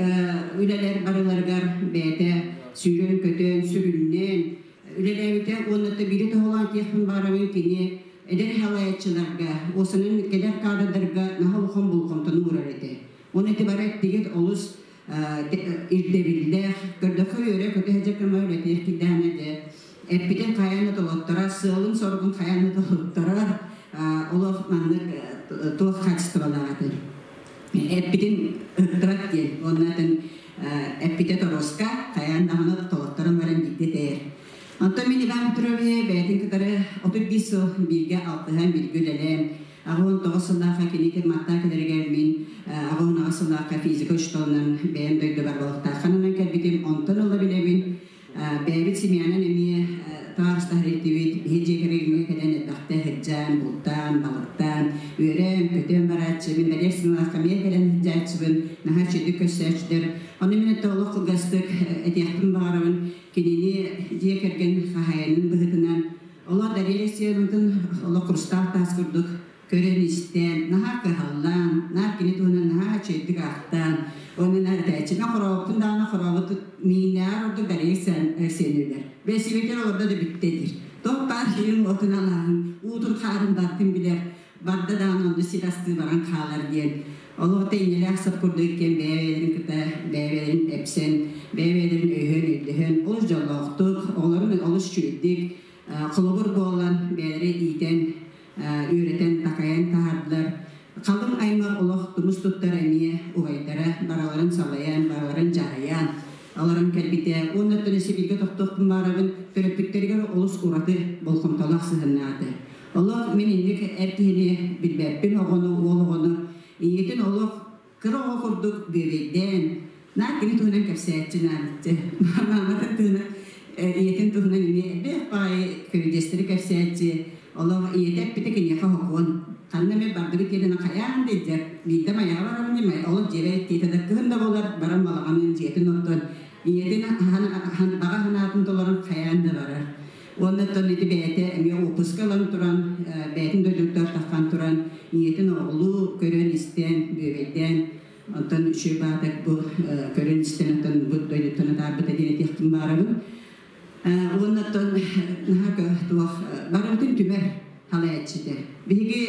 үлэлэр барыларыгар бэйэтэ сүүрэн-көтөн, сүрүннээн үлэлээбитэ уонна биири тоһолоон тиэхпин баарабын кини эдэр халайаччыларга, уосанан кэлэр кадрдарга наһаа улахан болҕомтону уурар этэ. Оны ити бары эттигит олус ирдэбиллээх, көрдөххө үөрэ көтө сылдьар көмө үлэтиэх кирдээнэ дьэ эппитин хайаан да толотторор, сыалын-соругун хайаан да толотторор, олох маннык туох качестволаах этэ. Эппитин ыттырат диэн, уонна эппитэ торуоска хайаан даҕаны толотторон баран биирдэ тэйэр. Онтон мин Иван Петрович бэйэтин кытары 35 сыл бииргэ алтыһан, бииргэ үлэлээн, 89 сыллаахха кини Маттаа кэлэригэр мин 88 сыллаахха физика учууталынан бэйэм дойдубар балыктаахханынан кэлбитим. Онтон ыла билэбин, бэйэбит семьянан эмиэ табаарыстаһар этибит. Биһи дьиэ кэргэҥҥэ кэлэн элбэхтэ сылдьан, бултаан, балыктаан, үөрэн, көтөн барааччыбын. Бэлиэр сыллаахха эмиэ кэлэн сылдьааччыбын. Наһаа үчүгэй көрсөөччүлэр. Ону мин өттө олох кылгастык этиэхпин баҕарабын. Кинини дьиэ кэргэн хаһаайынын быһыытынан Олох Дария Алексеевнатын олох курустаах таас курдук көрөн-истэн, наһаа кыһаллан, наар кини туһунан наһаа үчүгэйдик аахтаан, уонна наар этээччинэн хорообуппун даҕаны хорообут мииннээҕэр ордук Дария Алексеевна Бэсибитин олордо да бүттэ диир. Топ баар сирин уотун алааһын, уутун хаарын бартын билэр, барда даҕаны онно сир астыы баран хаалар диэн. Олох тэйнэлээх сап курдук иккиэн бэйэ-бэйэлэрин кытта бэйэ-бэйэлэрин эпсэн, бэйэ-бэйэлэрин өйөһөн-өйдөһөн, олус дьоллоохтук, оҕолорун олус үчүгэйдик холобур буолан бэйэлэрэ иитэн, үөрэтэн, такайан таһаардылар. Халыҥ аймах олох тумус туттар эмиэ убайдара барыларын салайан, барыларын дьаһайан олорон кэлбитэ. Уонна оттон өссө бииргэ тохтуохпун баарабын, төрөппүттэригэр олус ураты болҕомтолоох сыһыаннаата. Олох мин инник эр киһини билбэппин, оҕону, уол оҕону ийэтин олох кыра оҕо курдук бүөбэйдээн, наар кини туһунан кэпсээччи наадыччы. Мааматын туһунан, ийэтин туһунан эмиэ элбэх баҕайы көрүдьүөстэри кэпсээччи. Олох ийэтэ эппитэ киниэхэ сокуон. Ханна эмэ бардыбыт диэтинэ хайаан да илдьэр. Биирдэ Майаҕа барабын диэн, олох дьиэбэр тиэтэ да кыһын да буолар, баран балаҕанын дьиэтин оттон ийэтин баҕа санаатын толорон хайаан да барар. Уонна оттон ити бэйэтэ эмиэ уоппуска ылан туран, бэйэтин дойдутугар таххан туран, ийэтин оҕолуу көрөн-истэн, бүөбэйдээн, онтон үчүгэй баатак бу көрөн-истэн оттон бу дойдуттан атаарбыта диэн этиэхпин баарабын. Уонна оттон наһаа туох барыбытын түмэр халайааччыта. Биһиги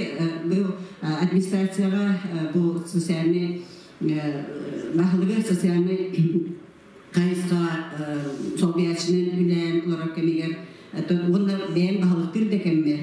бу администрацияҕа бу социальный баһылыгар социальный хайысха солбуйааччынан үлээн олорор кэмигэр уонна бэйэм баһылыктыыр да кэммэр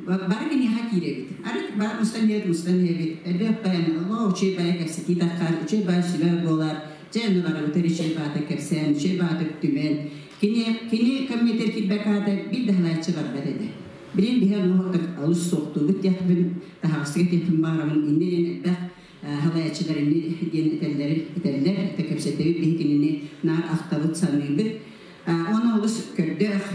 бары киниэхэ киирэбит. Арыт бар мустан иһэбит, мустан иһэбит. Элбэх байан, олоо үчүгэй баайа кэпсэтии таххар, үчүгэй баай сүбэ буолар. Дьэ, онно барыбытыр үчүгэй баата кэпсээн, үчүгэй баата түмэн. Кини, кини кэммитэр киирбэк аата биир да халааччы барбат этэ. Билин биһи ону олус суохтуубут диэхпин, таһаҕастыга этиэхпин баҕарабын. Инньэ диэн элбэх халайааччылар инньэ диэн этэллэр, этэллэр, это кэпсэтэбит, биһи кинини наар ахтабыт, саныыбыт. Оны олус көрдөөх,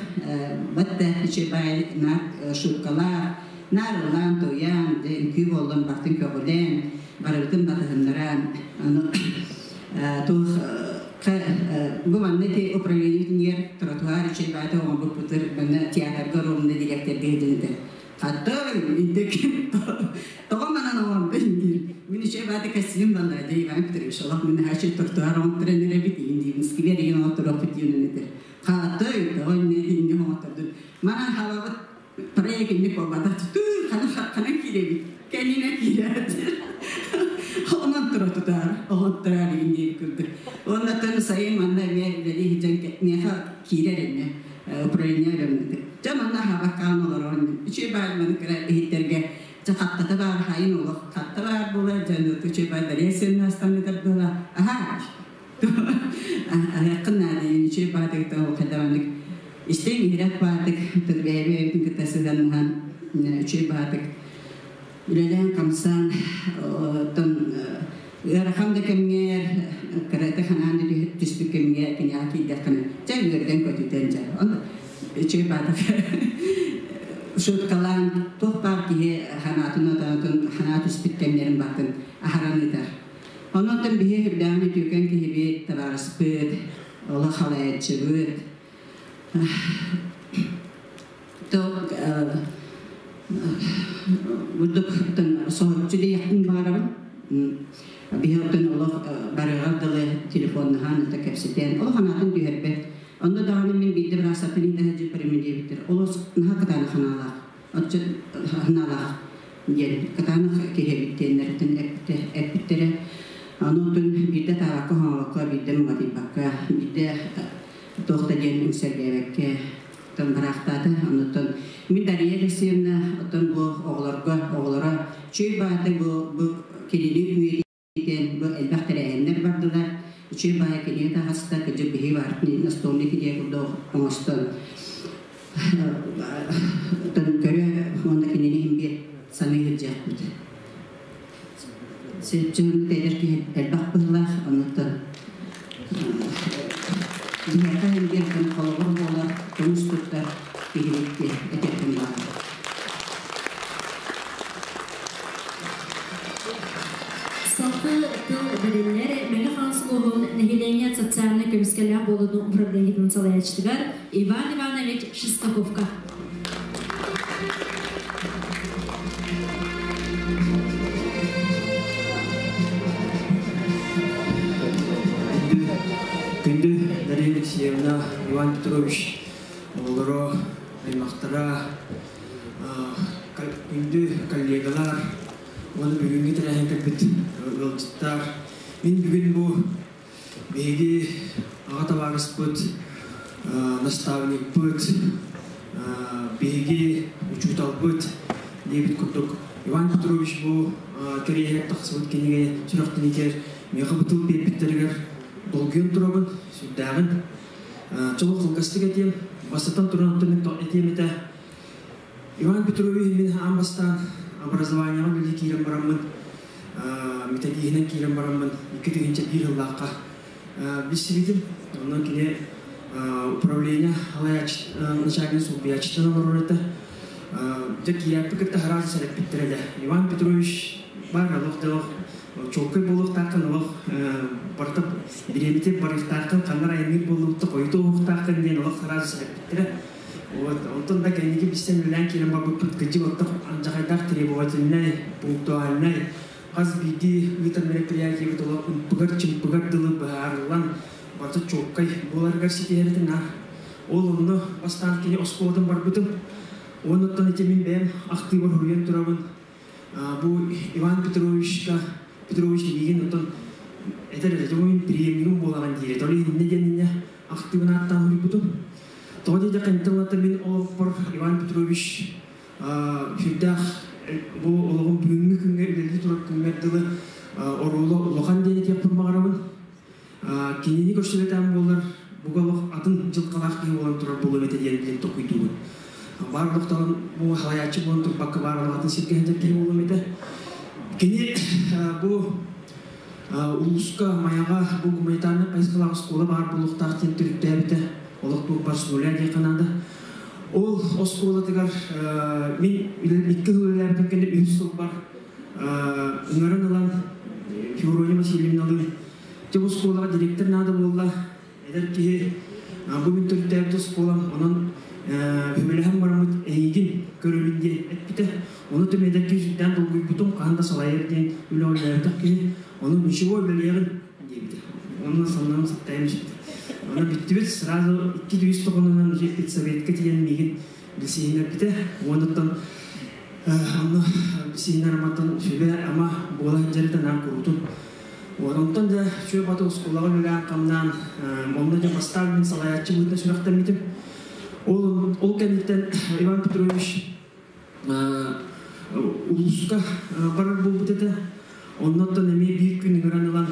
батта үчүгэй наар шуткалаах, наар ыллаан, туйаан, үҥкүү буоллун бартын көҕүлээн, барыбытын батыһыннаран, аны туох бу манна ити управление тротуар үчүгэй баата оҥорбуппутур манна театрга ровно директорга иһитинитэр. Хаттой, интекин тоҕо манан оҥордун диир. Мин үчүгэй баата костюм балла дии Иван Петрович олох мин хаачы тротуар оҥотторон эрэбит иин диибин сквер иин оҥотторуохпут диэн этэр. Хаттой, тоҕо инне инне оҥоттордун. Манан халабыт проект инник буолбатах туу хана хана киирэбит. Кэннинэ киирээт. Онон тротуар оҥоттороор иин диир курдук. Оннотон сайын манна эмиэ үлэлии сылдьан миэхэ киирэр инне управление өлөмнөтө. Дьэ манна хабаккаан олорон үчүгэй баар маны кыра иһиттерге дьэ хаттата баар хайын олох хатта баар буолар дьэ үчүгэй баар дария сеннастанытар буола аха аһыаххын наадыйын үчүгэй баатык хайдаваннык истең иһирэх баатык бэйэбэйэбитин кытта сыһыаннаһан үчүгэй баатык үлэлээн хамсаан оттон ыарахан да кэмҥэр кырата ханаан түспүт кэмҥэ киниэхэ киирдэххинэ дьэ үөрдэн көтүтэн дьэ үчүгэй баатык шуткалаан туох баар киһи ханаатын отоотун ханаа түспүт кэмнэрин баатын аһаран ыытар. Онон биһи үрдээҕин үтүөкэн киһибит, табаарыспыт, олох халайааччыбыт. Бурдук соһуччу диэхпин баҕарабын. Биһи оттон олох барыгар дылы телефоннаһан ыта кэпсэтэн, олох анаатын түһэрбэт. Онно даҕаны мин биирдэ быраастартан итэһэ дьиппэримин диэбиттэр. Олус наһаа кытаанах ханаалаах. Оччо ханаалаах диэн кытаанах киһи эбит диэннэриттэн эппиттэрэ. Онон биирдэ таабакка хоҥолокко, биирдэ муҥатыйбакка, биирдэ туох да диэн үҥсэргээбэккэ тон бараахтаата. Оннуттан мин Дария Алексеевна оттон бу оҕолорго, оҕолоро чүй бааты бу кинини үйэтитэн бу элбэх тэрээһиннэр бардылар. Үчүй баайа кинигэ таҕыста, кыдьык биһи баартын настольный кинигэ курдук оҥостон тон көрө уонна кинини иһин биэр саныы сылдьыахпыт. Сөпчөһүн эдэр киһи элбэх быһыылаах, оннуттан биһиэхэ иһин биэр холобур буолар, көмүс туттар киһибит этиэхпин баҕарабын. Салгыы тыл бэриллэр Мэҥэ Хаҥалас улууһун нэһилиэнньэ социальнай көмүскэллээх буолуутун управлениетын салайааччытыгар Иван Иванович Шестаковка. Күндү Дария Алексеевна, Иван Петрович оҕолоро, аймахтара, күндү коллегалар, уонна бүгүҥҥү тэрээһин кэлбит ыалдьыттар. Мин бүгүн бу биһиги аҕа табаарыспыт, наставникпыт, биһиги учууталбыт диэбит курдук Иван Петрович бу кэриэһигэр тахсыбыт кинигэ сүрэхтэниитигэр миэхэ бу тыл биэрбиттэригэр долгуйан турабын, сүрдээҕин. Чолу кылгастык этиэм, бастатан туран этиэм этэ. Иван Петрович мин аан бастаан образованиеҕа үлэлии киирэн бараммын, методиһинэн киирэн бараммын 2001 сыллаахха билсибитим. Онон кини управление начальник солбуйааччытынан олорор этэ. Дьэ киирээппит кытта араас сэрэппиттэрэ этэ. Иван Петрович баар олох дьолох чуолкай буолуохтааххын, олох барыта бириэмити барыахтааххын, ханна айанныыр буоллубутта хойутуу уһуктааххын диэн олох араас сэрэппиттэрэ. Вот, онтон да кэнники билсэн үлэлээн киирэн барбыппыт кырдьык оттох алдьархайдаах требовательнай, пунктуальнай, хас биирдии ыытар мероприятиебыт олох ымпыгар-чымпыгар дылы быһаарыллан барыта чуолкай буоларыгар ситиһэритин наар. Ол онно бастаан кини оскуолатын барбытым. Оннуттан ити мин бэйэм ахтыыбар суруйан турабын. Бу Иван Петровичка, Петрович миигин оттон этэр этэ, мин преемнигим буолаҕын диирэ. Толи иннэ диэн иннэ ахтыыбын ааттаан суруйбутум. Тоҕо диэтэххэ, интеллата мин олохпор Иван Петрович сүрдээх бу олоҕум бүгүҥҥү күҥҥэ үлэлии турар күммэр дылы оруола улахан диэн этиэхпин баҕарабын. Кинини көрсүбэтэҕим буоллар, буга олох атын дьылҕалаах киһи буолан турар буолуом этэ диэн билэн толкуйдуубун. Баар олохтон Бу халаячы буон турбакка бар алатын сирге хәдер киһи болум ете. Кини бу улуска маяга бу гуманитарный хайысхалаах оскуола баар буолуохтаах диэн төрүттээбитэ. Олох туох бар с нуля диэххэ наада. Ол оскуолатыгар мин икки сыл үлэлээбитим кэннэ үһүс сылбар ыҥыран ылан Феврония Васильевналыын дьэ бу оскуолаҕа директор наада буолла. Эдэр киһи бу мин төрүттээбит оскуолам, онон көмөлөһөн бараммыт эйигин көрөбүн диэн эппитэ. Ону түм эдэр киһи сүрдээн долгуйбутум, хаһан да салайар диэн үлэ үлэлээбэтэх киһи, ону ничего үлэлиэҕин диэбитэ. Онно санаам сыттайан испитэ. Ону бүттүбүт, сразу икки-үс тоҕонунан уже педсоветка тиийэн миигин билсиһиннэрбитэ. Уонуттан онно билсиһиннэр аматтан сүбэ-ама буола сылдьар наам куруутун. Онтон да чүө баты оскуолаҕа үлэлээн-хамнаан, онно дьэ бастаан мин салайааччы быһыытынан сүрэхтэммитим. Ол, ол кэнниттэн Иван Петрович улууска барар буолбут этэ. Оннуттан эмиэ биир күн ыҥыран ылан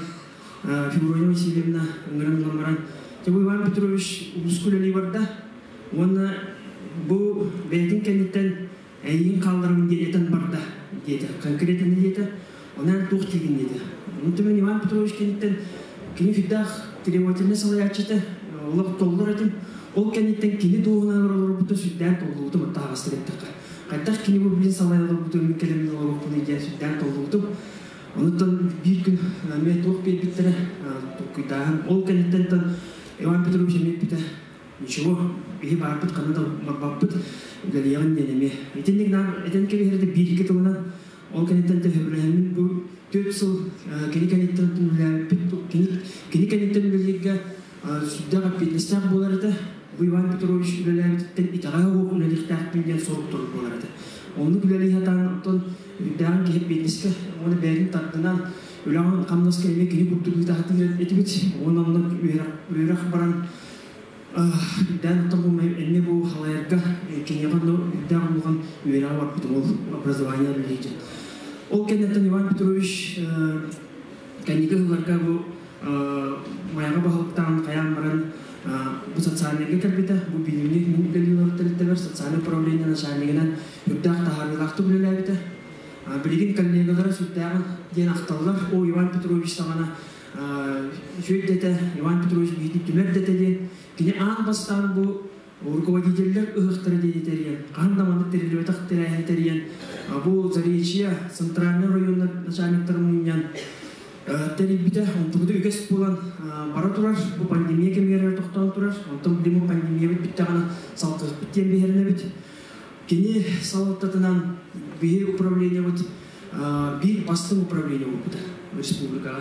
Феврония Васильевна ыҥыран ылан баран, дьэ бу Иван Петрович улууска үлэлии барда уонна бу бэйэтин кэнниттэн эйигин хаалларабын диэн этэн барда диэтэ. Конкретно диэтэ. Онон туох диигин диэтэ. Онтон Иван Петрович кэнниттэн кини сүрдээх требовательнай салайааччыта, олох толлор этим. Ол кэнниттэн кини туоһунан олорбута сүрдээн толлубутум отта аҕастык эттэххэ. Хайдах кини бу билин салайа олорбутун мин кэлэммин олоруохпунуй диэн сүрдээн толлубутум. Онуттан биир күн эмиэ туох биэрбиттэрэ толкуйдааһын. Ол кэнниттэн Иван Петрович эмиэ эппитэ ничего, биһи баарбыт ханна да барбаппыт, үлэлиэҕин диэн эмиэ. Итинник наар этэн кэбиһэрдэ биир-икки тылынан. Ол кэнниттэн төһөбүлэһэммин бу 4 сыл кини кэнниттэн үлэлээбиппит. Кини кэнниттэн үлэлииргэ сүрдээх эппиэтинэстээх буолар этэ. Бу Иван Петрович үлэлээбититтэн итэҕэһэ суох үлэлиэхтээхпин диэн сорук турар буолар этэ. Оннук үлэлии сатаан, оттон үрдээҕин киһи эппиэтинэскэ уонна бэйэтин тардынан үлэҕин-хамнаска эмиэ кини курдук ыытаһатыыр этибит. Уонна онно үөрэх баран үрдээн оттон бу эмиэ бу халайарга киниэхэ онно үрдээх улахан үөрэҕи барбытым ол образование үлэлиир. Ол кэнниттэн Иван Петрович кэнники сылларга бу Майаҕа баһылыктаан хайаан баран бу социальныйга кэлбитэ. Бу билиҥҥи мин үлэлии олорор тэрилтэбэр социальнай управление начальнигынан үрдээх таһаарыылаахтык үлэлээбитэ. Билигин коллегалара сүрдээҕин диэн ахталлар. О Иван Петрович саҕана үчүгэй дэтэ, Иван Петрович биһиги түмэр дэтэ диэн кини аан бастаан бу руководителлэр ыһыахтара диэни тэрийэн, хаһан да маннык тэриллибэтэх тэрээһини тэрийэн, бу Заречье центральный районнар начальниктарын мунньан тэрийбитэ. Онтубута үгэс буолан бара турар, бу пандемия кэмигэр тохтоон турар. Онтон билим бу пандемиябыт бүттэҕинэ салгыахпыт диэн биһирэнэбит. Кини салалтатынан биһи управлениебыт биир бастыҥ управление буолбута республикаҕа.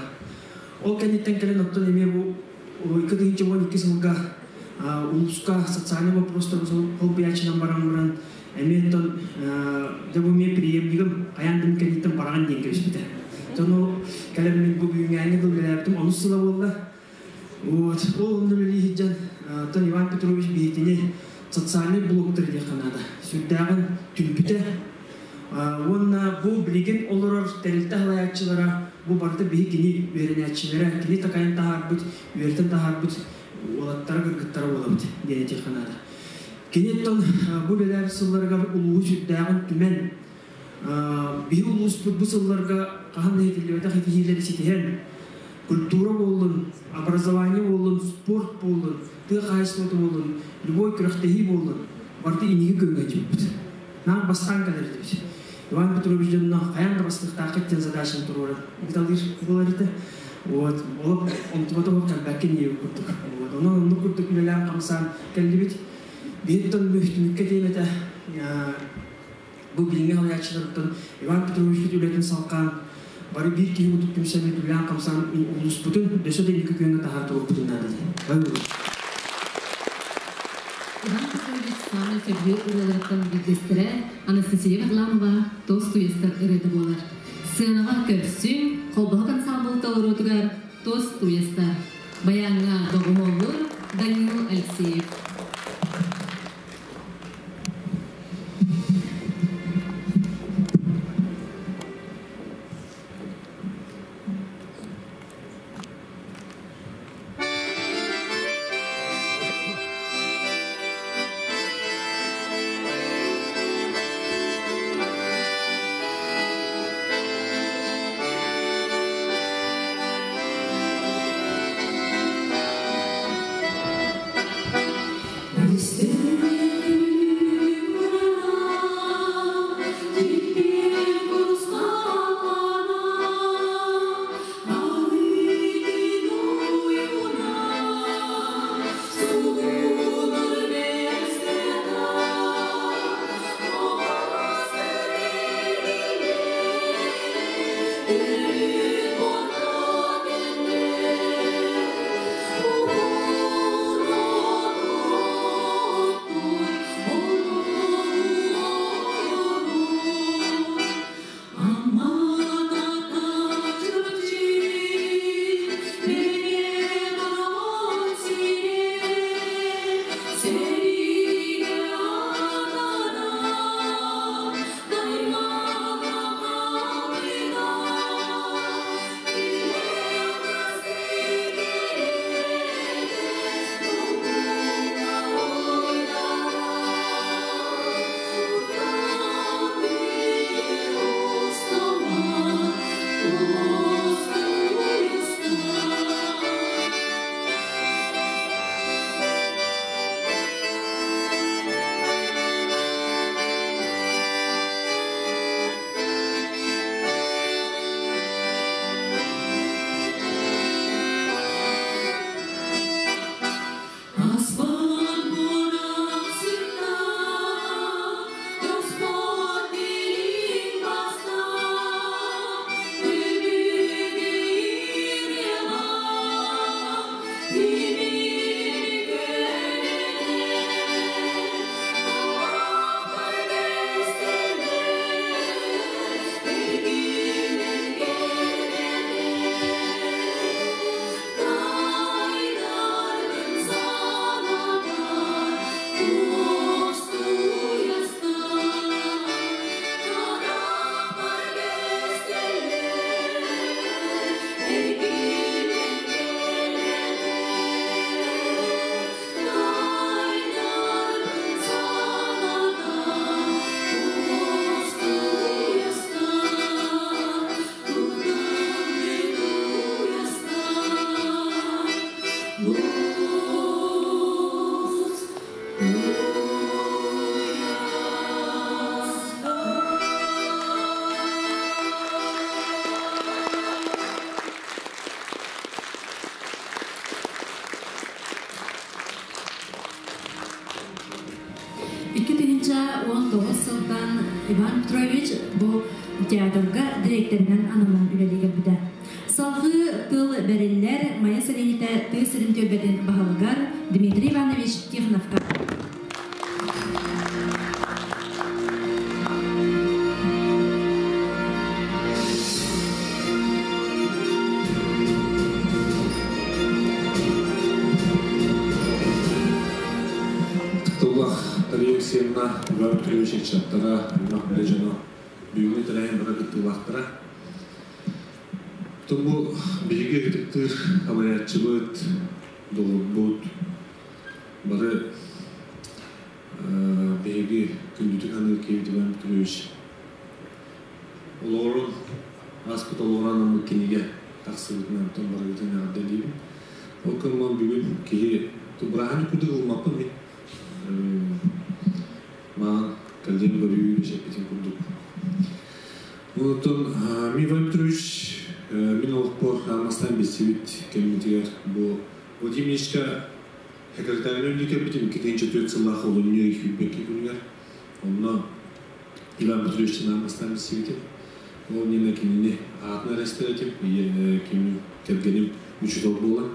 Ол кэнниттэн кэлэн оттон эмиэ бу 2012 сылга улууска социальный вопростар холбуйааччынан баран баран эмиэ оттон дьэ бу эмиэ преемнигым хайаан да кэнниттэн бараҕын диэн кэбиспитэ. Дьон кэлэн мин бу бүгүҥҥээҥҥи дыл үлэлээбитим онус сыла буолла. Вот. Ол онно үлэлии сылдьан оттон Иван Петрович биһитини социальный блоктар диэххэ наада. Сүрдээҕин түмпүтэ. Уонна бу билигин олорор тэрилтэ салайааччылара бу барыта биһи кини үөрэнээччилэрэ, кини такайан таһаарбыт, үөрэтэн таһаарбыт уолаттара, кыргыттара буолабыт диэн этиэххэ наада. Кини оттон бу үлэлээбит сылларыгар улууһу сүрдээҕин түмэн, биһи улууспут бу сылларга хаһан да иһитиллибэтэх итиһиилэри ситиһэн, культура буоллун, образование буоллун, спорт буоллун, тыа хаһаайыстыбата буоллун, любой күрэхтэһии буоллун, барыта инники күөҥҥэ дьиэбит. Наар бастаан кэлэр этибит. Иван Петрович дьонно хайаан да бастыахтааххыт диэн задачаны туруоран ыыталыыр буолар этэ. Вот, ол онтубата ол кэлбэккин диэбит курдук. Вот, онон оннук курдук үлэлээн хамсаан кэллибит. Биһиттэн түмүккэ диэн этэ, бу билиҥҥи салайааччыларыттан Иван Петрович үлэтин салҕаан бары биир киһи курдук түмсэммит үлэлээн хамсаан улууспутун өссө да инники күөҥҥэ таһаар туруохпутун наада диэн. Иван Петрович саамай сөбүлүүр ырыаларыттан биирдэстэрэ Анастасия Варламова «Тос туйастар» ырыата буолар. Сыанаҕа көрсүҥ, холбоһук ансаамбыл толоруутугар «Тос туйастар». Баяҥҥа доҕуһуоллуур Данил Алексеев. 2019 сылтан Иван Петрович бу театрга директорынан ананан үлэлии кэлбитэ. Салгыы тыл бэриллэр Майа сэлиэнньэтэ тыа сирин түөлбэтин баһылыгар Дмитрий Иванович Тихоновка. Тыллах Дария Алексеевна, Иван Петрович ыччаттара, аймах билэ дьоно бүгүҥҥү тэрээһин бары кыттыылаахтара. Бу биһиги ытыктыыр салайааччыбыт, доҕорбут, бары биһиги күндүтүк саныыр киһибит Иван Петрович олоҕорун ааспыт олоҕор анаммыт кинигэ тахсыбытынан оттон барыгытын эҕэрдэлиибин. Ол гынан бүгүн киһи бырааһынньык курдук ылыммаппын мин. Маан кэллиэм көрүү эппитин курдук. Онтон Иван Петрович мин олохпор аан билсибит кэммитигэр бу Владимир Ильичка секретарынан үлэлии кэлбитим 2004 сыллаах олунньу сүүрбэкки күнүгэр. Онно Иван Петровичтан аан бастаан билсибитим. Ол иннинэ кинини аатын эрэ истэр этим, ким кэргэним учуутал буолан.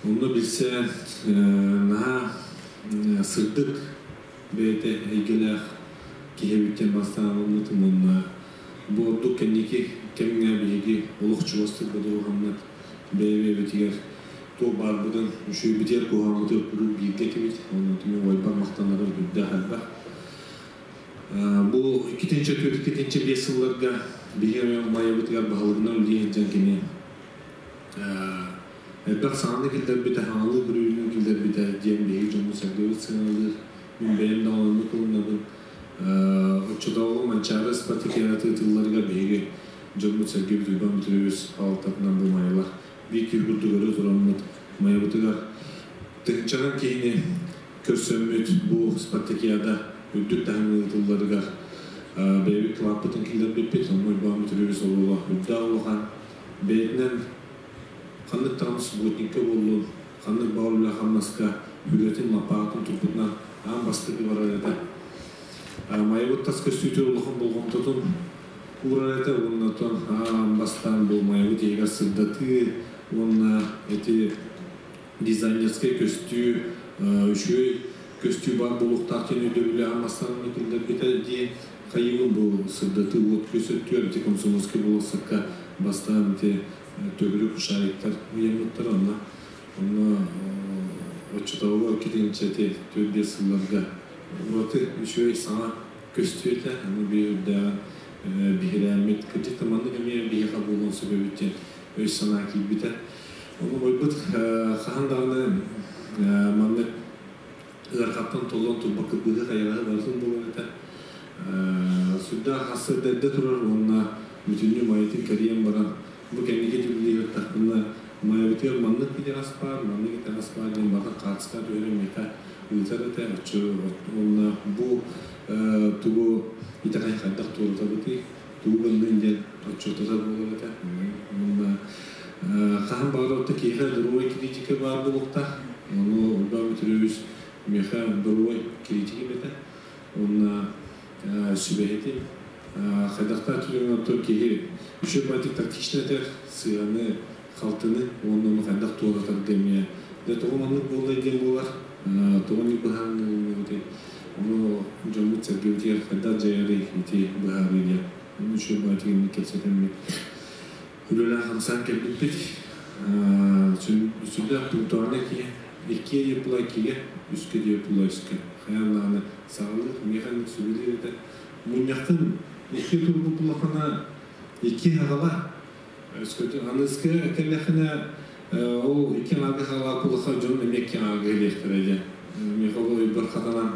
Онно билсэн наһаа сырдык бэйэтэ эйгэлээх киһи эбит диэн бастаан ылыммытым уонна бу ордук кэнники кэмҥэ биһиги олох чугастык бодоруһаммыт бэйэ-бэйэбитигэр туох баарбытын үчүгэйбитигэр куһаҕаммытыгар куруук бииргэ этибит. Онон мин убайбар махтанарым үрдээх элбэх. Бу 2004-2005 сылларга биһиги Майабытыгар баһылыгынан үлэлии сылдьан кини элбэх саҥаны киллэрбитэ, саҥалыы көрүүнү киллэрбитэ диэн биһиги дьоммут-сэргэбит сыаналыыр. Мин бэйэм даҕаны оннук ылынабын. Оччотооҕу Манчаары спартакиадата ыытылларыгар биһиги дьоммут-сэргэбит Уйбаан Петрович салалтатынан бу Майалар биир киһи курдук өрө тураммыт Майабытыгар тыһыынчанан киһини көрсөммүт бу спартакиада үрдүк таһымҥа ыытылларыгар бэйэбит кылааппытын киллэрбиппит. Онно Уйбаан Петрович оруола үрдээх улахан. Бэйэтинэн ханнык даҕаны субботникка буоллун, ханнык баҕар үлэ-хамнаска үлэтин лаппаатын туппутунан аан бастакы барар этэ. Майабыт тас көстүүтүгэр улахан болҕомтотун уурар этэ уонна оттон сырдатыы уонна ити дизайнерскай көстүү үчүгэй көстүү баар буолуохтаах диэн өйдөбүлү аан бастаан киллэрбитэ дии хайыыбын. Бу сырдатыы уот күөс өттүгэр ити Комсомольскай болуоссакка бастаан ити төгүрүк шариктар ыйаммыттар. Онно оччотооҕу китинчэ ити 4-5 сылларга ураты үчүгэй саҥа көстүү этэ. Аны биир үрдээҕин биһирээммит, кырдьык да маннык эмиэ биһиэхэ буолуон сөп эбит диэн өй санаа киирбитэ. Ону бойбут хаһан даҕаны маннык ыарахаттан толлон турбакка быһыы хайаҕаһы барытын буолар этэ. Сүрдээх хассырда эрдэ турар уонна бүтүннүү Майатын кэрийэн баран, бу кэнники түбүлүгэр тахпына Майабытыгар маннык итэҕэс баар, маннык итэҕэс баар диэн барытын хаартыска түһэрэн миэхэ ыытар этэ. Оччо уонна бу тугу итэҕэй хайдах туоратабытый, тугу гынныҥ диэн отчуоттатар буолар этэ. Уонна хаһан баҕарар орто киһиэхэ здоровай критика баар буолуохтаах. Ону Уйбаан Петрович миэхэ здоровай критик этэ. Уонна сүбэһитин хайдахтаах түгэҥҥэ оттон киһи үчүгэй баайдык тактично этэр, сыаны, халтыны уонна ону хайдах туоратарга эмиэ. Дьэ, тоҕо маннык буолла диэн буолар, тоҕо инник быһаарынныбытый, ону дьоммут сэргэбитигэр хайдах дьайарый ити быһаарыы диэн. Ону үчүгэй баайдык инник кэпсэтэммит үлэлээн хамсаан кэлбиппит. Сүрдээх пунктуальнай киһи, иккиэ диэ була иккигэ, үскэ диэ була үскэ. Хайаан даҕаны саҕалыыр, миэхэ инник сүбэлиир этэ. Мунньахтан икки турбут улахана икки хаҕала. Өскөтүн аныскы кэллэххинэ ол икки аҥаарга хаҕалаах улахан дьон эмиэ икки аҥаарга кэлиэхтэрэ диэн. Миэхэ ол өйбөр хатанан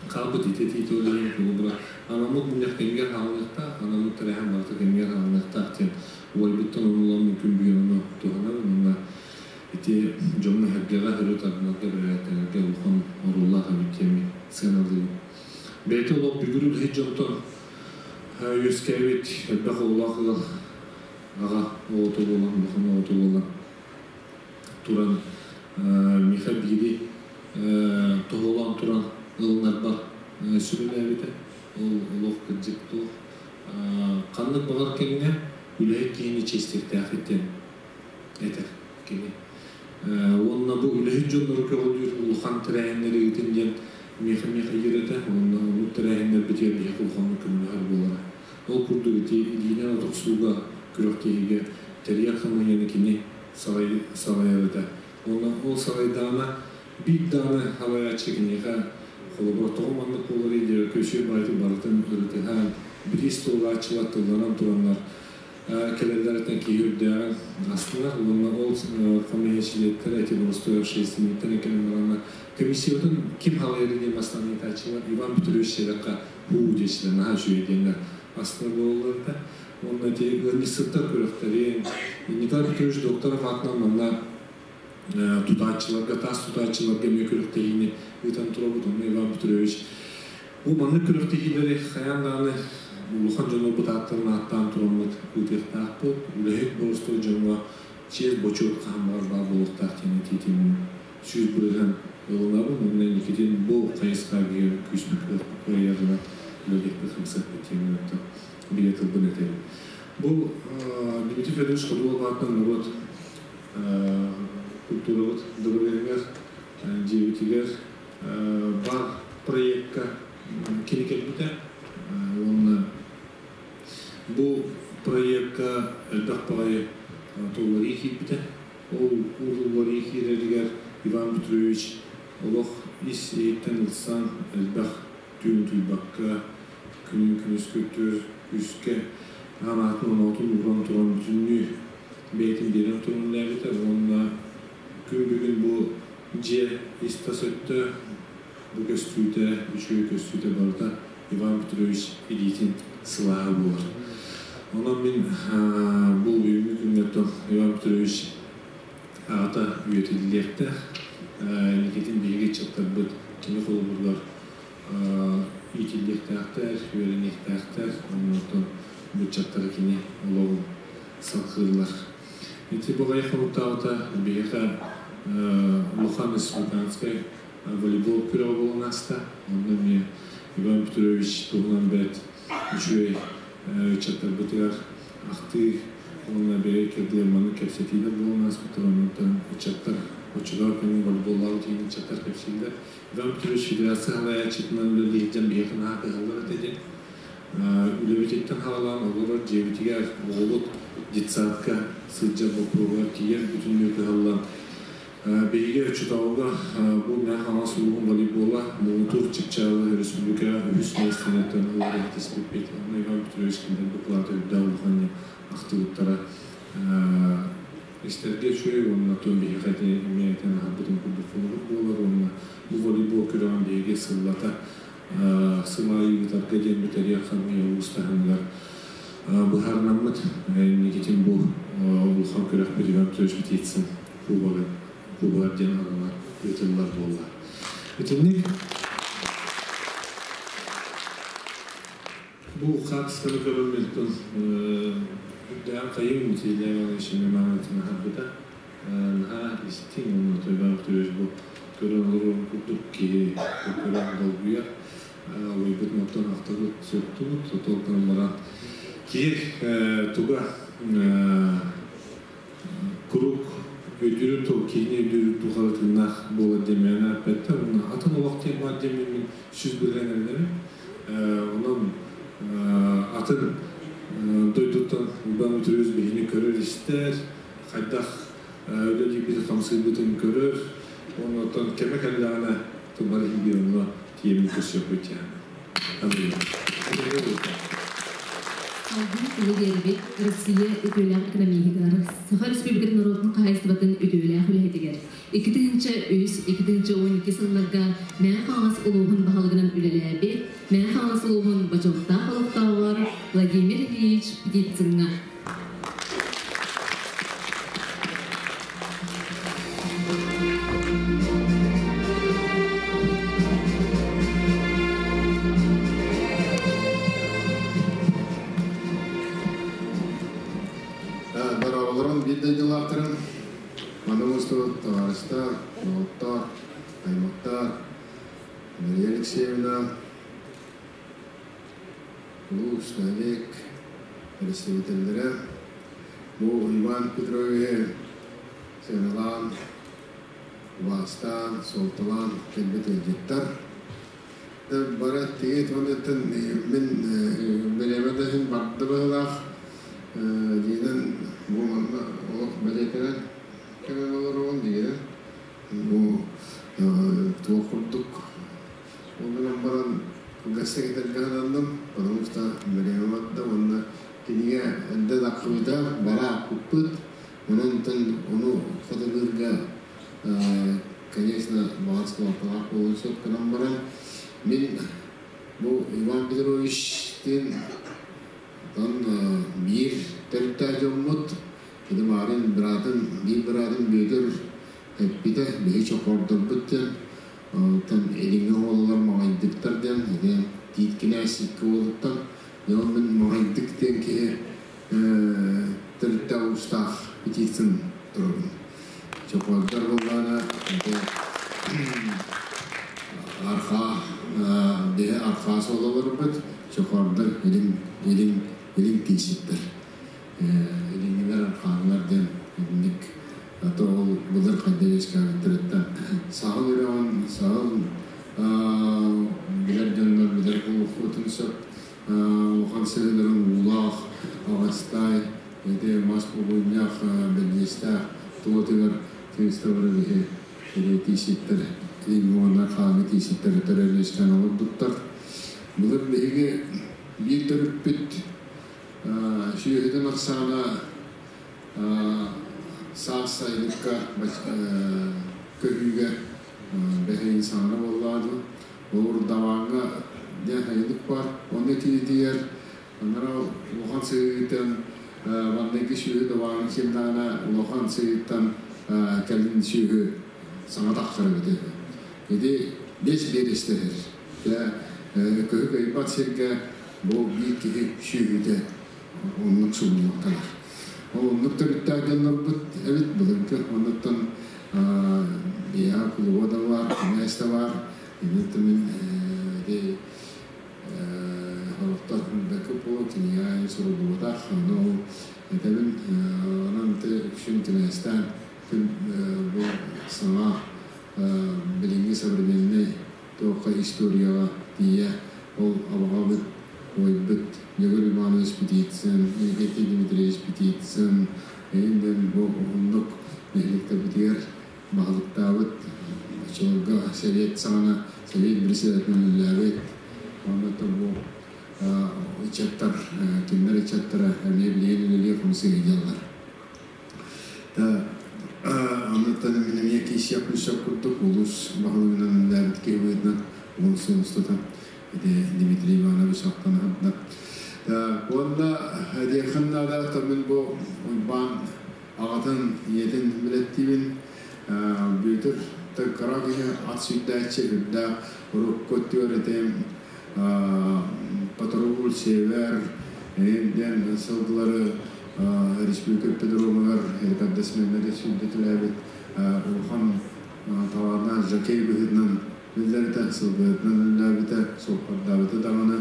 хаалбыт ити этии туолуйун холобура анаммыт мунньах кэмигэр хаалыныахтаах, анаммыт тэрээһин барыта кэмигэр хаалыныахтаах диэн убайбыттан ону күн бүгүн ону туһанабын. Уонна ити дьоҥҥо сэргэҕэ өрө тардынарга, бэрээдэктэнэргэ улахан оруоллаах эбит диэммин сыаналыыбын. Бэйэтэ олох бүгүр үлэһит дьонтон үөскээбит элбэх оҕолоох ыал аҕа оҕото буолан, улахан оҕото буолан туран миэхэ биири тоһоҕолоон туран ылынарбар сүбэлээбитэ. Ол олох кырдьык туох. Ханнык баҕар кэмҥэ үлэһит киһини чиэстиэхтээхпит диэн этэр кини. Уонна бу үлэһит дьоннору көҕүлүүр улахан тэрээһиннэри ыытын диэн миэхэ миэхэ этэ. Уонна оннук тэрээһиннэрбитигэр биһиэхэ улаханнык көмөлөһөр буолара. Ол курдук ити илиинэн отохсууга күрэхтэһиигэ тэрийэр хамыыһыйаны кини салайар этэ. Уонна ол салайдаҕына биир даҕаны салайааччы киниэхэ холобура тоҕо маннык буоларый диэбэккэ үчүгэй баҕайытык барытын ырытыһан, бириис туолааччылар тылланан тураннар кэлэллэриттэн киһи үрдээҕин астынар. Уонна ол хамыыһыйа чилиэттэрэ эти боростуой общественниктэр кэлэн бараннар комиссиябытын ким халайары диэн бастаан ыйытааччылар Иван Петрович диэтэххэ һуу диэччилэр наһаа үчүгэй диэннэр астынар буолаллар этэ. Уонна ити ыанньыксыттар күрэхтэрин Николай Петрович Докторов аатынан манна тутааччыларга, таас тутааччыларга эмиэ күрэхтэһиини ыытан турабыт. Онно Иван Петрович бу маннык күрэхтэһиилэри хайаан даҕаны улахан дьоннорбут ааттарын ааттаан тураммыт ыытыахтаахпыт. Үлэһит боростуой дьоҥҥо чиэс бочуот хаһан баҕар баар буолуохтаах диэн этиитин 100% ылынабын. Онно инникитин бу хайысхаҕа күүспүт кыайарынан үлэлиэхпит, хамсыахпыт диэн оттон бигэ тылбын этэбин. Бу Дмитрий Федорович Ходулов аатынан норуот культурабыт дыбарыаһыгар, дьиэбитигэр бар проекка кини кэлбитэ. Уонна бу проекка элбэх баҕайы тулларыы киирбитэ. Ол уурулларыы киирэригэр Иван Петрович олох ис иһиттэн ылсан элбэх түүн утуйбакка, күнүн күнүс көттөр күүскэ анаатын оноотун ууран туран бүтүннүү бэйэтин биэрэн туран үлээбитэ. Уонна күн бүгүн бу дьиэ ис-тас өттө, бу көстүүтэ, үчүгэй көстүүтэ барыта Иван Петрович илиитин сылааһа буолар. Онон мин бу бүгүҥҥү күҥҥэ Иван Петрович аҕата үйэтиллиэхтээх. Инникитин биһиги ыччаттарбыт кини холобуругар иитиллиэхтээхтэр, үөрэниэхтээхтэр. Оннуттан бу ыччаттары кини олоҕун салҕыыллар. Ити баҕайы хонуктаабыта биһиэхэ улахан республиканскай волейбол күрэҕэ буолан ааста. Онно эмиэ Иван Петрович туһунан бэрт үчүгэй ыччаттарбытыгар ахтыы Онна бэйэ кирдиэр маны кэпсэтиилэр буолан ааспыттар, оннуттан ыччаттар оччолоор кэмҥэ волейболлаабыт иһин ыччаттар кэпсииллэр. Иван Петрович федерация салайааччытынан үлэлиир биһиэхэ наһаа кыһаллар этэ диэн. Үлэбититтэн хаалаан олорор дьиэбитигэр оҕобут детсадка сылдьар боппуруоһугар тиийэн бүтүннүү кыһаллан биһиги оччотооҕуга бу Мэҥэ Хаҥалас улууһун волейбола муҥутуур чыпчаалы республикаҕа үһүс миэстэнэттэн ылары ситиспиппит. Онно Иван Петрович кинилэр доклады үрдээх улахан ахтыбыттара истэргэ үчүгэй уонна оттон биһиэхэ ити эмиэ этэн аһарбытым курдук холобур буолар уонна бу волейбол күрэҕин биһиги сыллата сыл аайы ыытарга диэн бүтэриэх хамыйа улуус таһымыгар быһаарынаммыт инникитин бу улахан күрэхпит Иван Петрович Птицын кубогын кубогар диэн ананар ыытыллар буолла. Итинник бу хаартысканы көрөн Милтон үрдээн хайым Илья Иванович Ивановичын аһарбыта. Наһаа истиҥ уонна Иван Петрович бу көрөн олорорун курдук киһи көрөн долгуйар. Олуйбут оттон ахтыбыт, сөптубут, сотолтон баран киһи туга курук өйдүүрүн тыл киһини өйдүүрүн тухары тыыннаах буолар диэн мээнэ эппэттэр. Уонна атын олох диэн баар диэн мин 100% эрэнэбин. Онон атын дойдуттан Иван Петрович биһини көрөр истэр, хайдах үлэлиирбит хамсыырбытын көрөр. Оннуттан кэмэ кэллэҕинэ тубар иһиги онно тиэмин көрсөкпүт яаны. Салгыы тылы биэрбит Россия үтүөлээх экономиһыгар, Саха Республикатын норуотун хаһаайыстыбатын үтүөлээх үлэһитигэр 2003 2012 сылларга Мэҥэ Хаҥалас улууһун баһылыгынан үлэлээбит Мэҥэ Хаҥалас улууһун бочуоттаах олохтооҕор Владимир Ильич Птицыҥҥа. Дорооболорун биир дойдулаахтарым, манна мустубут товарищтар, доҕоттор, аймактар, Мария Алексеевна, улуус, нэһилиэк представителлэрэ, бу Иван Петровиһы сыаналаан, убаастаан, суолталаан кэлбит ыалдьыттар. Бары тиги туонеттан мин бириэмэ да иһин барды быһыылаах диинэн бу манна олох бэлиэтэнэн кэлэн олоробун диинэн бу туох курдук ол гынан баран кылгастык этэргэ сананным, потому что бириэмэ барда уонна кинигэ эрдэ тахсыбыта бара аахпыппыт. Онон ону хотулуурга конечно баҕар суолталаах буолуон сөп гынан баран мин бу Иван Петровичтыын оттон биир төрүттээх дьоммут. Кини баарын быраатын биир быраатын Бүөтүр эппитэ биһи чохоордорбут диэн, оттон илиҥҥи оҕолор маҥайдыктар диэн, ити Тиит кинээс икки уолуттан дьэ ол мин маҥайдык диэн киһи төрүттээх уустаах Птицын турабын. Чохоордор буоллаҕына ити арҕаа биһи арҕаа суолаларбыт, чохоордор илин илин илин тииситтэр. Илиҥҥилэр арҕааҥҥылар диэн итинник ато ол былыр хайда үөскээбиттэриттэн саһыл үрэҕин саһыл билэр дьоннор билэр буолуохпутун сөп. Улахан сыһыыларын уулаах аҕастай ити мас бугунньах бэлиэстээх тулатыгар тыыстабары биһи или тииситтэр илиҥҥи уонна хааҥҥы тииситтэр төрөөн үөскээн олорбуттар. Былыр биһиги биир төрүппүт сүөһүтүн ахсаана саас сайылыкка көһүүгэ бэһиин саҥара буоллаҕа дуу. Ол Урдавааҥҥа диэн сайылык баар. Онно кииритигэр анара улахан сыһыытын манныгы сүөһү дабааҥҥа киирдэҕинэ улахан сыһыыттан кэлин сүөһү саҥа тахсар эбит үһү. Ити бэс биэрэстэһэр. Дьэ көһү көйбат сиргэ бу биир киһи сүөһүтэ оннук сууллуохтанар. Ол оннук төрүттээх дьоннорбут эбит былыргы. Оннуттан биһиэхэ кулуба да баар, кинээс да баар. Инниттэн мин ити сорохтор бэкэ буолуо кинигэ суруллубатах. Ону ол Этэбин, онон үксүн кинээстээн күн бу саҥа билиҥҥи современнай туохха историяҕа тиийэ ол абаҕабыт, убайбыт Егор Иванович Птицын, Иннокентий Дмитриевич Птицын, эйин бу уһуннук нэһилиэктэрбитигэр баһылыктаабыт, оччолорго Совет саҕана Совет председателинэн үлэлээбит, онно бу ыччаттар, кинилэр ыччаттара эмиэ билигин үлэлии хамсыы сылдьаллар. Оннуттан мин эмиэ киисиэх күлсэх курдук улуус баһылыгынан үлэлээбит киһи быһыытынан уон сыл устата ити Дмитрий Иванович ахтан аһарда. Уонна диэххин наада, мин бу Уйбаан аҕатын, ийэтин билэттиибин. Бүөтүр кыра киһи ат сүүрдээччи үрдээх урукку өттүгэр ити патруль север диэн сылгылары республика ипподромугар рекордсменнэри сүүрдэтилээбит улахан талааннаах жокей быһыытынан биллэритэ, сылгыһытынан үлэлээбитэ, суоппардаабыта даҕаны,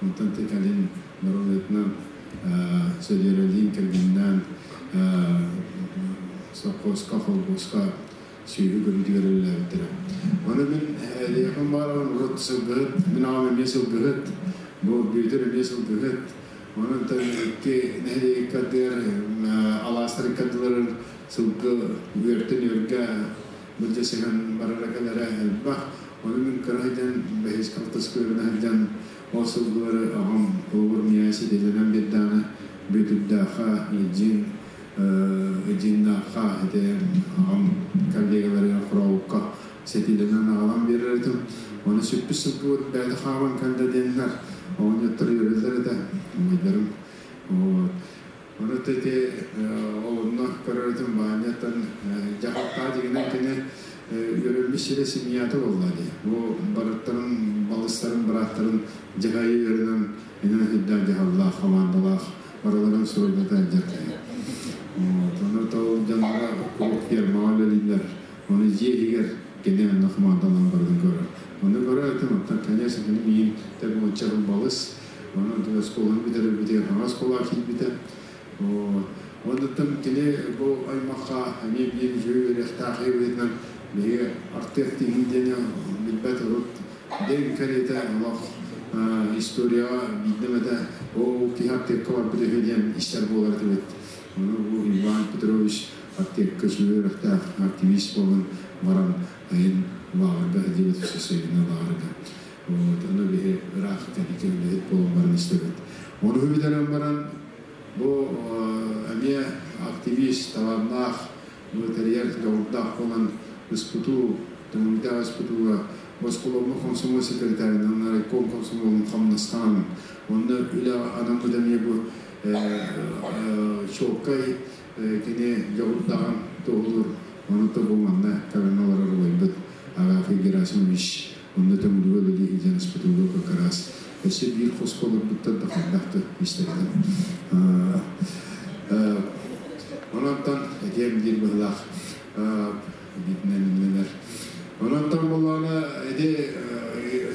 онтон кэлин доруобуйатынан Сөдүөрэлиин кэргэнинээн совхозка, холкуоска сүөһү көрүүтүгэр үлэлээбиттэрэ. Ону мин эйиэхин баарабын урут сылгыһыт, мин аҕам эмиэ сылгыһыт, бу Бүөтүр эмиэ сылгыһыт. Онон икки нэһилиэк ардыгар, алаастар икки ардыларыгар сылгы үөртэн үөргэ былдьасыһан барара кэлэрэ элбэх. Ону мин кыра сылдьан, бэһис алтыс үөрэнэ сылдьан, ол сылгылары аҕам холобур миэхэ ситиилэнэн биэрдэҕинэ, Бүөтүрдээххэ, Илдьин, Илдьиннаахха ити аҕам коллегаларыгар Хорообукка сэтиилэнэн аҕалан биэрэр этим. Ону сүппүт сылгыбыт бэйэтэ хааман кэллэ диэннэр оҕонньоттор үөрэллэр этэ, убайдарым. Вот. Ону ити олунна көрөр этим Баанньаттан дьаһалтаа дьигинэн кини үөрэммит сирэ семьята буолла дии. Бу барыттарын, балыстарын, бырааттарын дьаһайы үөрэнэн инэн үрдээх дьаһаллаах, хамаандалаах барыларын суруйдата илдьэр киһи. Вот. Ону ол дьонноро куруук фермаҕа үлэлииллэр. Ону дьиэ иһигэр кини онно хамаандалаан барытын көрөр. Ону көрөр этим, оттон, конечно, кини миигин тэбэ балыс. Онон оскуоланы бүтэрэрбитигэр хаҥас оскуолаҕа киирбитэ. Оннуттан кини бу аймахха эмиэ биир үчүгэй үөрэхтээх быһыытынан биһиги артыак тиһин диэни билбэт урут дэҥ кэриэтэ олох историяҕа биирдэм этэ ол киһи артыакка барбыт үһү диэн истэр буолар этибит. Ону бу Иван Петрович артыакка үчүгэй үөрэхтээх активист буолан баран айын лааҕырга сылдьыбыт Сосегина лааҕырга. Вот, ону биһи ыраах кэнники үлэһит буолан баран истэбит. Ону бүтэрэн баран бу эмиэ активист, талааннаах, бу тэрийэр дьоҕурдаах буолан СПТУ, Төҥүлдээх СПТУга Осколомму комсомол секретарынан, райком комсомолун хамнастаан, онно үлэ анаммыт эмиэ бу чуолкай кини дьоҕурдааҕын туоһулуур. Ону бу манна кэлэн олорор убайбыт Агафий Герасимович онно Төҥүлүгэ үлэлии сылдьан СПТУга как раз өссө биир хоско олорбуттар да хайдах да истэрдим. Ононтон этиэм диир быһылаах биитинэн имнэнэр. Ононтон буоллаҕына ити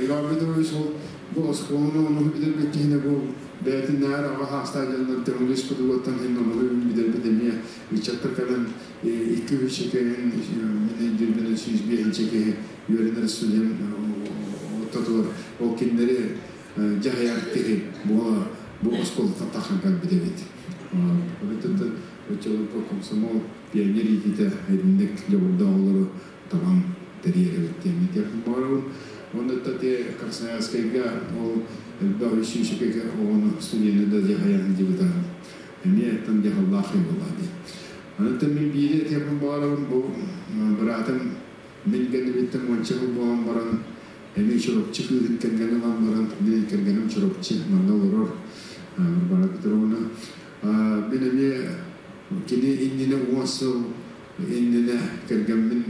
Иван Петрович ол бу оскуоланы ону бүтэрбит киһини бу бэйэтин нээр аҕа хаастаах дьоннор Төҥүлү СПТУ-ттан иһин ону бүтэрбит эмиэ ыччаттар кэлэн 2-3 киһин мин өйдүүрбүнэн 105 киһи үөрэнэр студент ортотугар ол кинилэри дьаһайар киһи буола бу оскуолаттан тахсан кэлбит эбит. Онон оччолорго комсомол пионер иитиитэ эдинник дьоҕурдаах оҕолору табан тэрийэр эбит диэн этиэхпин баҕарабын. Онно те Красноярскайга ол элбэх үс оҕону студенты да дьаһайан сылдьыбыта. Эмиэ оттон дьаһаллаах буолла дии. Онон мин биири этиэхпин баҕарабын, бу быраатым мин кэннибиттэн уонча сыл буолан баран эмиэ Чурапчы кыыһын кэргэн ылан баран, мин кэргэним Чурапчы манна олорор Варвара Петровна. Мин эмиэ кини иннинэ 10 сыл иннинэ кэргэммин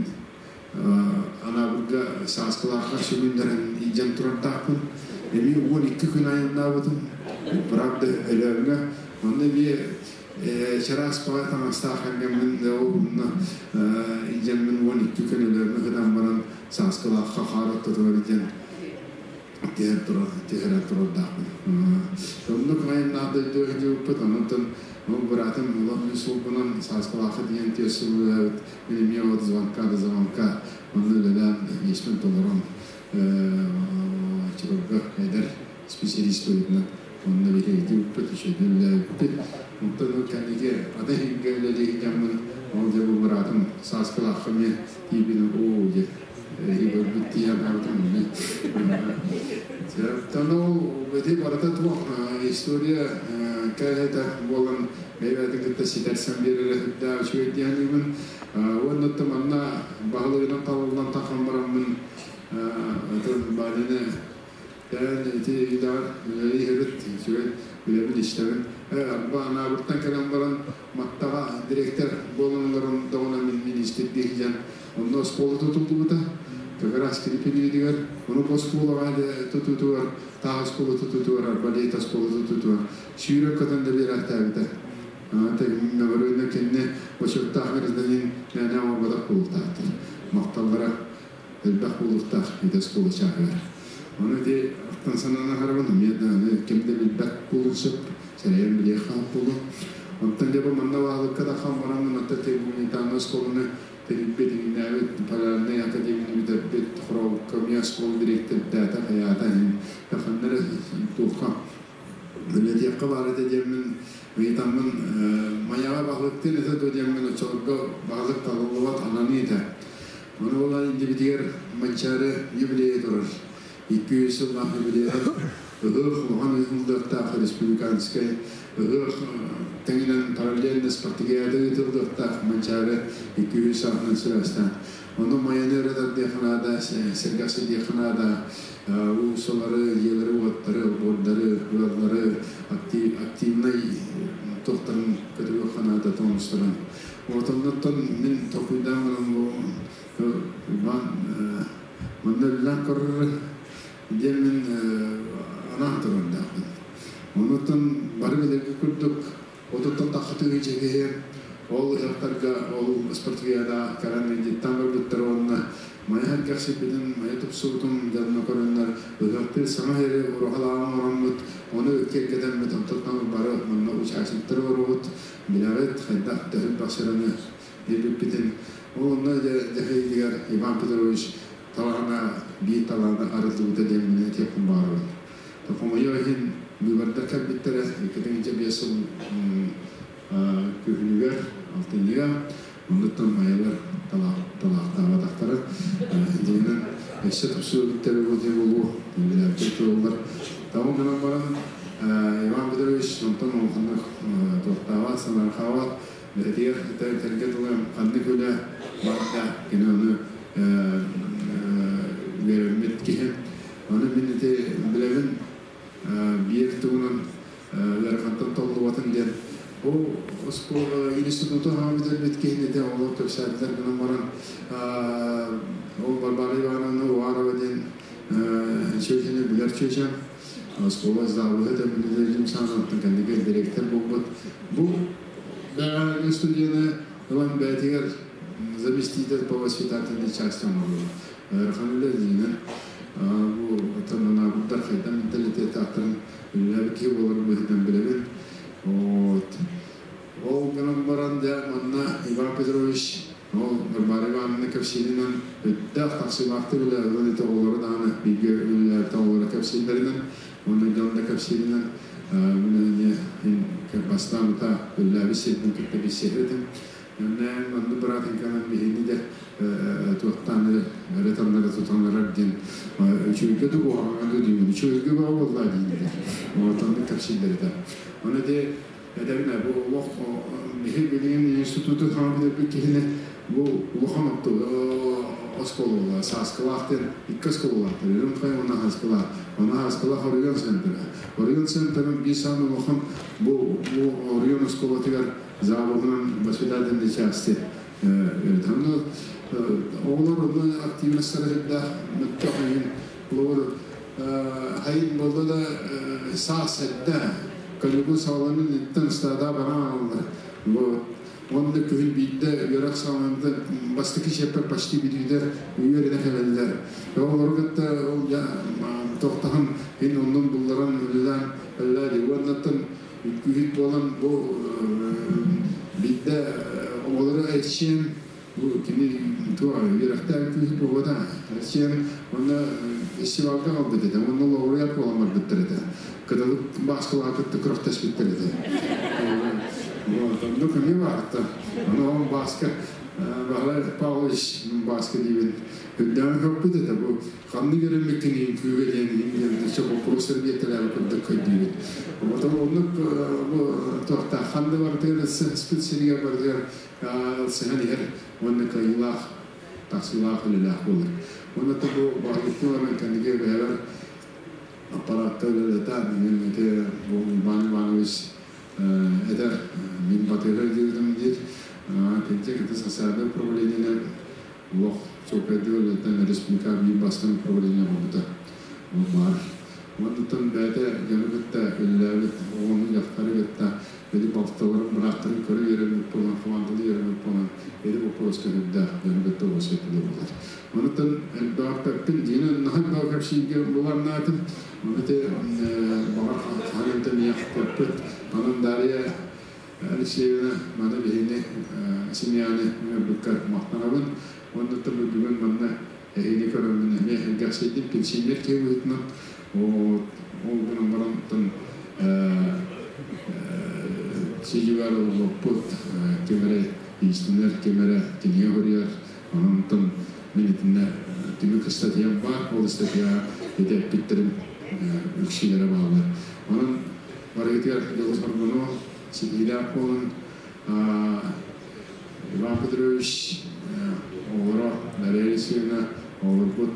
Анаабырга сааскылаахха сүгүннэрэн илдьэн турардаахпын. Эмиэ 12 күн айаннаабытым. Правда, Өлөөҥҥө. Онно эмиэ чараас баҕа таҥастаах кэргэммин ол онно илдьэммин 12 күн Өлөөҥҥө кытан баран сааскылаахха хаар ортотугар илдьэн Түһэр турар, түһэрэ турардаахпын. Оннук айаннаах дойду дьубуппут, онтон ол быраатым улам үс сылбынан Сааскылаахха диэн түөс сыл үлэлээбит, мин эмиэ от звонка да звонка онно үлэлээн иэспин толорон чуларга эдэр специалист быһыытынан онно биһиги үчүгэйдик үлэлээбиппит. Онтон ол кэнники ата иһингэ үлэлии дьаммын ол дьэ бу быраатым Сааскылаахха эмиэ тиийбин оо диэн көрбүт тиийэн хаалбытым эмиэ. Оттон ол ити барыта туох история кэһэтэ буолан бэйэ-бэйэтин кытта ситэрсэн биэрэрэ сүрдээх үчүгэй диэн Уонна оттон манна баһылыгынан талыллан тахан бараммын атын Ваняны Тээн ити идэҕэр үлэлии иһэбит, үчүгэй үлэбин истэбин. Арба Анаабыртан кэлэн баран Маттаҕа директор буолан олорон доҕуна мин министрдии сылдьан онно оскуола тутуллубута. Как раз кини периодыгар, ону оскуолаҕа тутуутугар, таах оскуола тутуутугар, арба лето оскуола тутуутугар сүүрэн-көтөн да биэрээхтээбитэ. Мөҕөрүнэ кинини бочуоттаах гражданин мээнэ оҥорботох буолуохтаахтар. Махталлара элбэх буолуохтаах ити оскуола чааһыгар. Ону ити ахтан санаан аһарабын, эмиэ даҕаны ким да билбэт буолуон сөп, сэрэйэн билиэх хаалт буолуо. Онтон дьэ бу манна баһылыкка да хан бараммын, оттон гуманитарнай оскуоланы тэрийбит, иҥнээбит, полярнай академияны бүтэрбит, Хорообукка эмиэ оскуола дириэктэрдээтэ, хайаата иһин, ханна эрэ туохха үлэтиэххэ баар этэ диэммин ыйытаммын, Майаҕа баһылыктыыр этэ дуо диэммин оччолорго баһылык талыллыбат ананыы этэ. Ону буолан иннибитигэр Манчаары юбилейа турар. 200 сыллаах юбилейа ыһыах улахан ыытыллыахтаах республиканскай ыһыах тэҥинэн параллельно спартакиада ыытыллыахтаах Манчаары 200 саатынан сибээстээн. Ону Майаны өрө тардыахха наада, сэргэхситиэххэ наада, уулуссалары, дьиэлэри, уоттары, олбуордары, ыаллары активнай туохтарын көтүгүөххэ наада тоҥустарын. Вот оннуттан мин толкуйдаан баран бу Иван манна үлэлээн көрөр диэн мин анаан турардаахпын. Онуттан бары билэргэ курдук отуттан таххытыы дьэгэһи ол ыһыахтарга ол спартакиада кэлэн ыалдьыттаан барбыттар уонна мае сэргэхсийбитин, мае тупсубутун дьонно көрөннөр ыһыахтыыр саҥа сири уруһалааҕын оҥороммут, ону киэргэтэммит, онтон бары манна участниктар олоробут, билэҕит хайдах төһө элбэх сыраны биэрбиппитин. Ол онно дьэһиитигэр Иван Петрович талаана биир талаана арыллыбыта диэн мин этиэхпин баҕарабын. Хомойуох иһин быыбардар кэлбиттэрэ 2005 сыл күһүнүгэр, алтынньыга, оннуттан майалар талаахтаабатахтара. Дьиҥинэн өссө тупсуо эбиттэр буолуо, билээбит буоллар. Таҕым гынан баран Иван Петрович онтон улаханнык туохтаабат, санаарҕаабат, бэйэтигэр этэргэ дылы ханнык үлэ бар да кини ону үөрэммит киһи. Ону мин ити билэбин биир тугунан ыарахантан толлубатын диэн. Бу оскуола институту хаҥа бүтэрбит киһини ити оҕолор кэпсээтилэр гынан баран ол Варвара Ивановна Уварова диэн чүөчэни билэр чүөчэм. Оскуола завуһа да саанаттан кэнники директор буолбут. Бу бэҕэһээҥҥи студияны ылан бэйэтигэр заместитель по воспитательной части оҥордулар. Ыарахан үлэ диинэн бу оттон анаабыттар хайдах менталитеттаахтарын үлэлээбит киһи буолар быһыытынан билэбин. Вот. Ол гынан баран дьэ манна Иван Петрович ол Варвара Ивановна кэпсииринэн өйдөөх тахсыылаахтык үлэлээбит ити оҕолору даҕаны бииргэ үлэлээбит оҕолоро кэпсииллэринэн уонна дьон да кэпсииринэн мин эмиэ бастаан утаа үлэлээбит сирбин кытта билсиһэр этим. Онно манны быраатыҥканан биһини де туохтаан эрэ таннары тутан эрэр диэн үчүгэйгэ да куһаҕаҥҥа да диибин үчүгэйгэ бөҕө буоллаа дииллэр. Онтон кэпсииллэр этэ. Ону ити этэбин бу олох биһи билигин институту хаҥа бүтэрбит киһини бу улахан оскуола Сааскылаах диэн икки оскуолалаахтар Үрүҥ Хайа уонна Сааскылаах. Онно Сааскылаах оройуон центра. Оройуон центрын биир саамай улахан бу оройуон оскуолатыгар заводынан воспитательной части оҕолор онно активностара сүрдээх мөттөх иһин олор хайын буолла да саас эрдэ каникул саҕаланан иттэн стада баран ааллар. Вот. Уонна күһүн биирдэ үөрэх саҕаланыыта бастакы чиэппэр почти бүтүүтэ үөрэнэ кэлэллэр. Оҕолору кытта ол Тоқтаһын ин оннун булларан үлэлээн үлэлээди. Уоннаттан үҥкүүһүт буолан бу биирдэ оҕолору эрчийэн бу кини туох үөрэхтээх үҥкүүһүт буолбата. Эрчийэн уонна фестивалга аҕалбыт этэ. Уонна лауреат буолан барбыттар этэ. Кыталык Бааскалаҕа кытта күрэхтэспиттэр этэ. Вот, оннук эмиэ баарта. Ону ол Бааска Баһылай Павлович Бааска диибин үрдээн көппүт этэ. Бу ханнык эрэммиккин үҥкүүгэ диэн иһин диэн өссө боппуруостар биэртэлээбит курдук көрдүүбүт. Оттон оннук бу туохтаах ханна барытыгар ылсыспыт сиригэр барытыгар ылсыһан иһэр уонна кыайыылаах тахсыылаах үлэлээх буолар. Уонна бу баһылыктыы баран кэнники бэйэбэр аппараатта үлэлэтэ мин ити бу Иван Иванович этэр мин батыһар диэбитим диир кэнчэ кыты социальнай управлениены олох чуолкайдык үлэлэтэн республика биир бастыҥ управление буолбута ол баар. Оннуттан бэйэтэ дьону кытта үлэлээбит оҕону дьахтары кытта били балтыларын бырааттарын көрө үөрэммит буолан командалыы үөрэммит буолан били боппуруоска сүрдээх дьону кытта уопсай буолар. Онуттан элбэҕиппэппин диэн наһаа элбэҕи кэпсииргэ буланнаатым. Ону ити баҕар хаһан эмтэ миэхпэппит. Онон Дарья Алексеевна маны биһини семьяны ыҥырбыккар махтанабын. Оннуттан бу бүгүн манна эһиги көрөммүн эмиэ элгэхсийдим пенсионер киһи быһыытынан. Ол гынан баран сидьигар олорбоппут ким эрэ иистэнэр, ким эрэ кинигэ суруйар. Онон мин итиннэ түмүк ыстатыйам баар, ол ыстатыйаҕа ити эппиттэрим үксүлэрэ бааллар. Онон барыгытыгар дьолу-соргуну ситиһиилээх буолун. Иван Петрович оҕолоро Дария Алексеевна оҕолорбут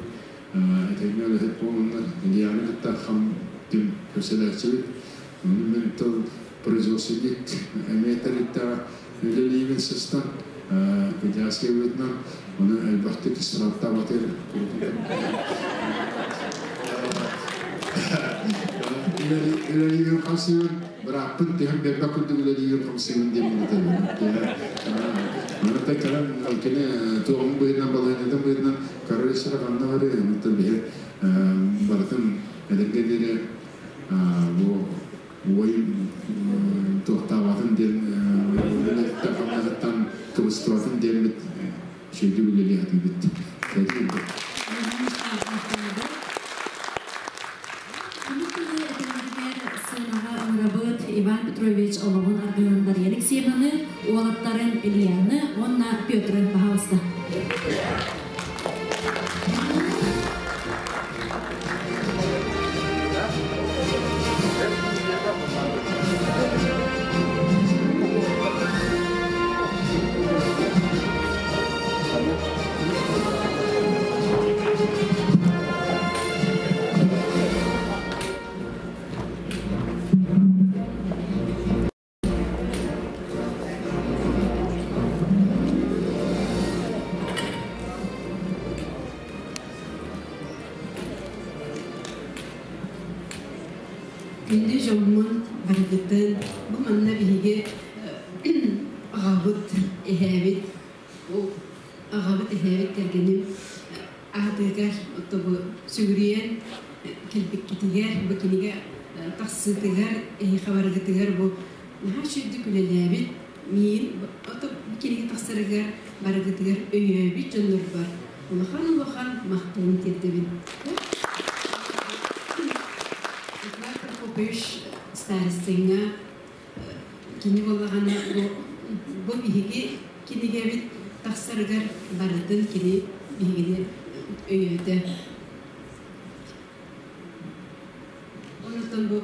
этэҥҥэ үлэһит буолуннар. Ильяны кытта хам түм көрсөлөөччүбүт. Ону мин тыл производственник эмиэ тэрилтэҕэ үлэлиибин сыстан педиатрия быһыытынан ону элбэхтик ыстырааптаабатыр үлэлиибин хамсыыбын бырааппын түһэн биэрбэт курдук үлэлиибин хамсыыбын диэн этэбин Аны кэлэн кини туоҕун быһыытынан балаһыанньатын быһыытынан коррекция ханна барыа онтон биһи барытын эдэргэ диэри бу уой туохтаабатын диэн үлэтиттэн кыбыстыбатын диэммит үчүгэйдик үлэлии сатыыбыт. Сыанаҕа Иван Петрович олоҕун аргыһын Дарья Алексеевнаны, уолаттарын Ильяны уонна Петры, пожалуйста. Күндү дьоммун барыгытын бу манна биһиги аҕабыт эһээбит аҕабыт эһээбит кэргэним аатыгар бу сүгүрүйэн кэлбиккитигэр бу кинигэ тахсыытыгар эһиэхэ барыгытыгар бу наһаа үчүгдүк үлэлээбит миин ото кинигэ тахсарыгар барыгытыгар өйөөбүт дьоннорбор улахан-улахан махталын тиэрдэбин. Николай Прокопьевич Старостиҥҥа кини буоллаҕына бу биһиги кинигэбит тахсарыгар барытын кини биһигини өйөөтө. Онтон бу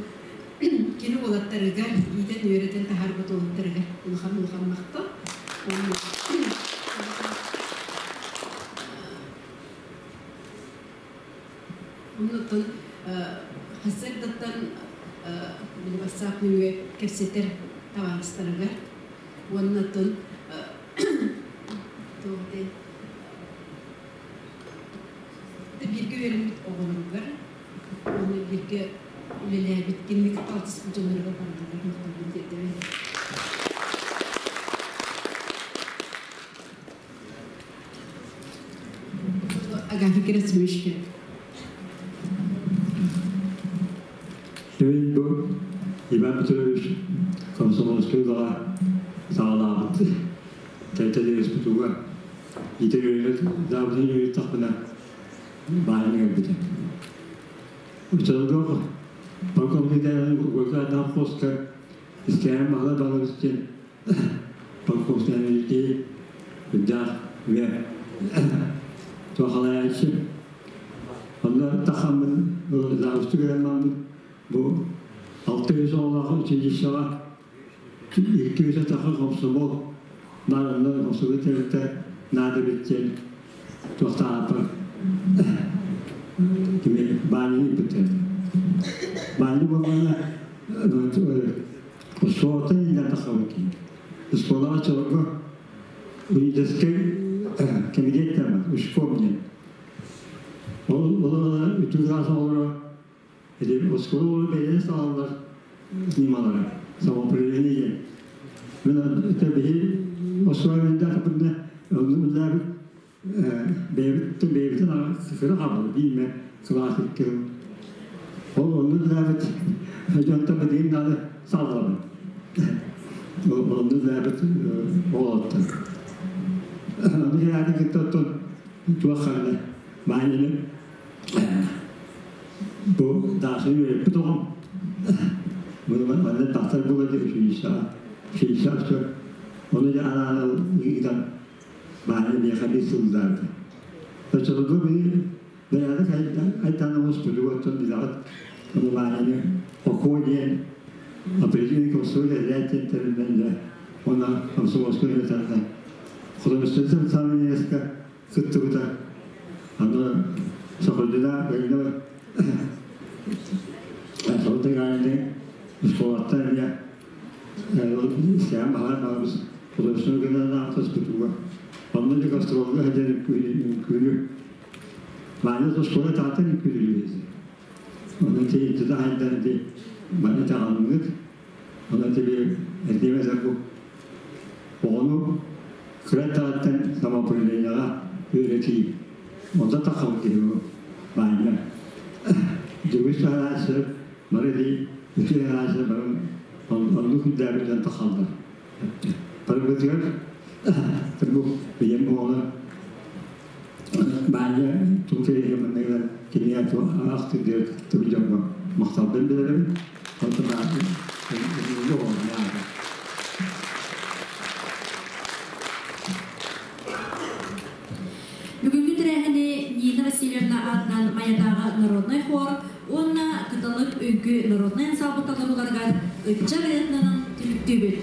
кини уолаттарыгар иитэн үөрэтэн таһаарбыт уолаттарыгар улахан-улахан махтал. Оннуттан хасыардаттан били WhatsApp нөҥүө кэпсэтэр табаарыстарыгар уоннаттан туох бииргэ үөрэммит оҕолоругар уонна бииргэ үлэлээбит кинини кытта алтыспыт дьонноругар барыларыгар махталбын тиэрдэбин. Агафья Герасимовичка. Эбин бу Иван Петрович комсомольскай үлэҕэ саҕалаабыт тэлтэлиэспитуга итер заабытын үөйүттахпына баайын кэлбитэ. Учалга полковник Голька хоска искээн мала балабыстен полковник үрдээх үе туохалаячы. Онно тахаммын заабысты көрөн бу 600 оҕолоох училищеҕа 200 таха комсомол баранна комсомол тэрилтэ наада биттен туохтааппар кими бааньы бүттер. Бааньы болғана осколоттан иннен тахабыт. Осколаға чолго университет комитет бар, учком Ол ол үтүгас олора эди оскола бәйе салалар снималары самоуправление. Мен это бихи оскола менде капында онны бэбит бэбит сыфыры хабыл бийме классик кыл. Ол онны лабит жонта бедин налы саллары. Онны лабит олотты. Оны яды кыттоттон туахарны маанины бу даасы үйреппит оҕом. Bunu манна тахтар була деп шииша. Шииша все. Оны ja анааны ыытан мааны миэхэ бир сылдарды. Очолого би бэйэдэ айтаана моспутуг оттон билаҕыт ону маанины окуо диэн определенный комсомол эрээттен тэрилмен дэ она комсомольской этарда. Художественный самый кыттыбыта. Аны сохолдуна бэйнэ Солтыгааны школаттан я сәм баһар барыбыз художественный гына автоспутуга. Онно же гастролга хәдер күлү. Маны школа татын күлү. Оны те туда хайдан де маны тагылмыт. Оны тебе эрдеме бу. Ону кыра самоуправлениега үйрәти. Онда тақау киһи баайна. Дүгүс сараасы бары ди үтү сараасы бары онну күндәбитен тахалдар. Бары бытыгар бу бием буолар баайна туту манныгар кинига ахты дер тубижамма макталбын билерим. Онтон Бүгүнкү тирээһини Нина Васильевна атынан Маятааҕы народнай хор уонна кыталык үҥкүү народнай ансаамбылларыгар ычча ырыатынан түмүктүүбүт.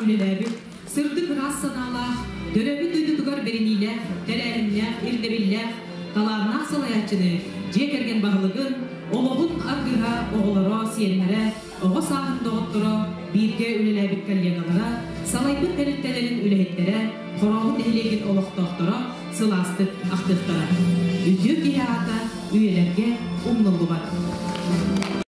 үлэлээбит, сырдык ыраас санаалаах, төрөөбүт дойдутугар бэриниилээх, тэрээһиннээх, ирдэбиллээх, талааннаах салайааччыны, дьиэ кэргэн баһылыгын, олоҕун аргыһа, оҕолоро, сиэннэрэ, оҕо сааһын доҕотторо, бииргэ үлэлээбит коллегалара, салайбыт тэрилтэлэрин үлэһиттэрэ, Хорообут нэһилиэгин олохтоохторо сылаастык ахтыахтара. Үтүө киһи аата үйэлэргэ